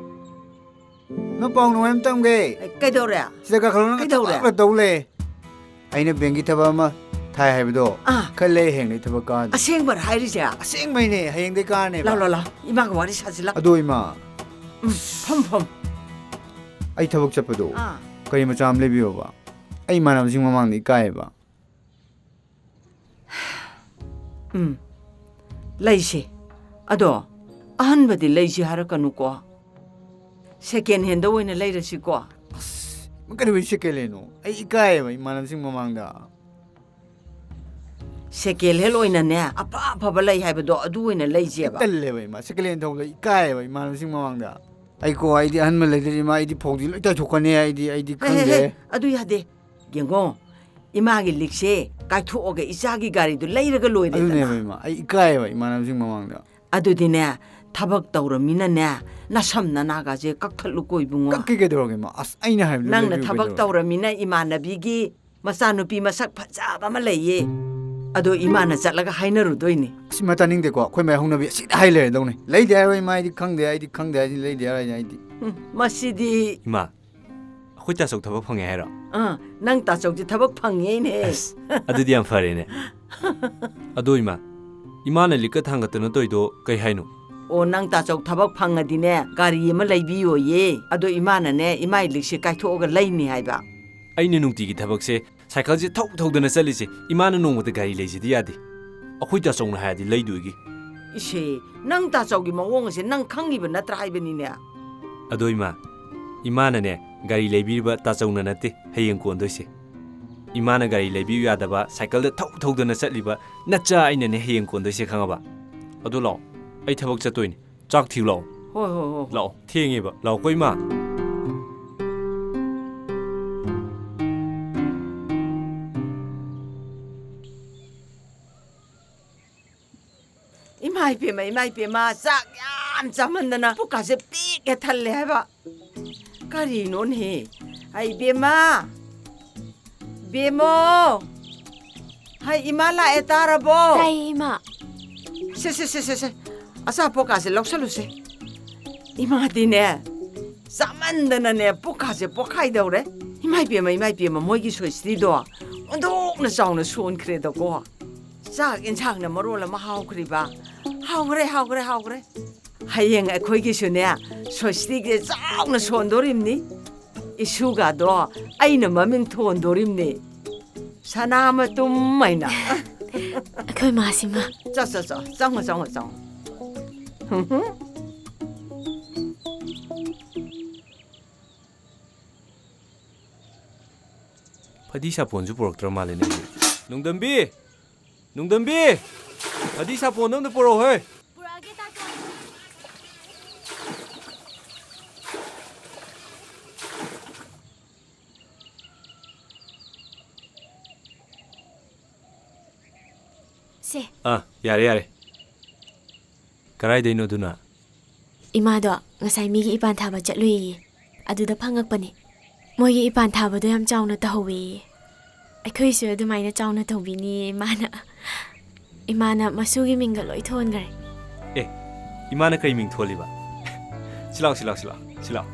ꯅꯪ ꯄꯥꯎ ꯅꯨꯡꯉꯥꯏ ꯑꯃ ꯇꯝꯒꯦ꯫ ꯑꯦ, ꯀꯩꯗꯧꯔꯦ? ꯁꯤꯗ ꯀꯥꯈꯠꯂꯣ, ꯅꯪ ꯀꯩꯗꯧꯔꯦ? ꯊꯕꯛ ꯇꯧ ꯂꯩ꯫ ꯑꯩꯅ ꯕꯦꯡꯒꯤ ꯊꯕꯛ ꯑꯃ ꯊꯥꯏ ꯍꯥꯏꯕꯗꯣ, ꯑꯥ꯫ ꯈꯔ ꯂꯩ, ꯍꯌꯦꯡꯗꯩ ꯊꯕꯛ ꯀꯥꯅꯤ꯫ ꯑꯁꯦꯡꯕꯔ ꯍꯥꯏꯔꯤꯁꯦ? ꯑꯁꯦꯡꯕꯩꯅꯦ, ꯍꯌꯦꯡꯗꯩ ꯀꯥꯅꯦꯕ꯫ ꯂꯥꯎ, ꯂꯥꯎ, ꯂꯥꯎ꯫ ꯏꯃꯥꯒ ꯋꯥꯔꯤ ꯁꯥꯁꯤꯜꯂꯛ꯫ ꯑꯗꯣ ꯏꯃꯥ, ꯎꯝ, ꯐꯝ, ꯐꯝ꯫ ꯑꯩ ꯊꯕꯛ ꯆꯠꯄꯗꯣ, ꯑꯥ꯫ ꯀꯔꯤ ꯃꯆꯥ ꯑꯃ ꯂꯩꯕꯤꯌꯣꯕ꯫ ꯑꯩ ꯏꯃꯥꯟꯅꯕꯁꯤꯡ ꯃꯃꯥꯡꯗ ꯏꯀꯥꯏꯌꯦꯕ꯫ ꯎꯝ, ꯂꯩꯁꯦ꯫ ꯑꯗꯣ ꯑꯍꯟꯕꯗꯤ ꯂꯩꯁꯤ ꯍꯥꯏꯔꯛꯀꯅꯨꯀꯣ꯫ Second handꯗ ꯑꯣꯏꯅ ꯂꯩꯔꯁꯤꯀꯣ꯫ ꯑꯁ, ꯀꯩꯗꯧꯕꯩ second handꯅꯣ? ꯑꯩ ꯏꯀꯥꯏꯌꯦꯕ ꯏꯃꯥꯟꯅꯕꯁꯤꯡ ꯃꯃꯥꯡꯗ꯫ ꯁꯦꯀꯦꯟ ꯍꯦꯟ ꯑꯣꯏꯅꯅꯦ, ꯑꯐ ꯑꯐꯕ ꯂꯩ ꯍꯥꯏꯕꯗꯣ ꯑꯗꯨ ꯑꯣꯏꯅ ꯂꯩꯁꯦꯕ꯫ ꯇꯜꯂꯦꯕ ꯏꯃꯥ, ꯁꯦꯀꯦꯟ ꯍꯦꯟ ꯊꯧꯕꯗ ꯏꯀꯥꯏꯌꯦꯕ ꯏꯃꯥꯟꯅꯕꯁꯤꯡ ꯃꯃꯥꯡꯗ꯫ ꯑꯩ ꯀꯣ, ꯑꯩꯗꯤ ꯑꯍꯟꯕ ꯂꯩꯗ꯭ꯔꯗꯤ ꯏꯃꯥ, ꯑꯩꯗꯤ ꯐꯧꯗꯤ ꯂꯣꯏ ꯇꯥꯏꯊꯣꯛꯀꯅꯤ, ꯑꯩꯗꯤ, ꯑꯩꯗꯤ ꯍꯦ, ꯍꯦ, ꯈꯪꯗꯦ꯫ ꯍꯦ, ꯑꯗꯨ ꯌꯥꯗꯦ꯫ ꯌꯦꯡꯉꯣ, ꯏꯃꯥꯒꯤ ꯂꯤꯛꯁꯦ ꯀꯥꯏꯊꯣꯛꯑꯒ ꯏꯆꯥꯒꯤ ꯒꯥꯔꯤꯗꯨ ꯂꯩꯔꯒ ꯂꯣꯏꯔꯦꯗꯅ꯫ ꯑꯗꯨꯅꯦꯕ ꯏꯃꯥ, ꯑꯩ ꯏꯀꯥꯏꯌꯦꯕ ꯏꯃꯥꯟꯅꯕꯁꯤꯡ ꯃꯃꯥꯡꯗ꯫ ꯑꯗꯨꯗꯤꯅꯦ, ꯊꯕꯛ ꯇꯧꯔꯃꯤꯅꯅꯦ, ꯅꯁꯝ ꯅꯅꯥꯒꯁꯦ ꯀꯛꯊꯠꯂꯨꯀꯣ ꯏꯕꯨꯡꯉꯣ꯫ ꯀꯛꯀꯦ ꯀꯩꯗꯧꯔꯒꯦ ꯏꯃꯥ? ꯑꯁ, ꯑꯩꯅ ꯍꯥꯏꯕꯗꯨ ꯅꯪꯅ ꯂꯩꯕꯤꯌꯨ ꯊꯕꯛ ꯀꯩꯗꯧꯔꯒꯦ? ꯇꯧꯔꯃꯤꯅ ꯏꯃꯥꯟꯅꯕꯤꯒꯤ ꯃꯆꯥꯅꯨꯄꯤ ꯃꯁꯛ ꯐꯖꯕ ꯑꯃ ꯂꯩꯌꯦ꯫ ꯑꯗꯣ ꯏꯃꯥꯅ ꯆꯠꯂꯒ ꯍꯥꯏꯅꯔꯨꯗꯣꯏꯅꯤ꯫ ꯑꯁ, ꯏꯃꯥ ꯇꯥꯅꯤꯡꯗꯦꯀꯣ, ꯑꯩꯈꯣꯏ ꯃꯥꯏ ꯍꯧꯅꯕꯤ ꯑꯁꯤꯗ ꯍꯥꯏ ꯂꯩꯔꯗꯧꯅꯤ꯫ ꯂꯩꯗꯦ ꯍꯥꯏꯔꯣꯏ ꯏꯃꯥ, ꯑꯩꯗꯤ ꯈꯪꯗꯦ, ꯑꯩꯗꯤ ꯈꯪꯗꯦ ꯍꯥꯏꯁꯤ ꯂꯩꯗꯦ ꯍꯥꯏꯔꯣꯏ ꯑꯩꯗꯤ꯫ ꯎꯝ, ꯃꯁꯤꯗꯤ꯫ ꯏꯃꯥ, ꯑꯩꯈꯣꯏ ꯇꯥꯆꯧ ꯊꯕꯛ ꯐꯪꯉꯦ ꯍꯥꯏꯔꯣ? ꯑꯥ, ꯅꯪ ꯇꯥꯆꯧꯁꯦ ꯊꯕꯛ ꯐꯪꯉꯦꯅꯦ꯫ ꯑꯁ, ꯑꯗꯨꯗꯤ ꯌꯥꯝ ꯐꯔꯦꯅꯦ꯫ ꯑꯗꯣ ꯏꯃꯥ, ꯏꯃꯥꯅ ꯂꯤꯛꯀ ꯊꯥꯡꯒꯠꯇꯅ ꯇꯧꯔꯤꯗꯣ ꯀꯩ ꯍꯥꯏꯅꯣ? ꯑꯣ, ꯅꯪ ꯇꯥꯆꯧ ꯊꯕꯛ ꯐꯪꯉꯗꯤꯅꯦ, ꯒꯥꯔꯤ ꯑꯃ ꯂꯩꯕꯤꯌꯣꯌꯦ꯫ ꯑꯗꯣ ꯏꯃꯥꯅꯅꯦ, ꯏꯃꯥꯏ ꯂꯤꯛꯁꯦ ꯀꯥꯏꯊꯣꯛꯑꯒ ꯂꯩꯅꯤ ꯍꯥꯏꯕ꯫ ꯑꯩꯅ ꯅꯨꯡꯇꯤꯒꯤ ꯊꯕꯛꯁꯦ ꯁꯥꯏꯀꯜꯁꯦ ꯊꯧ ꯊꯧꯗꯅ ꯆꯠꯂꯤꯁꯦ, ꯏꯃꯥꯅ ꯅꯣꯡꯃꯇ ꯒꯥꯔꯤ ꯂꯩꯁꯤꯗꯤ ꯌꯥꯗꯦ꯫ ꯑꯩꯈꯣꯏ ꯇꯥꯆꯧꯅ ꯍꯥꯏꯔꯗꯤ ꯂꯩꯗꯣꯏꯒꯤ꯫ ꯏꯁꯦ, ꯅꯪ ꯇꯥꯆꯧꯒꯤ ꯃꯑꯣꯡ ꯑꯁꯦ ꯅꯪ ꯈꯪꯉꯤꯕ ꯅꯠꯇ꯭ꯔꯥ ꯍꯥꯏꯕꯅꯤꯅꯦ꯫ ꯑꯗꯣ ꯏꯃꯥ, ꯏꯃꯥꯅꯅꯦ, ꯒꯥꯔꯤ ꯂꯩꯕꯤꯔꯤꯕ ꯇꯥꯆꯧꯅ ꯅꯠꯇꯦ ꯍꯌꯦꯡ ꯀꯣꯟꯗꯣꯏꯁꯦ꯫ ꯏꯃꯥꯅ ꯒꯥꯔꯤ ꯂꯩꯕꯤꯌꯨ ꯌꯥꯗꯕ, ꯁꯥꯏꯀꯜꯗ ꯊꯧ ꯊꯧꯗꯅ ꯆꯠꯂꯤꯕ ꯅꯆꯥ ꯑꯩꯅꯅꯦ ꯍꯌꯦꯡ ꯀꯣꯟꯗꯣꯏꯁꯦ, ꯈꯪꯉꯕ? ꯑꯗꯣ ꯂꯥꯛꯑꯣ, ꯑꯩ ꯊꯕꯛ ꯆꯠꯇꯣꯏꯅꯦ꯫ ꯆꯥꯛ ꯊꯤꯌꯨ ꯂꯥꯛꯑꯣ꯫ ꯍꯣꯏ, ꯍꯣꯏ, ꯍꯣꯏ, ꯍꯣꯏ꯫ ꯂꯥꯛꯑꯣ, ꯊꯦꯡꯉꯦꯕ꯫ ꯂꯥꯛꯑꯣꯀꯣ ꯏꯃꯥ꯫ ꯏꯃꯥ ꯏꯄꯦꯝꯃ, ꯏꯃꯥ ꯏꯄꯦꯝꯃ, ꯆꯥꯛ ꯌꯥꯝ ꯆꯥꯃꯟꯗꯅ ꯄꯨꯛꯀꯥꯁꯦ ꯄꯤꯛ ꯍꯦꯛ ꯊꯜꯂꯦ ꯍꯥꯏꯕ꯫ ꯀꯔꯤꯅꯣꯅꯦꯍꯦ? ꯍꯩ ꯏꯕꯦꯝꯃ! ꯕꯦꯝꯃꯣ! ꯍꯩ, ꯏꯃꯥ ꯂꯥꯛꯑꯦ, ꯇꯥꯔꯕꯣ? ꯇꯥꯏꯌꯦ, ꯏꯃꯥ꯫ ꯁꯦ, ꯁꯦ, ꯁꯦ, ꯁꯦ, ꯁꯦ꯫ ꯑꯆꯥꯄꯣꯠꯀꯥꯁꯦ ꯂꯧꯁꯜꯂꯨꯁꯦ꯫ ꯏꯃꯥꯗꯤꯅꯦ, ꯆꯥꯃꯟꯗꯅꯅꯦ, ꯄꯨꯛꯀꯥꯁꯦ ꯄꯣꯛꯈꯥꯏꯗꯧꯔꯦ꯫ ꯏꯃꯥ ꯏꯄꯦꯝꯃ, ꯏꯃꯥ ꯏꯄꯦꯝꯃ, ꯃꯣꯏꯒꯤ ꯁꯣꯏꯁꯇꯤꯗꯣ ꯑꯣꯟꯊꯣꯛꯅ ꯆꯥꯎꯅ ꯁꯣꯟꯈ꯭ꯔꯦꯗꯀꯣ꯫ ꯆꯥꯛ ꯏꯟꯁꯥꯡꯅ ꯃꯔꯣꯜ ꯑꯃ ꯍꯥꯎꯈ꯭ꯔꯤꯕ꯫ ꯍꯥꯎꯈ꯭ꯔꯦ, ꯍꯥꯎꯈ꯭ꯔꯦ, ꯍꯥꯎꯈ꯭ꯔꯦ꯫ ꯍꯌꯦꯡ ꯑꯩꯈꯣꯏꯒꯤꯁꯨꯅꯦ, ꯁꯣꯁꯇꯤꯒꯤ ꯆꯥꯎꯅ ꯁꯣꯟꯗꯣꯔꯤꯕꯅꯤ꯫ ꯏꯁꯨꯒꯗꯣ ꯑꯩꯅ ꯃꯃꯤꯡ ꯊꯣꯟꯗꯣꯔꯤꯕꯅꯤ꯫ ꯁꯅꯥ ꯃꯇꯨꯝ ꯍꯥꯏꯅ꯫ ꯑꯩꯈꯣꯏ ꯃꯥꯁꯤꯃ꯫ ꯆꯣ, ꯆꯣ, ꯆꯣ꯫ ꯆꯪꯉꯣ, ꯆꯪꯉꯣ, ꯆꯪꯉꯣ꯫ ꯐꯗꯤ ꯁꯥꯄꯣꯟꯁꯨ ꯄꯨꯔꯛꯇ꯭ꯔ ꯃꯥꯜꯂꯦꯅꯦ꯫ ꯅꯨꯡꯗꯝꯕꯤ! ꯅꯨꯡꯗꯝꯕꯤ! ꯐꯗꯤ ꯁꯥꯄꯣꯟꯗꯣ ꯑꯝꯇ ꯄꯨꯔꯛꯑꯣ ꯍꯦ꯫ ꯄꯨꯔꯛꯑꯒꯦ, ꯇꯥꯇꯣꯟ꯫ ꯁꯦ꯫ ꯑꯥ, ꯌꯥꯔꯦ, ꯌꯥꯔꯦ꯫ ꯀꯗꯥꯏꯗꯩꯅꯣ ꯑꯗꯨꯅ? ꯏꯃꯥꯗꯣ ꯉꯁꯥꯏ ꯃꯤꯒꯤ ꯏꯄꯥꯟ ꯊꯥꯕ ꯆꯠꯂꯨꯏꯌꯦ꯫ ꯑꯗꯨꯗ ꯐꯪꯉꯛꯄꯅꯦ꯫ ꯃꯣꯏꯒꯤ ꯏꯄꯥꯟ ꯊꯥꯕꯗꯣ ꯌꯥꯝ ꯆꯥꯎꯅ ꯇꯧꯍꯧꯋꯦꯌꯦ꯫ ꯑꯩꯈꯣꯏꯁꯨ ꯑꯗꯨꯃꯥꯏꯅ ꯆꯥꯎꯅ ꯇꯧꯕꯤꯅꯤ ꯏꯃꯥꯅ꯫ ꯏꯃꯥꯅ ꯃꯁꯨꯒꯤ ꯃꯤꯡꯒ ꯂꯣꯏ ꯊꯣꯟꯈ꯭ꯔꯦ꯫ ꯑꯦ, ꯏꯃꯥꯅ ꯀꯩ ꯃꯤꯡ ꯊꯣꯜꯂꯤꯕ? ꯁꯤ ꯂꯥꯎ, ꯁꯤ ꯂꯥꯎ, ꯁꯤ ꯂꯥꯎ, ꯁꯤ ꯂꯥꯎ꯫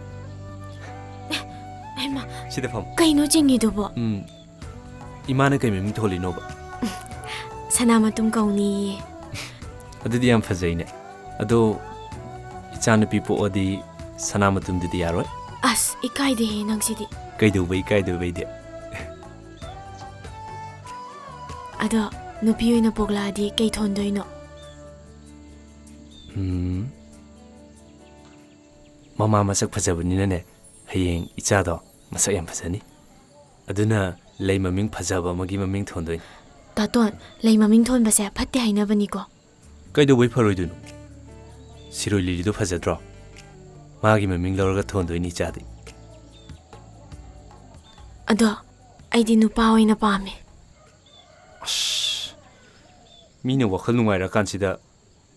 ꯍꯩꯃꯥ, ꯁꯤꯗ ꯐꯝ꯫ ꯀꯩꯅꯣ ꯆꯤꯡꯉꯤꯗꯨꯕꯣ? ꯎꯝ, ꯏꯃꯥꯅ ꯀꯩ ꯃꯃꯤꯡ ꯊꯣꯜꯂꯤꯅꯣꯕ? ꯁꯅꯥꯃꯇꯨꯝ ꯀꯧꯅꯤꯌꯦ꯫ ꯑꯗꯨꯗꯤ ꯌꯥꯝ ꯐꯖꯩꯅꯦ꯫ ꯑꯗꯣ ꯏꯆꯥꯅꯨꯄꯤ ꯄꯣꯛꯑꯗꯤ ꯁꯅꯥꯃꯇꯨꯝꯗꯨꯗꯤ ꯌꯥꯔꯣꯏ? ꯑꯁ, ꯏꯀꯥꯏꯗꯦꯍꯦ ꯅꯪꯁꯤꯗꯤ꯫ ꯀꯩꯗꯧꯕ ꯏꯀꯥꯏꯗꯣꯏꯕ ꯑꯩꯗꯤ? ꯑꯗꯣ ꯅꯨꯄꯤ ꯑꯣꯏꯅ ꯄꯣꯛꯂꯛꯑꯗꯤ ꯀꯩ ꯊꯣꯟꯗꯣꯏꯅꯣ? ꯎꯝ, ꯃꯃꯥ ꯃꯁꯛ ꯐꯖꯕꯅꯤꯅꯅꯦ, ꯍꯌꯦꯡ ꯏꯆꯥꯗꯣ ꯃꯁꯛ ꯌꯥꯝ ꯐꯖꯅꯤ꯫ ꯑꯗꯨꯅ ꯂꯩ ꯃꯃꯤꯡ ꯐꯖꯕ ꯑꯃꯒꯤ ꯃꯃꯤꯡ ꯊꯣꯟꯗꯣꯏꯅꯤ꯫ ꯇꯥꯇꯣꯟ, ꯂꯩ ꯃꯃꯤꯡ ꯊꯣꯟꯕꯁꯦ ꯐꯠꯇꯦ ꯍꯥꯏꯅꯕꯅꯤꯀꯣ꯫ ꯀꯩꯗꯧꯕꯩ ꯐꯔꯣꯏꯗꯣꯏꯅꯣ? ꯁꯤꯔꯣꯏ ꯂꯤꯂꯤꯗꯣ ꯐꯖꯗ꯭ꯔꯣ? ꯃꯥꯒꯤ ꯃꯃꯤꯡ ꯂꯧꯔꯒ ꯊꯣꯟꯗꯣꯏꯅꯤ ꯏꯆꯥꯗꯤ꯫ ꯑꯗꯣ ꯑꯩꯗꯤ ꯅꯨꯄꯥ ꯑꯣꯏꯅ ꯄꯥꯝꯃꯦ꯫ ꯑꯁ, ꯃꯤꯅ ꯋꯥꯈꯜ ꯅꯨꯡꯉꯥꯏꯔꯀꯥꯟꯁꯤꯗ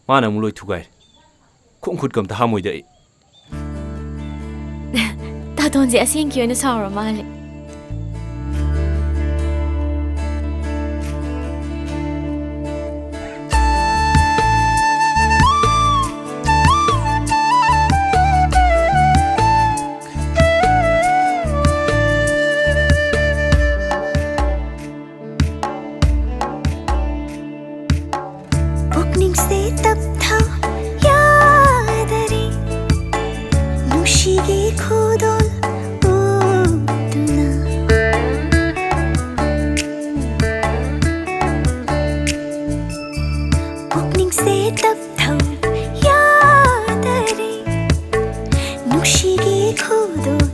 ꯃꯥꯅ ꯑꯃꯨꯛ ꯂꯣꯏ ꯊꯨꯒꯥꯏꯔꯦ꯫ ꯈꯣꯡ ꯈꯨꯠꯀ ꯑꯝꯇ ꯍꯥꯝꯃꯣꯏꯗ ꯑꯩ꯫ ꯇꯥꯇꯣꯟꯁꯦ ꯑꯁꯦꯡꯀꯤ ꯑꯣꯏꯅ ꯁꯥꯎꯔ ꯃꯥꯜꯂꯦ꯫ ꯄꯨꯛꯅꯤꯡꯁꯦ ꯇꯞꯊꯧ ꯌꯥꯗꯔꯦ, ꯅꯨꯡꯁꯤꯒꯤ ꯈꯨꯗꯣꯜ ꯎꯠꯇꯨꯅ꯫ ꯄꯨꯛꯅꯤꯡꯁꯦ ꯇꯞꯊꯧ ꯌꯥꯗꯔꯦ, ꯅꯨꯡꯁꯤꯒꯤ ꯈꯨꯗꯣꯜ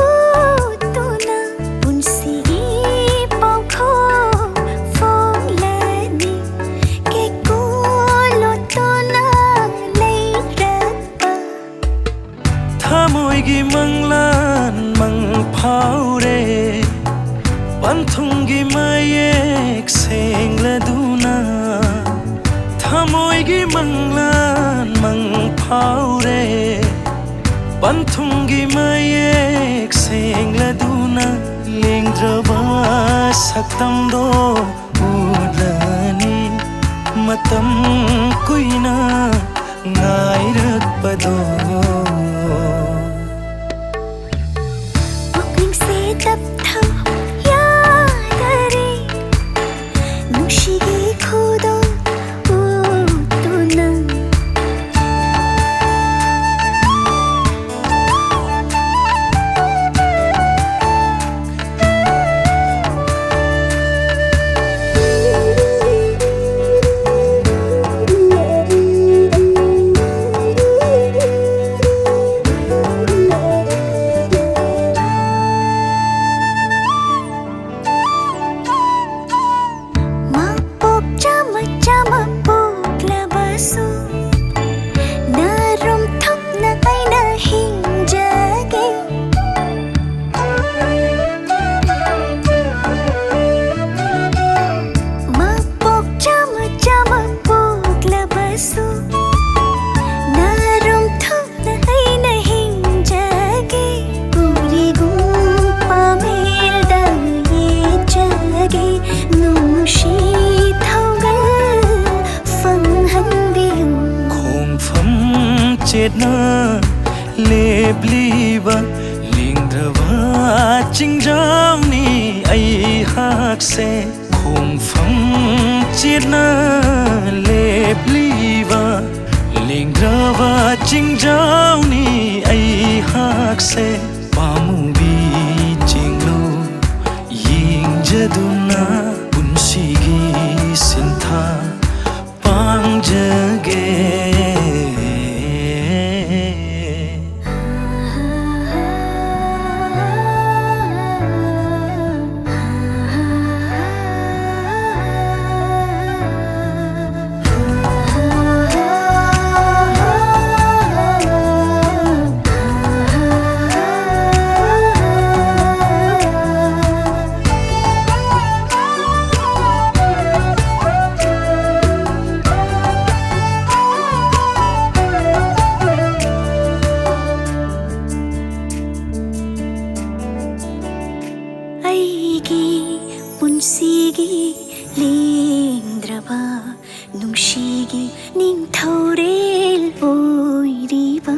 ꯎꯠꯇꯨꯅ꯫ ꯄꯨꯟꯁꯤꯒꯤ ꯄꯥꯎꯈꯣꯡ ꯐꯣꯡꯂꯅꯤ꯫ ꯌꯥꯎꯔꯦ꯫ ꯄꯟꯊꯨꯡꯒꯤ ꯃꯌꯦꯛ ꯁꯦꯡꯂꯗꯨꯅ ꯂꯦꯡꯗ꯭ꯔꯕ ꯁꯛꯇꯝꯗꯣ ꯎꯠꯂꯅꯤ꯫ ꯃꯇꯝ ꯀꯨꯏꯅ ꯉꯥꯏꯔꯛꯄꯗꯣ꯫ ꯄꯨꯛꯅꯤꯡꯁꯦ ꯇꯞꯊꯧ ꯌꯥꯗꯔꯦ, ꯅꯨꯡꯁꯤꯒꯤ ꯈꯨꯗꯣꯜ ꯎꯠꯇꯨꯅ꯫ ꯃꯄꯣꯛ ꯆꯥꯝꯃ ꯆꯥꯝꯃ ꯄꯣꯛꯂꯕꯁꯨ, ꯅꯔꯨꯝ ꯊꯨꯞꯅ ꯑꯩꯅ ꯍꯤꯡꯖꯒꯦ꯫ ꯃꯄꯣꯛ ꯆꯥꯝꯃ ꯆꯥꯝꯃ ꯄꯣꯛꯂꯕꯁꯨ, ꯅꯔꯨꯝ ꯊꯨꯞꯅ ꯑꯩꯅ ꯍꯤꯡꯖꯒꯦ꯫ ꯎꯔꯤꯒꯨꯝ ꯄꯥꯃꯦꯜꯗ ꯌꯦꯠꯆꯒꯦ, ꯅꯨꯡꯁꯤ ꯊꯧꯒꯜ ꯐꯪꯍꯟꯕꯤꯌꯨ꯫ ꯈꯣꯡꯐꯝ ꯆꯦꯠꯅ ꯂꯦꯞꯂꯤꯕ ꯂꯦꯡꯗ꯭ꯔꯕ ꯆꯤꯡꯖꯥꯎꯅꯤ ꯑꯩꯍꯥꯛꯁꯦ꯫ ꯈꯣꯡꯐꯝ ꯆꯦꯠꯅ ꯂꯦꯞꯂꯤꯕ ꯂꯦꯡꯗ꯭ꯔꯕ ꯆꯤꯡꯖꯥꯎꯅꯤ ꯑꯩꯍꯥꯛꯁꯦ꯫ ꯄꯥꯝꯃꯨꯕꯤ ꯆꯤꯡꯂꯨ ꯌꯦꯡꯖꯗꯨꯅ ꯄꯨꯟꯁꯤꯒꯤ ꯁꯤꯟꯊꯥ ꯄꯥꯡꯖꯒꯦ꯫ ꯂꯦꯡꯗ꯭ꯔꯕ ꯅꯨꯡꯁꯤꯒꯤ ꯅꯤꯡꯊꯧꯔꯦꯜ ꯑꯣꯏꯔꯤꯕ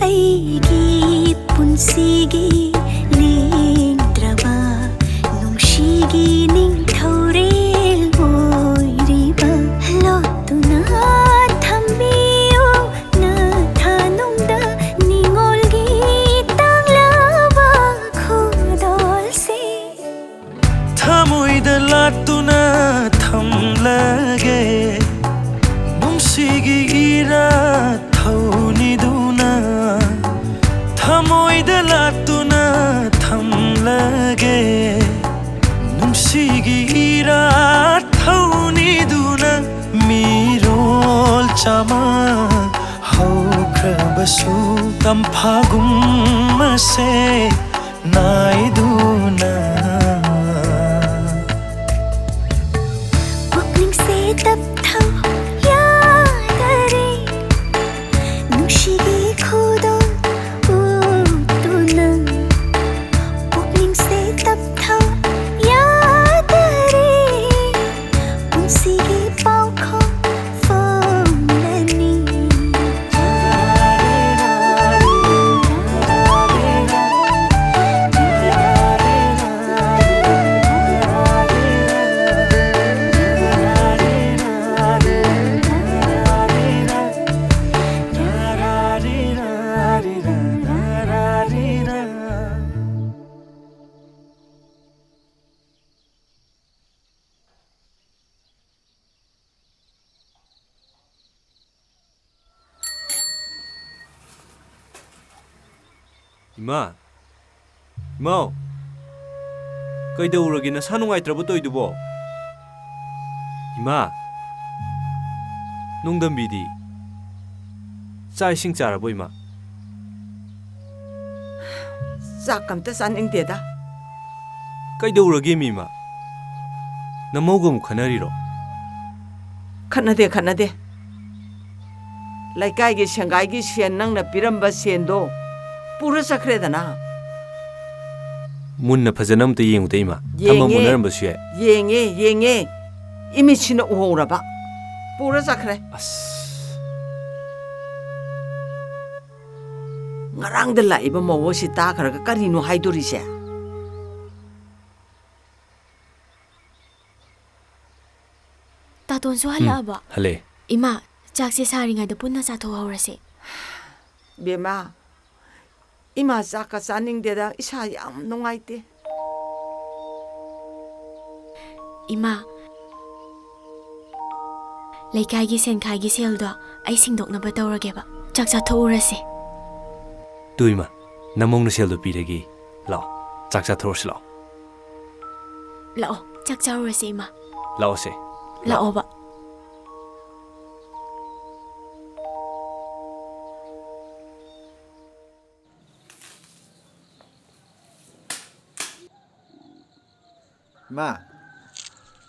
ꯑꯩꯒꯤ ꯄꯨꯟꯁꯤꯒꯤ ꯂꯦꯡꯗ꯭ꯔꯕ ꯅꯨꯡꯁꯤꯒꯤ ꯅꯤꯡꯊꯧꯔꯦꯜ ꯑꯣꯏꯔꯤꯕ ꯂꯣꯠꯇꯨꯅ ꯊꯝꯕꯤꯌꯨ ꯅꯊꯥꯅꯨꯡꯗ ꯅꯤꯡꯉꯣꯜꯒꯤ ꯇꯥꯡꯂꯕ ꯈꯨꯗꯣꯜꯁꯦ꯫ ꯊꯃꯣꯏꯗ ꯂꯥꯠꯇꯨꯅ ꯊꯝꯂꯒꯦ ꯅꯨꯡꯁꯤꯒꯤ ꯏꯔꯥꯠ ꯊꯧꯅꯤꯗꯨꯅ꯫ ꯊꯃꯣꯏꯗ ꯂꯥꯠꯇꯨꯅ ꯊꯝꯂꯒꯦ ꯅꯨꯡꯁꯤꯒꯤ ꯏꯔꯥꯠ ꯊꯧꯅꯤꯗꯨꯅ꯫ ꯃꯤꯔꯣꯜ ꯆꯥꯃ ꯍꯧꯈ꯭ꯔꯕꯁꯨ ꯇꯝꯐꯥꯒꯨꯝ ꯑꯁꯦ ꯅꯥꯏꯗꯨꯅ꯫ ꯄꯨꯛꯅꯤꯡꯁꯦ ꯇꯞꯊꯧ ꯌꯥꯗꯔꯦ ꯅꯨꯡꯁꯤꯒꯤ ꯈꯨꯗꯣꯜ ꯎꯠꯇꯨꯅ꯫ ꯄꯨꯛꯅꯤꯡꯁꯦ ꯇꯞꯊꯧ ꯌꯥꯗꯔꯦ ꯄꯨꯟꯁꯤꯒꯤ ꯄꯥꯎꯈꯣꯡ ꯐꯣꯡꯂꯅꯤ꯫ ꯏꯃꯥ, ꯏꯃꯥꯎ, ꯀꯩꯗꯧꯔꯒꯦ? ꯅꯁꯥ ꯅꯨꯡꯉꯥꯏꯇ꯭ꯔꯕꯣ ꯇꯧꯏꯗꯨꯕꯣ? ꯏꯃꯥ, ꯅꯣꯡꯗꯝꯕꯤꯗꯤ? ꯆꯥꯛ ꯏꯁꯤꯡ ꯆꯥꯔꯕꯣ, ꯏꯃꯥ? ꯆꯥꯛ ꯑꯝꯇ ꯆꯥꯅꯤꯡꯗꯦꯗ꯫ ꯀꯩꯗꯧꯔꯒꯦ, ꯃꯤꯃ? ꯅꯃꯧꯒ ꯑꯃꯨꯛ ꯈꯠꯅꯔꯤꯔꯣ? ꯈꯠꯅꯗꯦ, ꯈꯠꯅꯗꯦ꯫ ꯂꯩꯀꯥꯏꯒꯤ ꯁꯦꯡꯒꯥꯏꯒꯤ ꯁꯦꯟ, ꯅꯪꯅ ꯄꯤꯔꯝꯕ ꯁꯦꯟꯗꯣ ꯄꯨꯔ ꯆꯠꯈ꯭ꯔꯦꯗꯅ꯫ ꯃꯨꯟꯅ ꯐꯖꯅ ꯑꯝꯇ ꯌꯦꯡꯉꯨꯗ, ꯏꯃꯥ꯫ ꯊꯝꯐꯝ ꯌꯦꯡꯉꯦ꯫ ꯑꯣꯟꯅꯔꯝꯕꯁꯨ ꯌꯥꯏ꯫ ꯌꯦꯡꯉꯦ, ꯌꯦꯡꯉꯦ꯫ ꯏꯃꯤꯠꯁꯤꯅ ꯎꯍꯧꯔꯕ꯫ ꯄꯨꯔ ꯆꯠꯈ꯭ꯔꯦ꯫ ꯑꯁ꯫ ꯉꯔꯥꯡꯗ ꯂꯥꯛꯏꯕ ꯃꯧ ꯑꯁꯤ ꯇꯥꯈ꯭ꯔꯒ ꯀꯔꯤꯅꯣ ꯍꯥꯏꯗꯣꯔꯤꯁꯦ? ꯇꯥꯇꯣꯟꯁꯨ ꯎꯝ, ꯍꯜꯂꯛꯑꯕ? ꯍꯜꯂꯛꯑꯦ꯫ ꯏꯃꯥ, ꯆꯥꯛꯁꯦ ꯁꯥꯔꯤꯉꯩꯗ ꯄꯨꯟꯅ ꯆꯥꯊꯣꯛꯍꯧꯔꯁꯦ꯫ ꯕꯦꯝꯃ, ꯏꯃꯥ ꯆꯥꯛꯀ ꯆꯥꯅꯤꯡꯗꯦꯗ, ꯏꯁꯥ ꯌꯥꯝ ꯅꯨꯡꯉꯥꯏꯇꯦ꯫ ꯏꯃꯥ, ꯂꯩꯀꯥꯏꯒꯤ ꯁꯦꯟꯈꯥꯏꯒꯤ ꯁꯦꯜꯗꯣ ꯑꯩ ꯁꯤꯡꯗꯣꯛꯅꯕ ꯇꯧꯔꯒꯦꯕ꯫ ꯆꯥꯛ ꯆꯥꯊꯣꯛꯎꯔꯁꯦ꯫ ꯇꯨ ꯏꯃꯥ, ꯅꯃꯧꯅ ꯁꯦꯜꯗꯣ ꯄꯤꯔꯒꯦ꯫ ꯂꯥꯛꯑꯣ, ꯆꯥꯛ ꯆꯥꯊꯣꯛꯎꯔꯁꯤ ꯂꯥꯛꯑꯣ꯫ ꯂꯥꯛꯑꯣ, ꯆꯥꯛ ꯆꯥꯔꯨꯔꯁꯦ ꯏꯃꯥ꯫ ꯂꯥꯛꯑꯣꯁꯦ꯫ ꯂꯥꯛꯑꯣꯕ꯫ ꯃꯥ,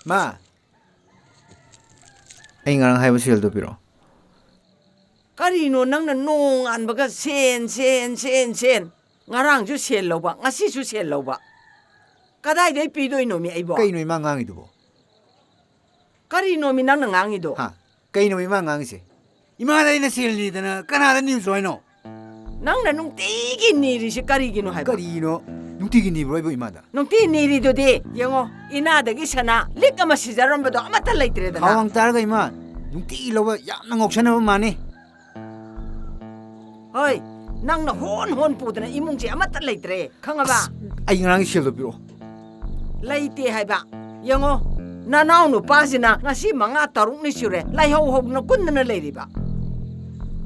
ꯃꯥ, ꯑꯩ ꯉꯔꯥꯡ ꯍꯥꯏꯕ ꯁꯦꯜꯗꯣ ꯄꯤꯔꯛꯑꯣ꯫ ꯀꯔꯤꯅꯣ ꯅꯪꯅ ꯅꯣꯡꯉꯥꯟꯕꯒ ꯁꯦꯟ, ꯁꯦꯟ, ꯁꯦꯟ, ꯁꯦꯟ? ꯉꯔꯥꯡꯁꯨ ꯁꯦꯜ ꯂꯧꯕ, ꯉꯁꯤꯁꯨ ꯁꯦꯜ ꯂꯧꯕ꯫ ꯀꯗꯥꯏꯗꯩ ꯄꯤꯗꯣꯏꯅꯣꯃꯤ ꯑꯩꯕꯣ? ꯀꯩꯅꯣ ꯏꯃꯥ ꯉꯥꯡꯉꯤꯗꯨꯕꯣ? ꯀꯔꯤꯅꯣꯃꯤ ꯅꯪꯅ ꯉꯥꯡꯉꯤꯗꯣ? ꯍꯥ? ꯀꯩꯅꯣ ꯏꯃꯥ ꯉꯥꯡꯉꯤꯁꯦ? ꯏꯃꯥꯗ ꯑꯩꯅ ꯁꯦꯜ ꯅꯤꯗꯅ ꯀꯅꯥꯗ ꯅꯤꯔꯨꯆꯣ ꯍꯥꯏꯅꯣ? ꯅꯪꯅ ꯅꯨꯡꯇꯤꯒꯤ ꯅꯤꯔꯤꯁꯤ ꯀꯔꯤꯒꯤꯅꯣ ꯍꯥꯏꯕ? ꯀꯔꯤꯅꯣ? ꯅꯨꯡꯇꯤꯒꯤ ꯅꯤꯕ꯭ꯔꯣ ꯑꯩꯕꯨ ꯏꯃꯥꯗ? ꯅꯨꯡꯇꯤ ꯅꯤꯔꯤꯗꯨꯗꯤ ꯌꯦꯡꯉꯣ, ꯏꯅꯥꯗꯒꯤ ꯁꯅꯥ ꯂꯤꯛ ꯑꯃ ꯁꯤꯖꯔꯝꯕꯗꯣ ꯑꯃꯠꯇ ꯂꯩꯇ꯭ꯔꯦꯗꯅ꯫ ꯈꯥꯋꯥꯡ ꯇꯥꯔꯒ ꯏꯃꯥ, ꯅꯨꯡꯇꯤꯒꯤ ꯂꯧꯕ ꯌꯥꯝꯅ ꯉꯥꯎꯁꯟꯅꯕ ꯃꯥꯅꯤ꯫ ꯍꯣꯏ, ꯅꯪꯅ ꯍꯣꯟ ꯍꯣꯟ ꯄꯨꯗꯅ ꯏꯃꯨꯡꯁꯦ ꯑꯃꯠꯇ ꯂꯩꯇ꯭ꯔꯦ, ꯈꯪꯉꯕ? ꯑꯁ, ꯑꯩ ꯉꯔꯥꯡꯒꯤ ꯁꯦꯜꯗꯣ ꯄꯤꯔꯛꯑꯣ꯫ ꯂꯩꯇꯦ ꯍꯥꯏꯕ꯫ ꯌꯦꯡꯉꯣ, ꯅꯅꯥꯎ ꯅꯨꯄꯥꯁꯤꯅ ꯉꯁꯤ ꯃꯉꯥ ꯇꯔꯨꯛꯅꯤ ꯁꯨꯔꯦ ꯂꯥꯏꯍꯧ ꯍꯧꯗꯅ ꯀꯨꯟꯗꯅ ꯂꯩꯔꯤꯕ꯫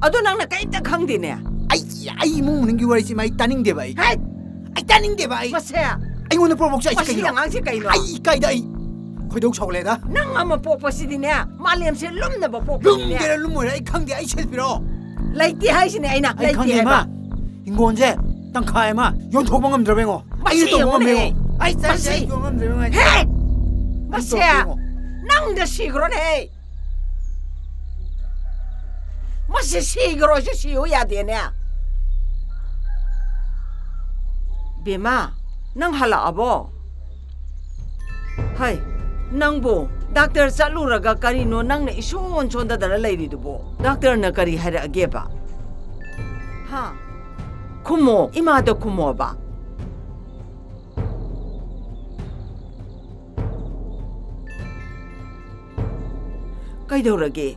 ꯑꯗꯨ ꯅꯪꯅ ꯀꯩꯝꯇ ꯈꯪꯗꯦꯅꯦ꯫ ꯑꯩ, ꯑꯩ ꯏꯃꯨꯡ ꯃꯅꯨꯡꯒꯤ ꯋꯥꯔꯤꯁꯤꯃ ꯑꯩ ꯇꯥꯅꯤꯡꯗꯦꯕ ꯑꯩ꯫ ꯍꯦꯠ! ꯑꯩ ꯇꯥꯅꯤꯡꯗꯦꯕ ꯑꯩ꯫ ꯃꯁꯦ! ꯑꯩꯉꯣꯟꯗ ꯄ꯭ꯔꯣꯕꯣꯛꯁꯦ ꯑꯩꯁꯦ ꯃꯁꯤ ꯀꯩꯅꯣ? ꯑꯉꯥꯡꯁꯦ ꯀꯩꯅꯣ? ꯑꯩ ꯏꯀꯥꯏꯗ ꯑꯩ꯫ ꯈꯣꯏꯗꯧ ꯁꯥꯎꯒꯠꯂꯦꯗ꯫ ꯅꯪ ꯑꯃ ꯄꯣꯛꯄꯁꯤꯗꯤꯅꯦ, ꯃꯥꯂꯦꯝꯁꯦ ꯂꯨꯝꯅꯕ ꯄꯣꯛꯄꯅꯤꯅꯦ꯫ ꯂꯨꯝꯒꯦꯔꯥ ꯂꯨꯝꯃꯣꯏꯔꯥ ꯑꯩ ꯈꯪꯗꯦ, ꯑꯩ ꯁꯦꯜ ꯄꯤꯔꯛꯑꯣ꯫ ꯂꯩꯇꯦ ꯍꯥꯏꯁꯤꯅꯦ ꯑꯩꯅ, ꯑꯩ ꯂꯩꯇꯦ ꯈꯪꯗꯦ ꯍꯥꯏꯕ꯫ ꯏꯃꯥ, ꯍꯤꯡꯒꯣꯟꯁꯦ ꯇꯪꯈꯥꯏ ꯑꯃ ꯌꯣꯟꯊꯣꯛꯄ ꯉꯝꯗ꯭ꯔꯕ ꯌꯦꯡꯉꯣ꯫ ꯃꯁꯤ ꯑꯩꯅ ꯇꯧꯕ ꯉꯝꯃꯦ ꯌꯦꯡꯉꯨꯅꯦ꯫ ꯌꯦꯡꯉꯣ꯫ ꯑꯩ ꯆꯥꯔꯤꯁꯦ ꯃꯁꯤ꯫ ꯑꯩ ꯌꯣꯟ ꯉꯝꯗ꯭ꯔꯕ ꯌꯦꯡꯉꯣ꯫ ꯍꯦ! ꯑꯩ ꯃꯁꯦ! ꯇꯧꯕ ꯌꯦꯡꯉꯣ꯫ ꯅꯪꯗ ꯁꯤꯈ꯭ꯔꯣꯅꯦ꯫ ꯃꯁꯤ ꯁꯤꯈ꯭ꯔꯣꯁꯨ ꯁꯤꯌꯨ ꯌꯥꯗꯦꯅꯦ꯫ ꯕꯦꯝꯃ, ꯅꯪ ꯍꯜꯂꯛꯑꯕꯣ? ꯍꯩ, ꯅꯪꯕꯨ ꯗꯥꯛꯇꯔ ꯆꯠꯂꯨꯔꯒ ꯀꯔꯤꯅꯣ ꯅꯪꯅ ꯏꯁꯣꯟ ꯁꯣꯟꯗꯗꯅ ꯂꯩꯔꯤꯗꯨꯕꯣ? ꯗꯥꯛꯇꯔꯅ ꯀꯔꯤ ꯍꯥꯏꯔꯛꯑꯒꯦꯕ? ꯍꯥ? ꯈꯨꯝꯃꯣ, ꯏꯃꯥꯗ ꯈꯨꯝꯃꯣꯕ꯫ ꯀꯩꯗꯧꯔꯒꯦ?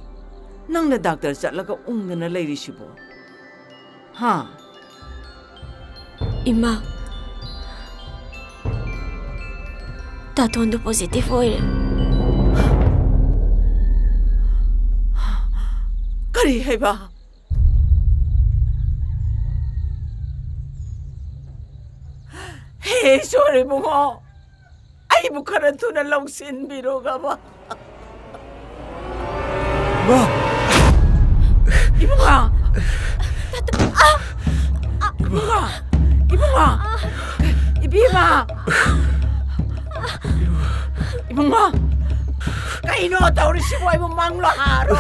ꯅꯪꯅ ꯗꯥꯛꯇꯔ ꯆꯠꯂꯒ ꯎꯪꯗꯅ ꯂꯩꯔꯤꯁꯤꯕꯣ? ꯍꯥ? ꯏꯃꯥ, ꯇꯥꯇꯣꯟꯗꯣ positive ꯑꯣꯏꯔꯦ꯫ ꯀꯔꯤ ꯍꯥꯏꯕ? ꯍꯦ ꯏꯁꯣꯔ ꯏꯕꯨꯡꯉꯣ, ꯑꯩꯕꯨ ꯈꯔ ꯊꯨꯅ ꯂꯧꯁꯤꯟꯕꯤꯔꯣꯒꯕ꯫ ꯏꯕꯨꯡꯉꯣ! ꯏꯕꯨꯡꯉꯣ! ꯏꯕꯨꯡꯉꯣ! ꯏꯕꯦꯝꯃ! ꯏꯕꯨꯡꯉꯣ! ꯀꯩꯅꯣ ꯇꯧꯔꯤꯁꯤꯕꯣ? ꯑꯩꯕꯨ ꯃꯪꯂꯣ ꯍꯥꯔꯣ?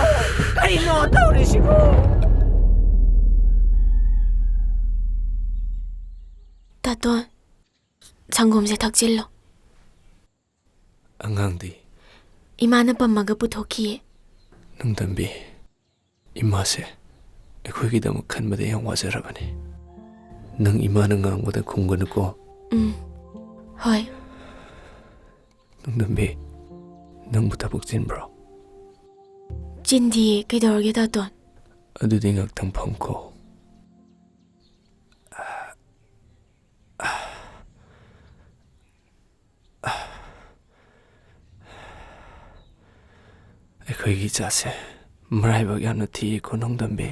ꯀꯩꯅꯣ ꯇꯧꯔꯤꯁꯤꯕꯣ? ꯇꯥꯇꯣꯟ, ꯁꯪꯒꯣꯝꯁꯦ ꯊꯛꯆꯤꯜꯂꯣ꯫ ꯑꯉꯥꯡꯗꯤ? ꯏꯃꯥꯅ ꯄꯝꯃꯒ ꯄꯨꯊꯣꯛꯈꯤꯌꯦ꯫ ꯅꯨꯡꯗꯝꯕꯤ, ꯏꯃꯥꯁꯦ ꯑꯩꯈꯣꯏꯒꯤꯗꯃꯛ ꯈꯟꯕꯗ ꯌꯥꯝ ꯋꯥꯖꯔꯕꯅꯤ꯫ ꯅꯪ ꯏꯃꯥꯅ ꯉꯥꯡꯕꯗ ꯈꯨꯝꯒꯅꯨꯀꯣ꯫ ꯎꯝ, ꯍꯣꯏ꯫ ꯅꯨꯡꯗꯝꯕꯤ, ꯅꯪꯕꯨ ꯊꯕꯛ ꯆꯤꯟꯕ꯭ꯔꯣ? ꯆꯤꯟꯗꯤꯌꯦ, ꯀꯩꯗꯧꯔꯒꯦ ꯇꯥꯇꯣꯟ? ꯑꯗꯨꯗꯤ ꯉꯥꯛꯇꯪ ꯐꯝꯈꯣ꯫ ꯑꯩꯈꯣꯏꯒꯤ ꯏꯆꯥꯁꯦ ꯃꯔꯥꯏꯕꯛ ꯌꯥꯝꯅ ꯊꯤꯌꯦꯀꯣ ꯅꯣꯡꯗꯝꯕꯤ꯫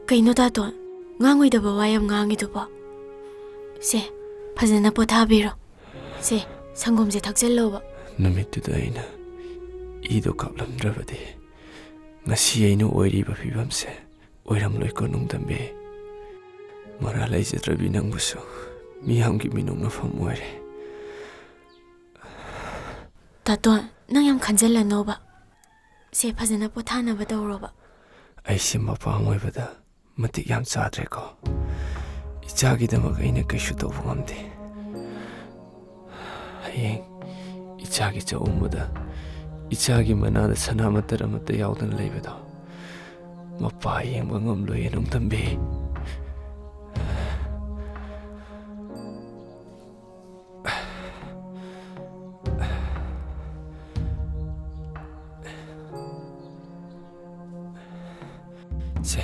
ꯀꯩꯅꯣ ꯇꯥꯇꯣꯟ, ꯉꯥꯡꯉꯣꯏꯗꯕ ꯋꯥ ꯌꯥꯝ ꯉꯥꯡꯉꯤꯗꯨꯕꯣ? ꯁꯦ, ꯐꯖꯅ ꯄꯣꯊꯥꯕꯤꯔꯣ꯫ ꯁꯦ, ꯁꯪꯒꯣꯝꯁꯦ ꯊꯛꯆꯜꯂꯣꯕ꯫ ꯅꯨꯃꯤꯠꯇꯨꯗ ꯑꯩꯅ ꯏꯗꯣ ꯀꯥꯞꯂꯝꯗ꯭ꯔꯕꯗꯤ ꯉꯁꯤ ꯑꯩꯅ ꯑꯣꯏꯔꯤꯕ ꯐꯤꯕꯝꯁꯦ ꯑꯣꯏꯔꯝꯂꯣꯏꯀꯣ ꯅꯣꯡꯗꯝꯕꯤ꯫ ꯃꯔꯥ ꯂꯩꯖꯗ꯭ꯔꯕꯤ ꯅꯪꯕꯨꯁꯨ ꯃꯤꯌꯥꯝꯒꯤ ꯃꯤꯅꯣꯛꯅꯐꯝ ꯑꯣꯏꯔꯦ꯫ ꯇꯥꯇꯣꯟ, ꯅꯪ ꯌꯥꯝ ꯈꯟꯖꯜꯂꯅꯣꯕ꯫ ꯁꯦ, ꯐꯖꯅ ꯄꯣꯊꯥꯅꯕ ꯇꯧꯔꯣꯕ꯫ ꯑꯩꯁꯦ ꯃꯄꯥ ꯑꯃ ꯑꯣꯏꯕꯗ ꯃꯇꯤꯛ ꯌꯥꯝ ꯆꯥꯗ꯭ꯔꯦꯀꯣ꯫ ꯏꯆꯥꯒꯤꯗꯃꯛ ꯑꯩꯅ ꯀꯩꯁꯨ ꯇꯧꯕ ꯉꯝꯗꯦ꯫ ꯍꯌꯦꯡ ꯏꯆꯥꯒꯤ ꯆꯥꯛꯎꯝꯕꯗ ꯏꯆꯥꯒꯤ ꯃꯅꯥꯗ ꯁꯅꯥ ꯃꯇꯠ ꯑꯃꯠꯇ ꯌꯥꯎꯗꯅ ꯂꯩꯕꯗꯣ ꯃꯄꯥ ꯌꯦꯡꯕ ꯉꯝꯂꯣꯏꯌꯦ, ꯅꯣꯡꯗꯝꯕꯤ꯫ ꯁꯦ,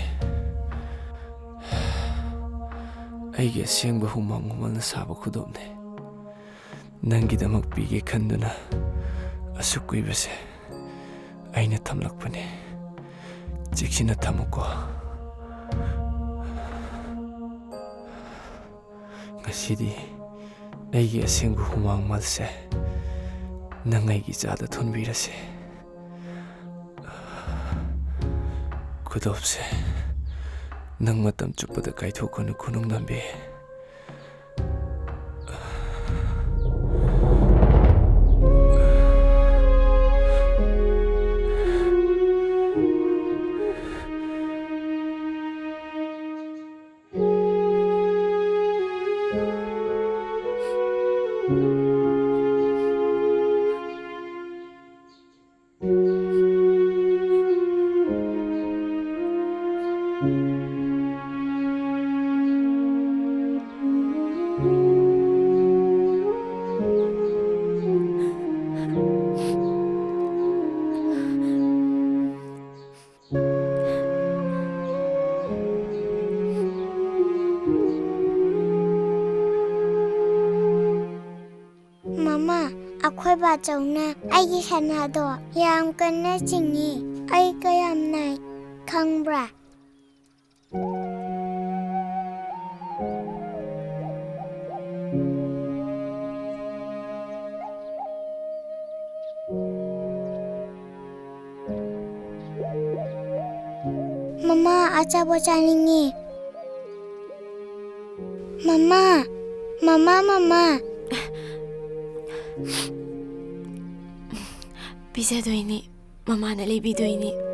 ꯑꯩꯒꯤ ꯑꯁꯦꯡꯕ ꯍꯨꯃꯥꯡ ꯃꯃꯜꯅ ꯁꯥꯕ ꯈꯨꯗꯣꯞꯅꯦ꯫ ꯅꯪꯒꯤꯗꯃꯛ ꯄꯤꯒꯦ ꯈꯟꯗꯨꯅ ꯑꯁꯨꯛ ꯀꯨꯏꯕꯁꯦ ꯑꯩꯅ ꯊꯝꯂꯛꯄꯅꯦ꯫ ꯆꯦꯛꯁꯤꯟꯅ ꯊꯝꯃꯨꯀꯣ꯫ ꯉꯁꯤꯗꯤ ꯑꯩꯒꯤ ꯑꯁꯦꯡꯕ ꯍꯨꯃꯥꯡ ꯃꯜꯁꯦ ꯅꯪ ꯑꯩꯒꯤ ꯏꯆꯥꯗ ꯊꯣꯟꯕꯤꯔꯁꯦ꯫ ꯈꯨꯗꯣꯞꯁꯦ ꯅꯪ ꯃꯇꯝ ꯆꯨꯞꯄꯗ ꯀꯥꯏꯊꯣꯛꯀꯅꯨ, ꯈꯨꯅꯨꯡꯗꯝꯕꯤ꯫ ꯃꯃꯥ, ꯑꯩꯈꯣꯏ ꯕꯥꯆꯧꯅ ꯑꯩꯒꯤ ꯁꯅꯥꯗꯣ ꯌꯥꯝ ꯀꯟꯅ ꯆꯤꯡꯉꯤ꯫ ꯑꯩ ꯀꯌꯥꯝ ꯅꯥꯏ ꯈꯪꯕ꯭ꯔꯥ? ꯃꯃꯥ, ꯑꯆꯥꯄꯣꯠ ꯆꯥꯅꯤꯡꯉꯤ꯫ ꯃꯃꯥ, ꯃꯃꯥ, ꯃꯃꯥ꯫ ꯄꯤꯖꯗꯣꯏꯅꯤ, ꯃꯃꯥꯅ ꯂꯩꯕꯤꯗꯣꯏꯅꯤ꯫